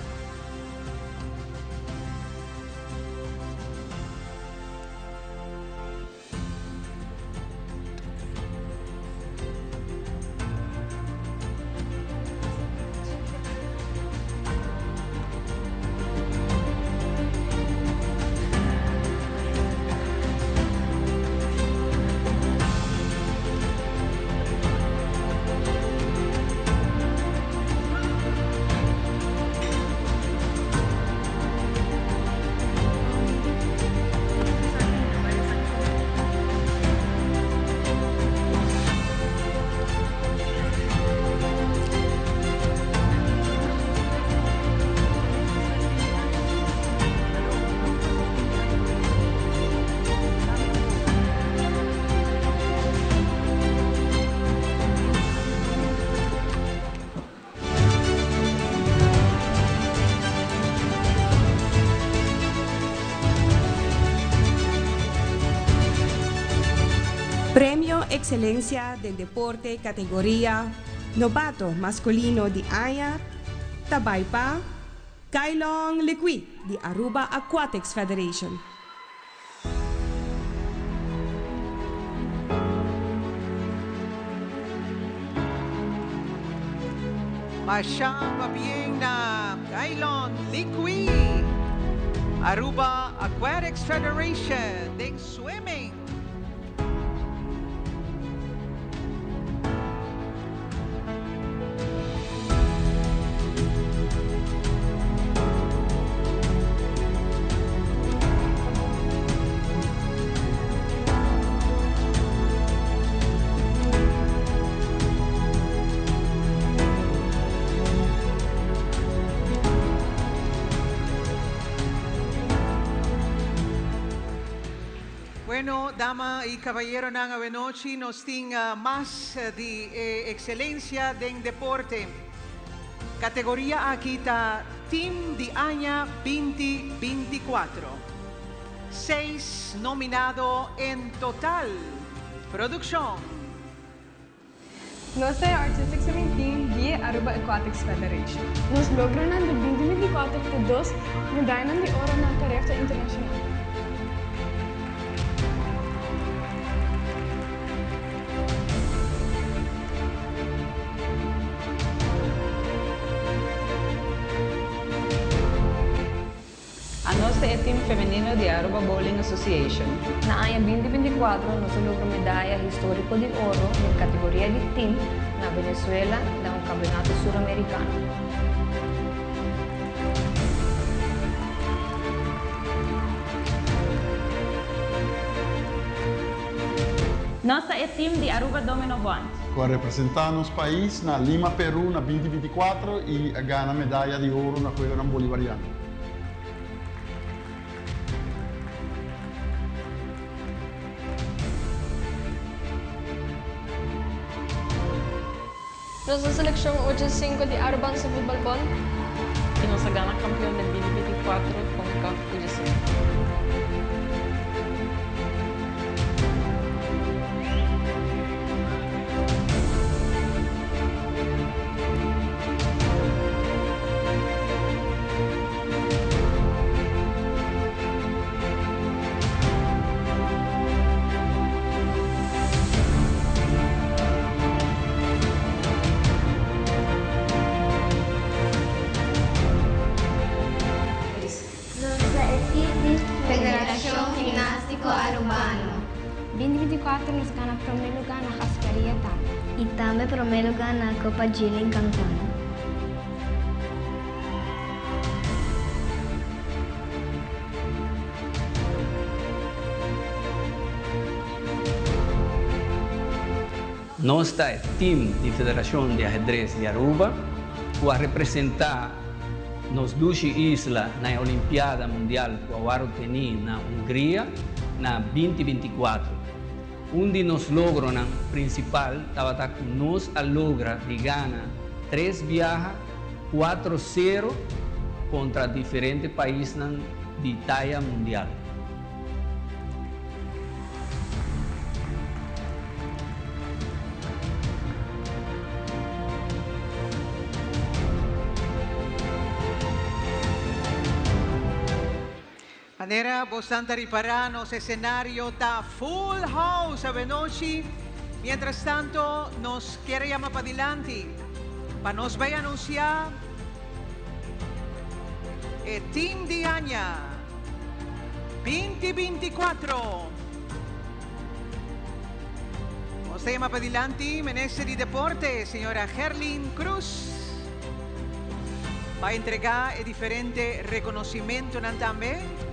Premio Excelencia den Deporte categoria Nobato masculino di aña ta bay pa Kailong Liqui di Aruba Aquatics Federation. Masha pabien na Kailon Liqui, Aruba Aquatics Federation den swimming. Bueno, dama y caballeronan, awenochi nos tin mas di e excelencia den deporte. Categoria aki ta Team di Aña 2024. Seis nominado en total. Produccion. Nos ta e Artistic Swimming Team di e Aruba Aquatics Federation. Nos logronan di 2024 ta dos medayanan di oro na Carefta Internacional. Anos ta e team femenino di Aruba Bowling Association. Na aña 2024 nos a logra medaya historico di oro den categoria di team na Venezuela na un campeonato Suramericano. Nos ta e team di Aruba Domino Bond. Cu a representa nos pais na Lima, Peru na 2024 y a gana medaya di oro na Juegonan Bolivariano. Nos ta seleccion 85 di Arubaanse Voetbal Bond. Y nos a gana campeon den 2024 Concacaf U17. Nos ta e team di Federacion Gimnastico Arubano. 2024 nos gana prome luga na Gasperia tambe. Y tambe prome luga na Copa Gili in Cancun. Nos ta e team di Federacion di Ahedrez di Aruba cu a representa nos dushi isla na e Olimpiada Mundial cu a wòrdu teni na Hungria na 2024. Un di nos logronan principal tabata cu nos a logra di gana tres biaha cuatro cero contra diferente paisnan di taya mundial. Manera boso ta ripara, nos escenario ta full house awenochi. Mientras tanto, nos kier yama padilanti pa nos bay anuncia e team di aña 2024. Nos ta yama padilanti Minister di Deporte, señora Gerlin Croes, pa entrega e diferente reconocimento tambe.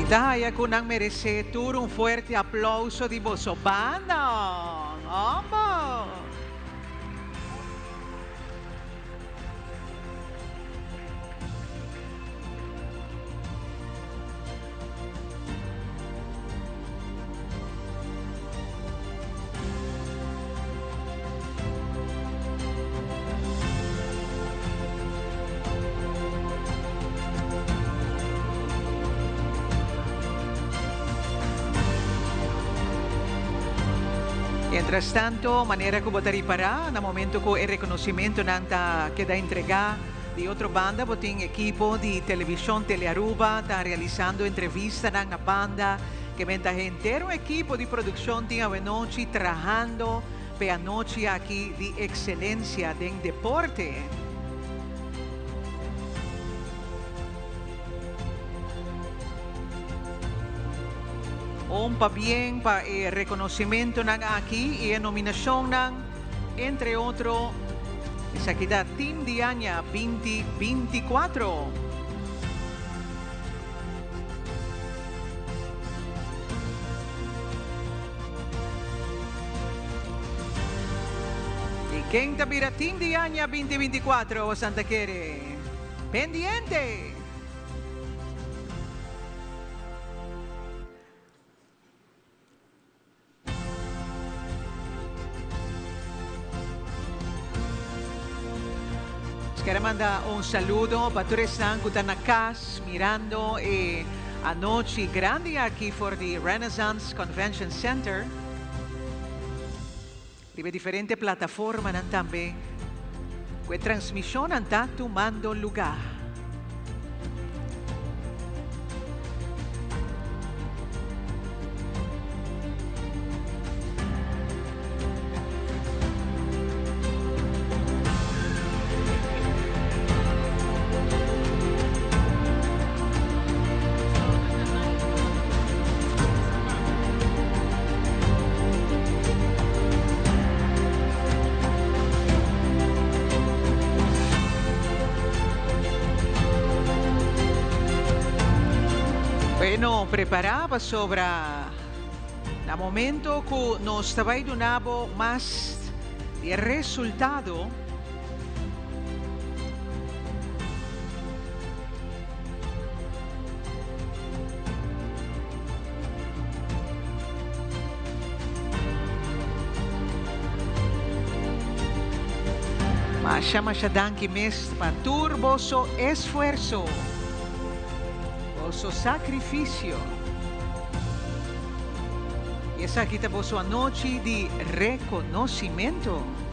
Medaya cu nan merece tur un fuerte aplauso di boso banda. Vamos! Mientras tanto, manera ku bo ta ripará, na momento ku e rekonosimentonan ta keda entregá, di otro banda bo tin ekipo di televishon Telearuba ta realisando entrevistanan na banda, ke men ta henter un ekipo di produkshon tin awenochi trahando p'e anochi aki di ekselensia den deporte. Un pabien pa e reconocimentonan aki y e nominacionnan, entre otro, esaki ta Team di Aña 2024. Y ken ta bira Team di Aña 2024, Santa Kere? Pendiente! Nos quiere manda un saludo pa tur esnan cu ta na cas mirando e anochi grandi aki for di Renaissance Convention Center. Riba e diferente plataformanan tambe ku e transmishonnan ta tumando lugá. Bueno, prepara pasobra na momento cu nos ta bay duna bo mas di e resultado. Masha masha danki mes pa tur boso esfuerso, boso sacrificio. Y esaki ta boso anochi di reconocimento.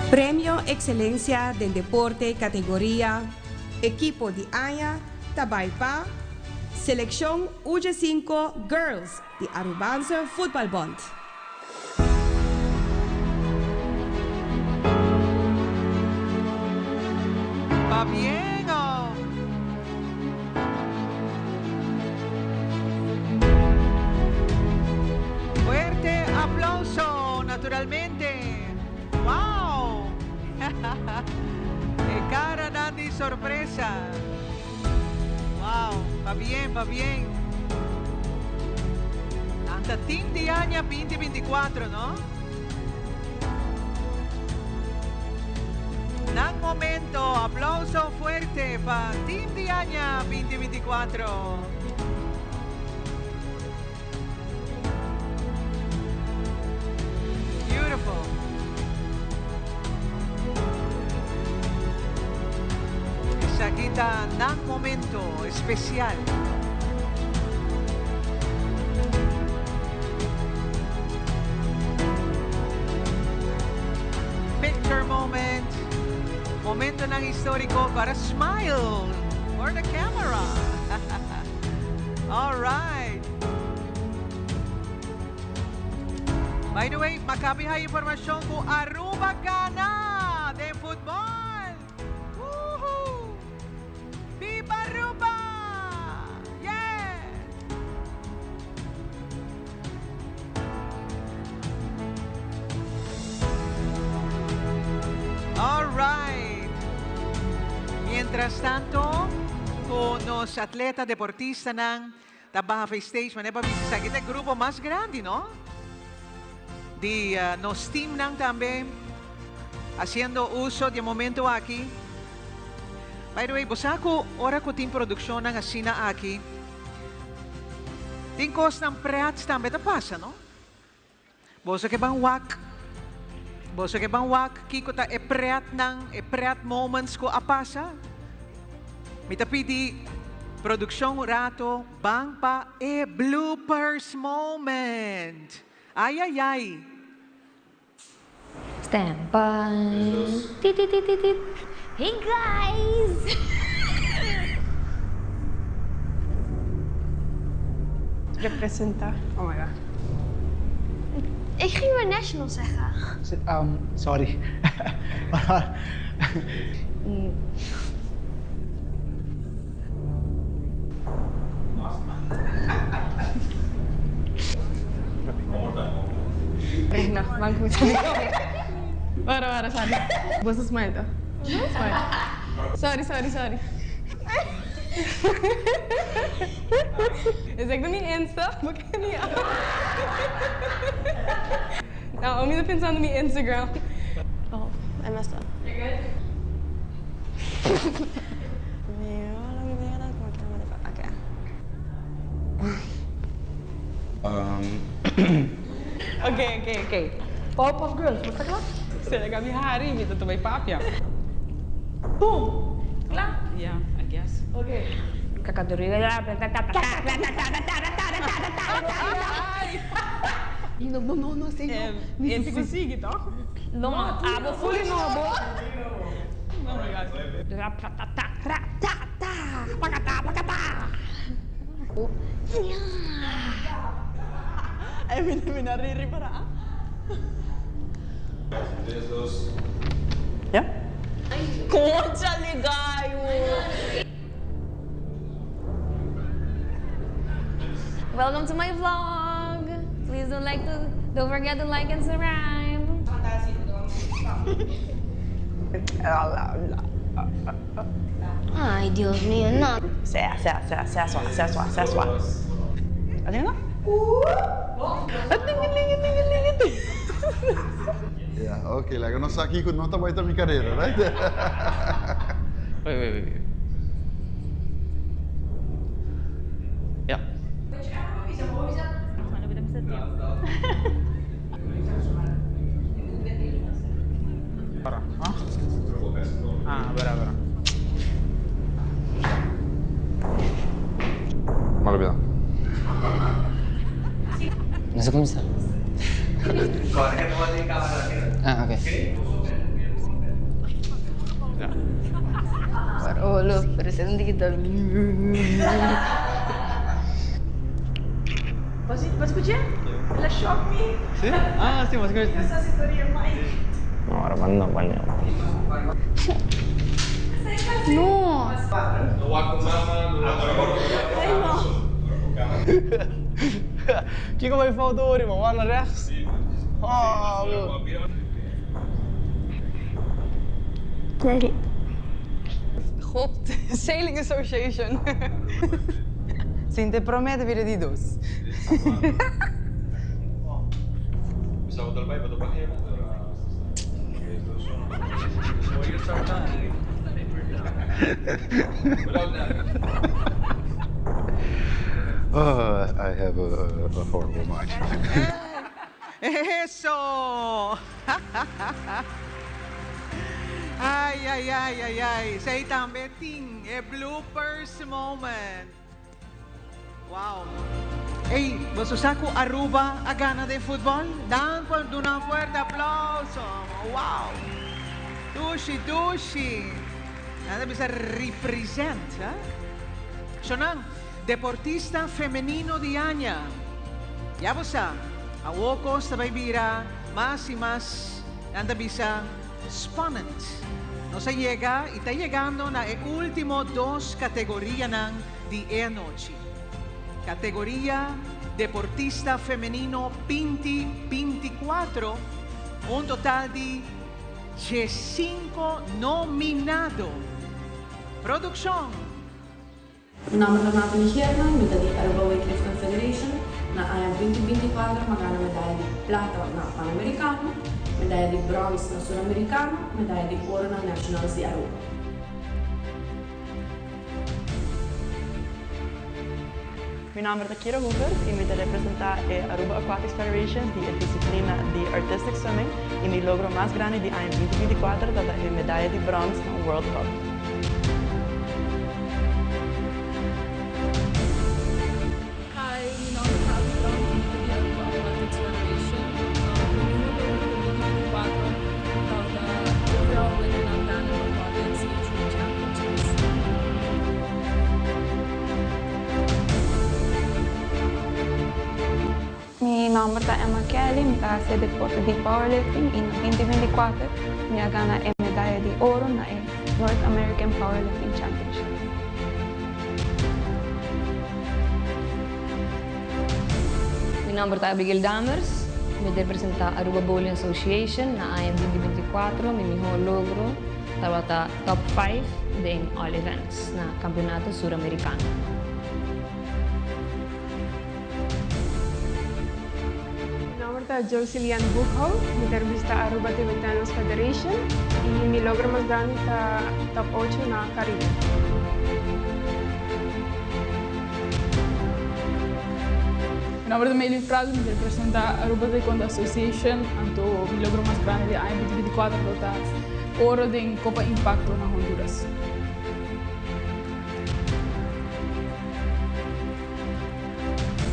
Premio Excelencia den Deporte categoria Ekipo di Aña ta bai pa Seleccion UG5 Girls di Arubaanse Voetbalbond. Pabien oh. Fuerte aplauso naturalmente. Wow! E caranan di sorpresa. Wow, pabien, pabien. Nan ta team di aña 2024, no? Nan momento, aplauso fuerte pa team di aña 2024. Beautiful. Esaki ta nan momento especial. Picture moment. Momentonan historico para smile for the camera. All right. By the way, Maccabi hay informacion cu Aruba gana den futbol. Woohoo! Viva Aruba! Yeah! All right. Mientras tanto, cu nos atleta deportistanan. ta baha for stage manera pa bisa esaki ta e grupo mas grandi no di nos teamnan tambe haciendo uso di e momento aki. By the way bo sa cu ora cu tin produccionnan asina aki tin cosnan pret tambe ta pasa no. Boso ke ban wak? Boso ke ban wak kiko ta e pretnan, e pret moments ku a pasa? Mi ta pidi produkshon un rato ban pa e bloopers moment. Ai ai ai. Stand by. Tit tit tit tit tit. Hey guys! Representa. Oh my god. Ik ging weer national zeggen. Um, sorry. No, ban cuminsa di nobo. Ora, ora, sorry. Boso smile to. Smile. Sorry, sorry, sorry. Esaki ta mi Insta, bo ke mi No, mi ta pensando mi Instagram. Oh, I messed up. You're good? Oké, oké, oké. Powerpuff Girls, bo sa kla? Sera ka mi hari, mi ta ta bai papia. Boom! Kla? Yeah, I guess. Oké. No, no, no, no, si no. E tin ku sigui tòg? No, abo fuli nobo. Oh my God. Ay, mi mi na ri para ah. Tres, dos. Ya? Conchale gayo! Welcome to my vlog! Please don't like to don't forget to like and subscribe. Ay, Dios mío, no. Sea, sea, sea, sea sua, sea sua, sea sua. Asina no? Ya, ok, laga nos sa kiko no ta bai ta mi karera, right? Wait, wait, wait, wait. Ja. Ah, bera, bera. M'a lubida. No sa cuminsa. Ah, ok. Olo, pero esei un digital. Bo scucha? El a shock mi. Si? Ah, si, bo scucha. No, ora ban no ban no. No. Kiko bai fout ori man, wak na rechts. Oh, bro. God, Sailing Association. Sin te prome ta bira di dos. Oh, I have a, a horrible mind. Eso! Ay, ay, ay, ay, ay. Esey tambe tin e bloopers moment. Wow. Ey, boso sa cu Aruba a gana den futbol? Dan por duna un fuerte aplauso. Wow. Dushi, dushi. Nan ta bisa represent, eh? Shonan, deportista femenino di aña. Ya bo sa, awo cos ta bay bira mas y mas, nan ta bisa, spannend. Nos a yega y ta yegando na e ultimo dos categorianan di e anochi. Categoria Deportista Femenino binti binticuatro, un total di diescinco nominado. Produccion. Mi nomber ta Nathalie Geerman, mi ta di Aruba Weightlifting Federation. Na aña 2024 mi a gana medaya di plata na Panamericano, medaya di brons na Suramericano, medaya di oro na Nationals di Aruba. Mi nomber ta Kira Hoevert y mi ta representa e Aruba Aquatics Federation di e disciplina di Artistic Swimming y mi logro mas grandi di aña 2024 ta ta e medaya di brons na World Cup. Hi, mi nomber ta Abby Tromp y mi ta di Aruba Aquatics Federation. Mi mihor logro pa 2024 ta ta overall winner na Pan Am Aquatics Age Group Championships. Mi nomber ta Emma Kelly, mi ta haci e deporte di powerlifting y na 2024 mi a gana e medaya di oro na e North American Powerlifting Championship. Mi nomber ta Abigail Dammers, mi ta representa Aruba Bowling Association na aña 2024, mi miho logro tabata top 5 den all events na Campeonato Sur Americano. Mi nomber ta Joselian Boekhout, mi ta representa Aruba Table Tennis Federation y mi logro mas grandi ta top ocho na Caribe. Mi nomber ta Meili Prado, mi ta representa Aruba Taekwondo Association, anto mi logro mas grandi di aña 2024 lo ta oro den Copa Impacto na Honduras.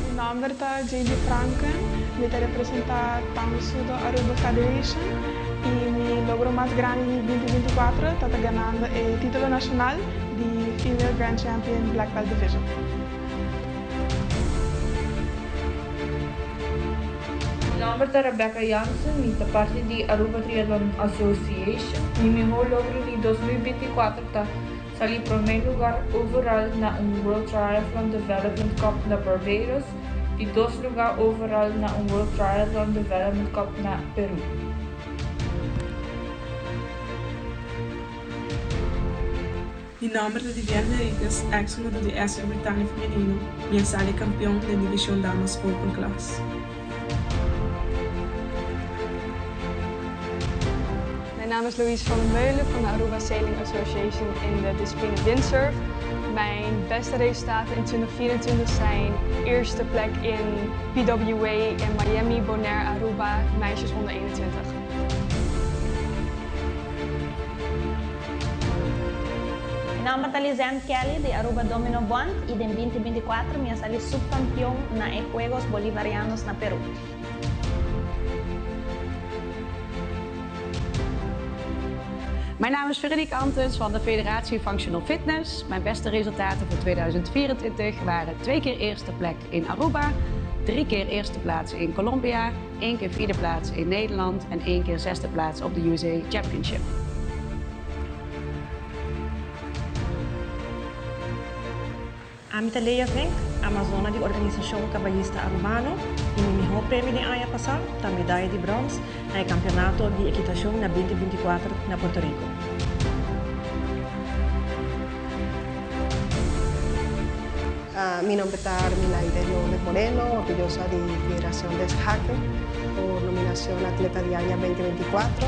Mi nomber ta JD Franken, mi ta representa Tamsudo Aruba Federation y mi logro mas grandi di 2024 ta ta ganando e titulo nacional di Female Grand Champion Black Belt Division. Mi nomber ta Rebecca Jansen, mi ta parti di Aruba Triathlon Association. Mi mihor logro di 2024 ta Sali promé lugar overall na un World Triathlon Development Cup na Barbados, di dos lugar overall na un World Triathlon Development Cup na Peru. Mi nomber ta Divienne Henriquez, ex hungadó di SV Britannia Femenino. Mi a sali kampeon den divishon Damas Open Class. Mijn naam is Louise van der Meulen van de Aruba Sailing Association in de discipline windsurf. Mijn beste resultaten in 2024 zijn eerste plek in PWA in Miami, Bonaire, Aruba, meisjes onder 21. Mi nomber ta Lizanne Kelly di Aruba Domino Bond y den 2024 mi a sali subcampeon na e Juegos Bolivarianos na Peru. Mijn naam is Veronique Antens van de Federatie Functional Fitness. Mijn beste resultaten voor 2024 waren twee keer eerste plek in Aruba, drie keer eerste plaats in Colombia, één keer vierde plaats in Nederland en één keer zesde plaats op de USA Championship. Ami ta Lea Vink, Amazona di Organisashon Kaballista Arubano i mi mihó premio di aña pasá ta medaya di bròns na e Kampeonato di Ekitashon na 2024 na Puerto Rico. Mi nomber ta Armilaide Lourdes Moreno, orgullosa di Federacion de Jaque por nominacion Atleta di Aña 2024,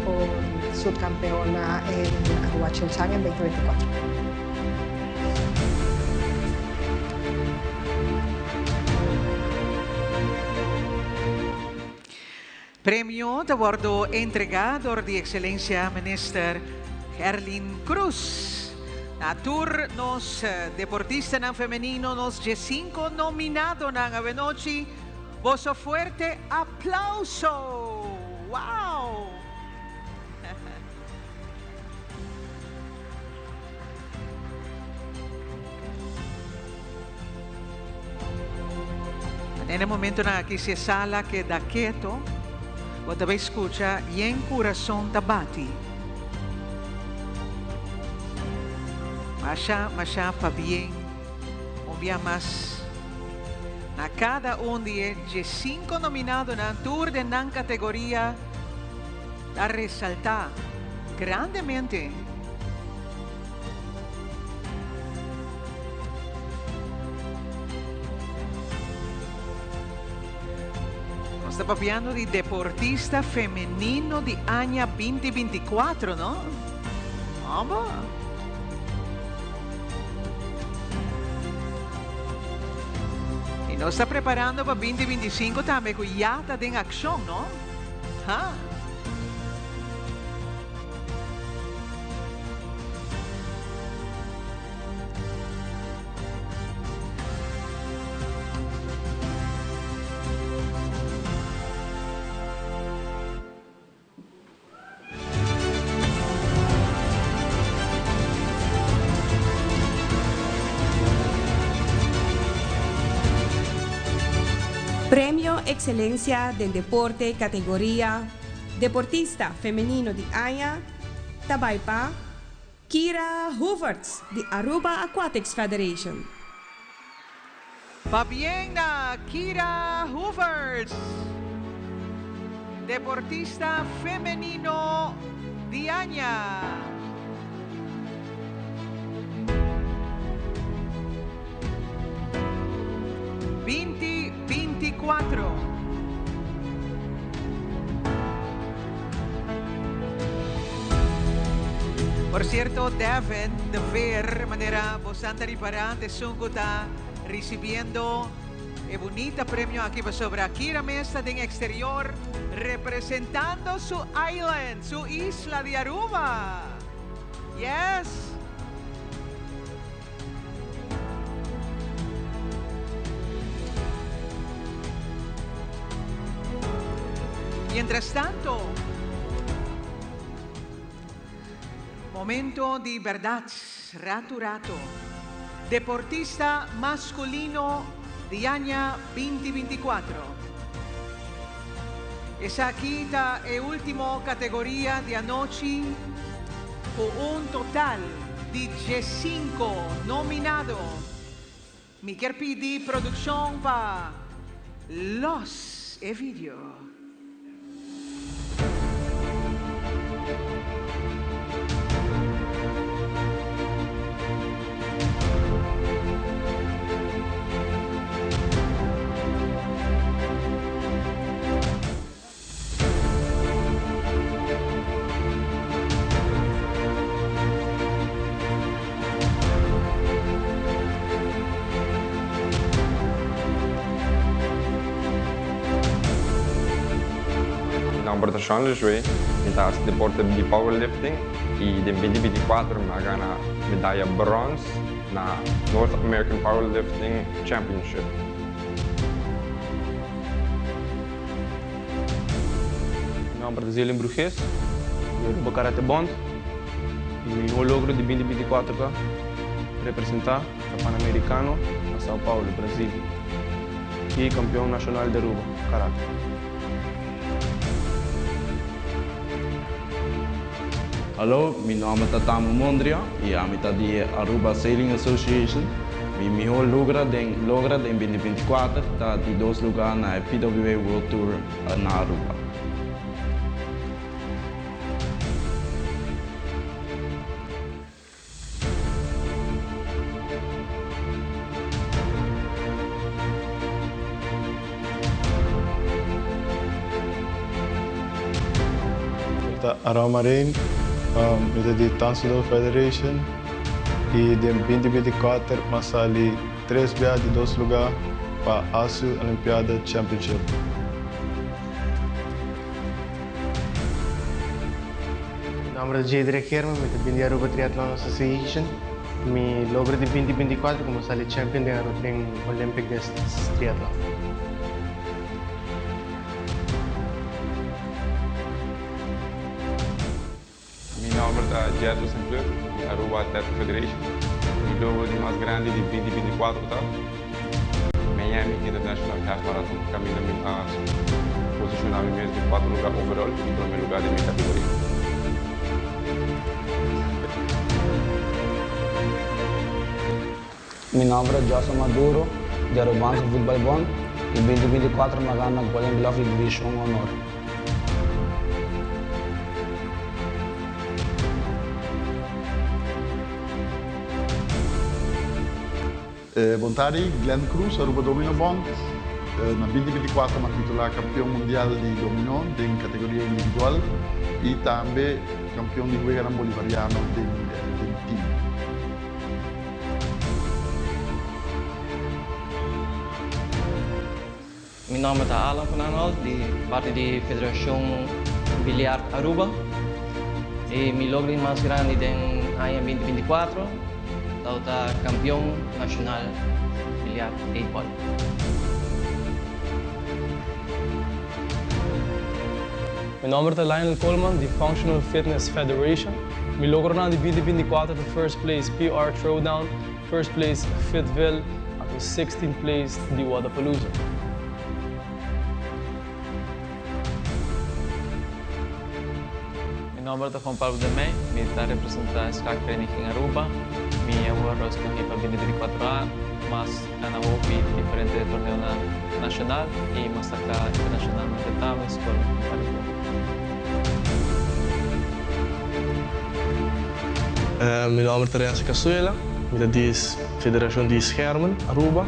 por subcampeona en Aruba Chelsang en 2024. Premio ta wordo entrega dor di Excelencia Minister Gerlin Cruz. Na tur nos deportistanan femenino, nos diesinco nominadonan awenochi, boso fuerte aplauso! Wow! Den e momentonan aki si e sala keda keto, bo ta bay scucha yen curason ta bati. Masha, masha pabien un bia mas na cada un di e diescinco nominadonan, tur den nan categoria ta resalta grandemente. Nos ta papiando di deportista femenino di aña binti binticuatro, no? Abo? Y nos ta preparando pa binti binticinco tambe cu ya ta den accion, no? Ha? Premio Excelencia den Deporte categoria Deportista Femenino di Aña ta bay pa Kira Hoevertsz di Aruba Aquatics Federation. Pabien na Kira Hoevertsz, deportista femenino di aña. Binti binticuatro. Por cierto, Devin de Veer, manera bosan ta ripara, t'esun cu ta ricibiendo e bunita premio aki pasobra Kira mes ta den exterior representando su island, su isla di Aruba. Yes! Mientras tanto, momento di berdad, rato rato, deportista masculino di aña binti binticuatro. Esaki ta e ultimo categoria di anochi cu un total di diescinco nominado. Mi kier pidi produccion pa los e video. Mi nomber ta Sean Lejué, mi ta hasi deporte di powerlifting y den binti binticuatro mi a gana medaya brons na North American Powerlifting Championship. Mi nomber ta Zelin Bruges, mi Aruba Karate Bond y mi mihor logro di binti binticuatro ta representa na Panamericano na Sao Paulo, Brasil y campeon nacional di Aruba Karate. Hallo, mi nomber ta Tamo Mondria y ami ta di Aruba Sailing Association. Mi mihor logra den logra den binti binticuater ta di dos lugar na e PWA World Tour na Aruba. Ta Aron Marin, mi ta di Tansudo Federation y den binti binticuater m'a sali tres bia di dos lugar pa Asu Olimpiada Championship. Mi nomber ta Jadrick Herman, mi ta bin di Aruba Triathlon Association. Mi logro di binti binticuatro como sali champion den Aruba den Olympic Distance Triathlon. Mi nomber ta Jetro Saint Fleur di Aruba Athletic Federation. Mi logro di mas grandi di binti binticuatro ta Miami International Half Marathon caminda mi a posiciona mi mes di cuatro lugar overall y prome lugar den mi categoria. Mi nomber ta Joshua Maduro di Arubaanse Voetbal Bond y binti binticuatro mi a gana Golden Glove di Division Honor. Bon tardi, Glenn Cruz, Aruba Domino Bond. Na 2024 m'a titulá kampion mundial di dominó den kategoria individual i tambe kampion di Weganan Bolivariano den den team. Mi nomber ta Alan van Anholt di parti di Federacion Biliard Aruba y mi logro di mas grandi den aña 2024 tabata campeon nacional biliard 8 ball. Mi nomber ta Lionel Coleman di Functional Fitness Federation. Mi logronan di 2024 ta first place PR Throwdown, First place Fitville anto sixteenth place di Wodapalooza. Mi nomber ta Juan Pablo de Mey, mi ta representa Schaakvereniging Aruba. Mi a worde scogi pa bini 24 A, mas gana hopi diferente torneonan nacional y mas saca internacionalmente tambe score un par di punto. Mi nomber ta Renzo Casuela, mi ta di Federacion di Schermen Aruba.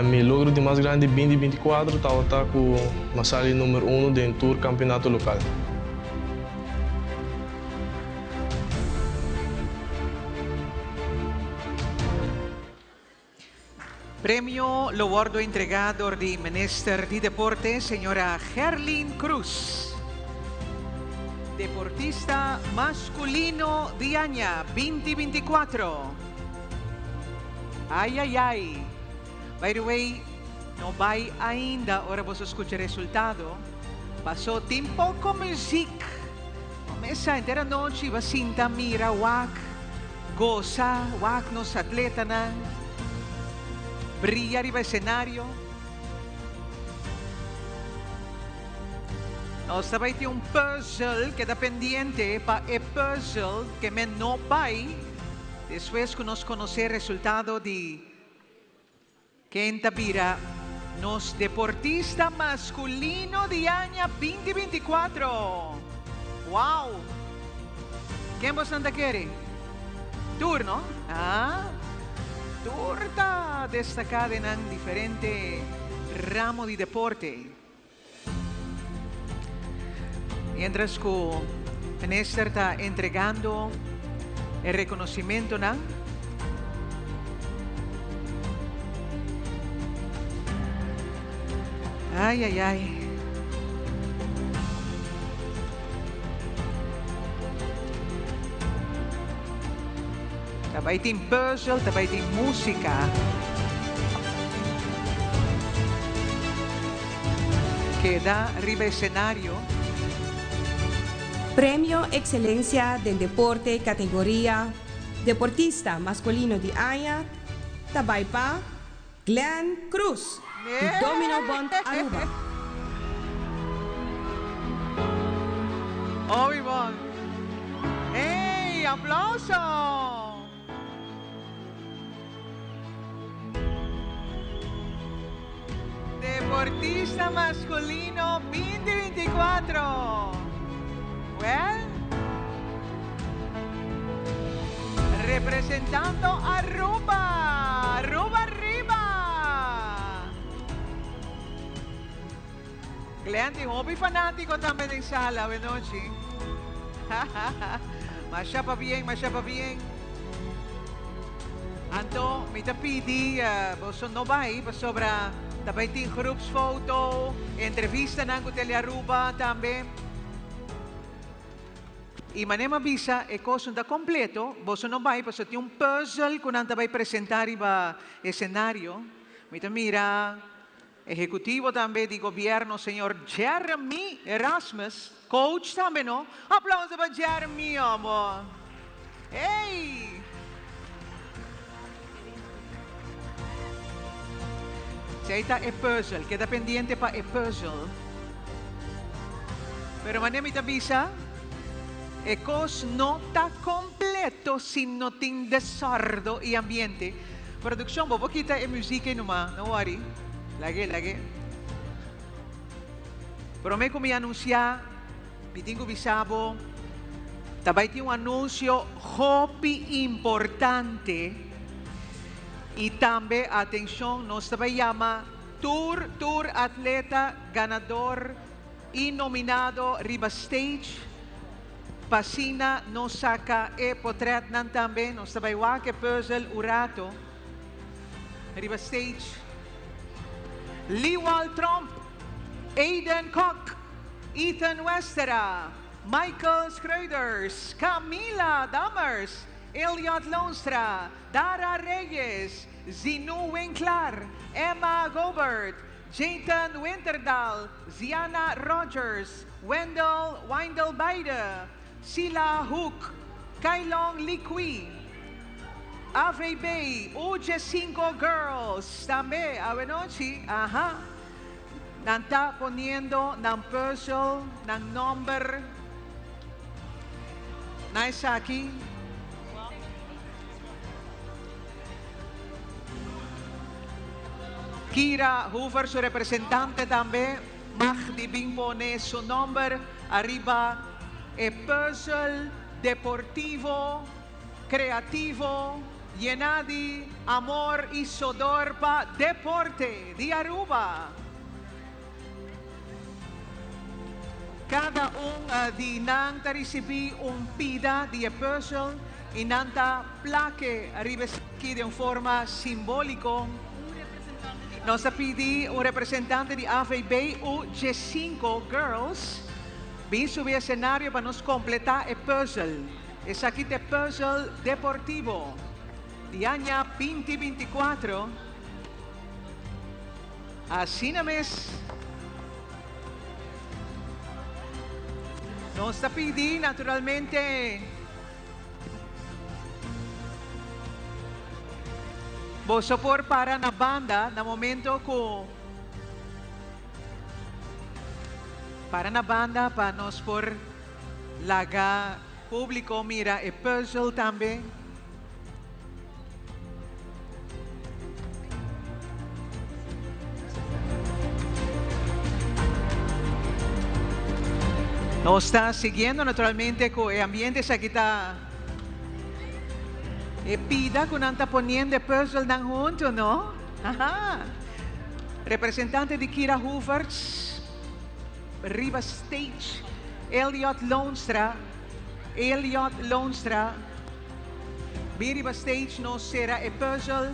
Mi logro di mas grandi 2024 tabata cu mi a sali number uno den tur campeonato local. Premio lo wordo entrega dor di Minister di Deporte señora Gerlin Cruz. Deportista masculino di aña 2024. Ay ay ay. By the way, no bay ainda ora boso scucha resultado, paso tin poco muziek. Mesa henter anochi ba sinta mira wak. Gosa wak nos atletanan bria riba esenario. Nos ta bai tin un puzzel, keda pendiente pa e puzzel ke men no bai despues ku nos konosé resultado di Ken ta bira nos deportista masculino di aña 2024? Wow! Ken bosnan ta kere? Tur, no? Ah, tur ta destaca den nan diferente ramo di deporte. Mientras cu Minister ta entregando e reconocimentonan, Ay, ay, ay. Ta bay tin puzzel, ta bay tin musica. Keda riba escenario. Premio Excelencia den Deporte categoria Deportista Masculino di Aña ta bay pa Glenn Cruz di Domino Bond Aruba. Hopi bon. Ey, aplauso! Deportista masculino 2024. Well, representando Aruba, Aruba riba! Glenn tin hopi fanatico tambe den sala awe nochi. Masha pabien, masha pabien. Anto mi ta pidi boso no bai pasobra ta bai tin groepsfoto, entrevistanan cu Telearuba tambe. Y mane m'a bisa e cos no ta completo, boso no bai pasobra tin un puzzel cu nan ta bai presenta riba escenario. Mi ta mira Ehecutivo tambe di gobierno señor Jeremy Erasmus, coach tambe no? Aplauso pa Jeremy omo! Ey! Esey ta e puzzel, keda pendiente pa e puzzel. Pero manera mi ta bisa, e cos no ta completo si no tin desordo y ambiente. Produccion bo por kita e muziek ey numa, no worry. Lag'e, lag'e. Prome ku mi anuncia, mi tin ku bisa bo, ta bai tin un anuncio hopi importante y tambe, atencion, nos ta bai yama. Tur tur atleta ganador y nominado riba stage pa asina nos saca e potretnan tambe. Nos ta bay wak e puzzel un rato riba stage. Liwal Tromp, Aiden Kok, Ethan Westera, Michael Schreuders, Camila Dammers, Elliot Loonstra, Dara Reyes, Zinu Winklar, Emma Gobert, Jayton Winterdal, Ziana Rogers, Wendell Windel Beide, Sila Hoek, Kailong Liqui, AVB, UG5 Girls, tambe, awenochi, aha. Nan ta poniendo nan puzzel, nan nomber, na esaki. Kira Hoover, su representante tambe, mag di bin pone su nomber ariba e puzzel deportivo, creativo, yena di amor y sodor pa deporte di Aruba. Cada un di nan ta ricibi un pida di e puzzel y nan ta plake ariba esaki den un forma simbolico. Nos ta pidi un representante di AVB u G5 Girls bin subi escenario pa nos completa e puzzel. Esaki ta e puzzel deportivo di aña 2024. Asina mes, nos ta pidi naturalmente boso por para na banda na momento cu para na banda pa nos por laga publico mira e puzzel tambe. Nos ta siguiendo naturalmente cu e ambiente esaki ta e pida cu nan ta poniendo e puzzelnan hunto, no? Aha. Representante di Kira Hoeverts riba stage, Elliot Loonstra, Elliot Loonstra. Bin riba stage nos sera e puzzel.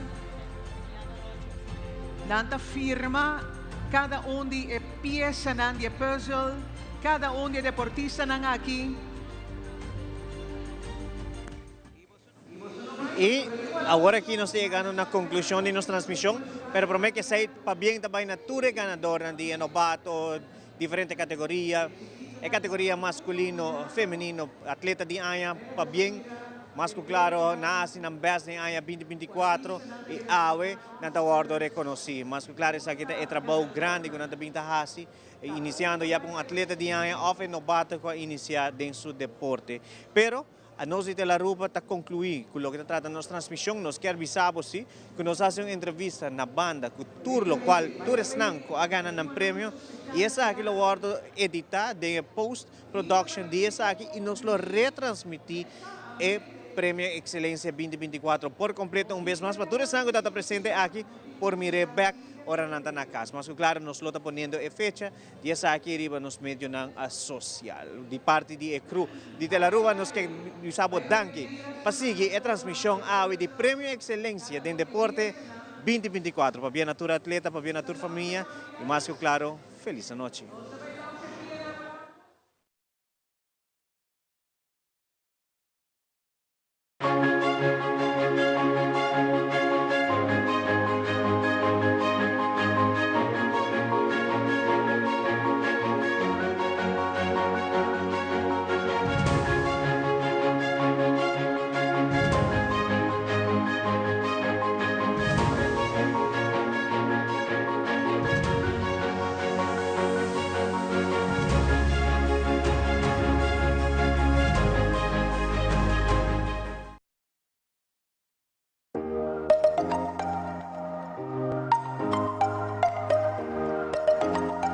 Nan ta firma cada un di e piesanan di e puzzel, cada un di e deportistanan aki. Y awor aki nos ta yegando na conclusion di nos transmision, pero prome ke esey pabien ta bay na tur e ganadornan di e nobato, Diferente categoria, e categoria masculino, femenino, atleta di aña pabien, mas cu claro nan a haci nan best den aña 2024 y awe nan ta wordo reconoci. Mas cu claro esaki ta e trabou grandi cu nan ta bin ta haci, iniciando ya pa un atleta di aña of e nobato cu a inicia den su deporte. Pero. Anos di Telaruba ta conclui cu loke ta trata nos transmision. Nos kier bisa bo si cu nos haci un entrevista na banda cu tur locual tur esnan cu a gana nan premio y esaki lo wordo edita den e post production di esaki y nos lo retransmiti e Premio Excelencia 2024 por completo un bes mas pa tur esnan cu ta ta presente aki por mir'e bek ora nan ta na cas. Mas cu claro nos lo ta poniendo e fecha Di esaki riba nos medionan social. Di parti di e crew di Telaruba nos ke bisa bo danki pa sigui e transmision awe di Premio Excelencia den Deporte 2024. Pabia na tur atleta, pabia na tur famia y mas cu claro, feliz anochi.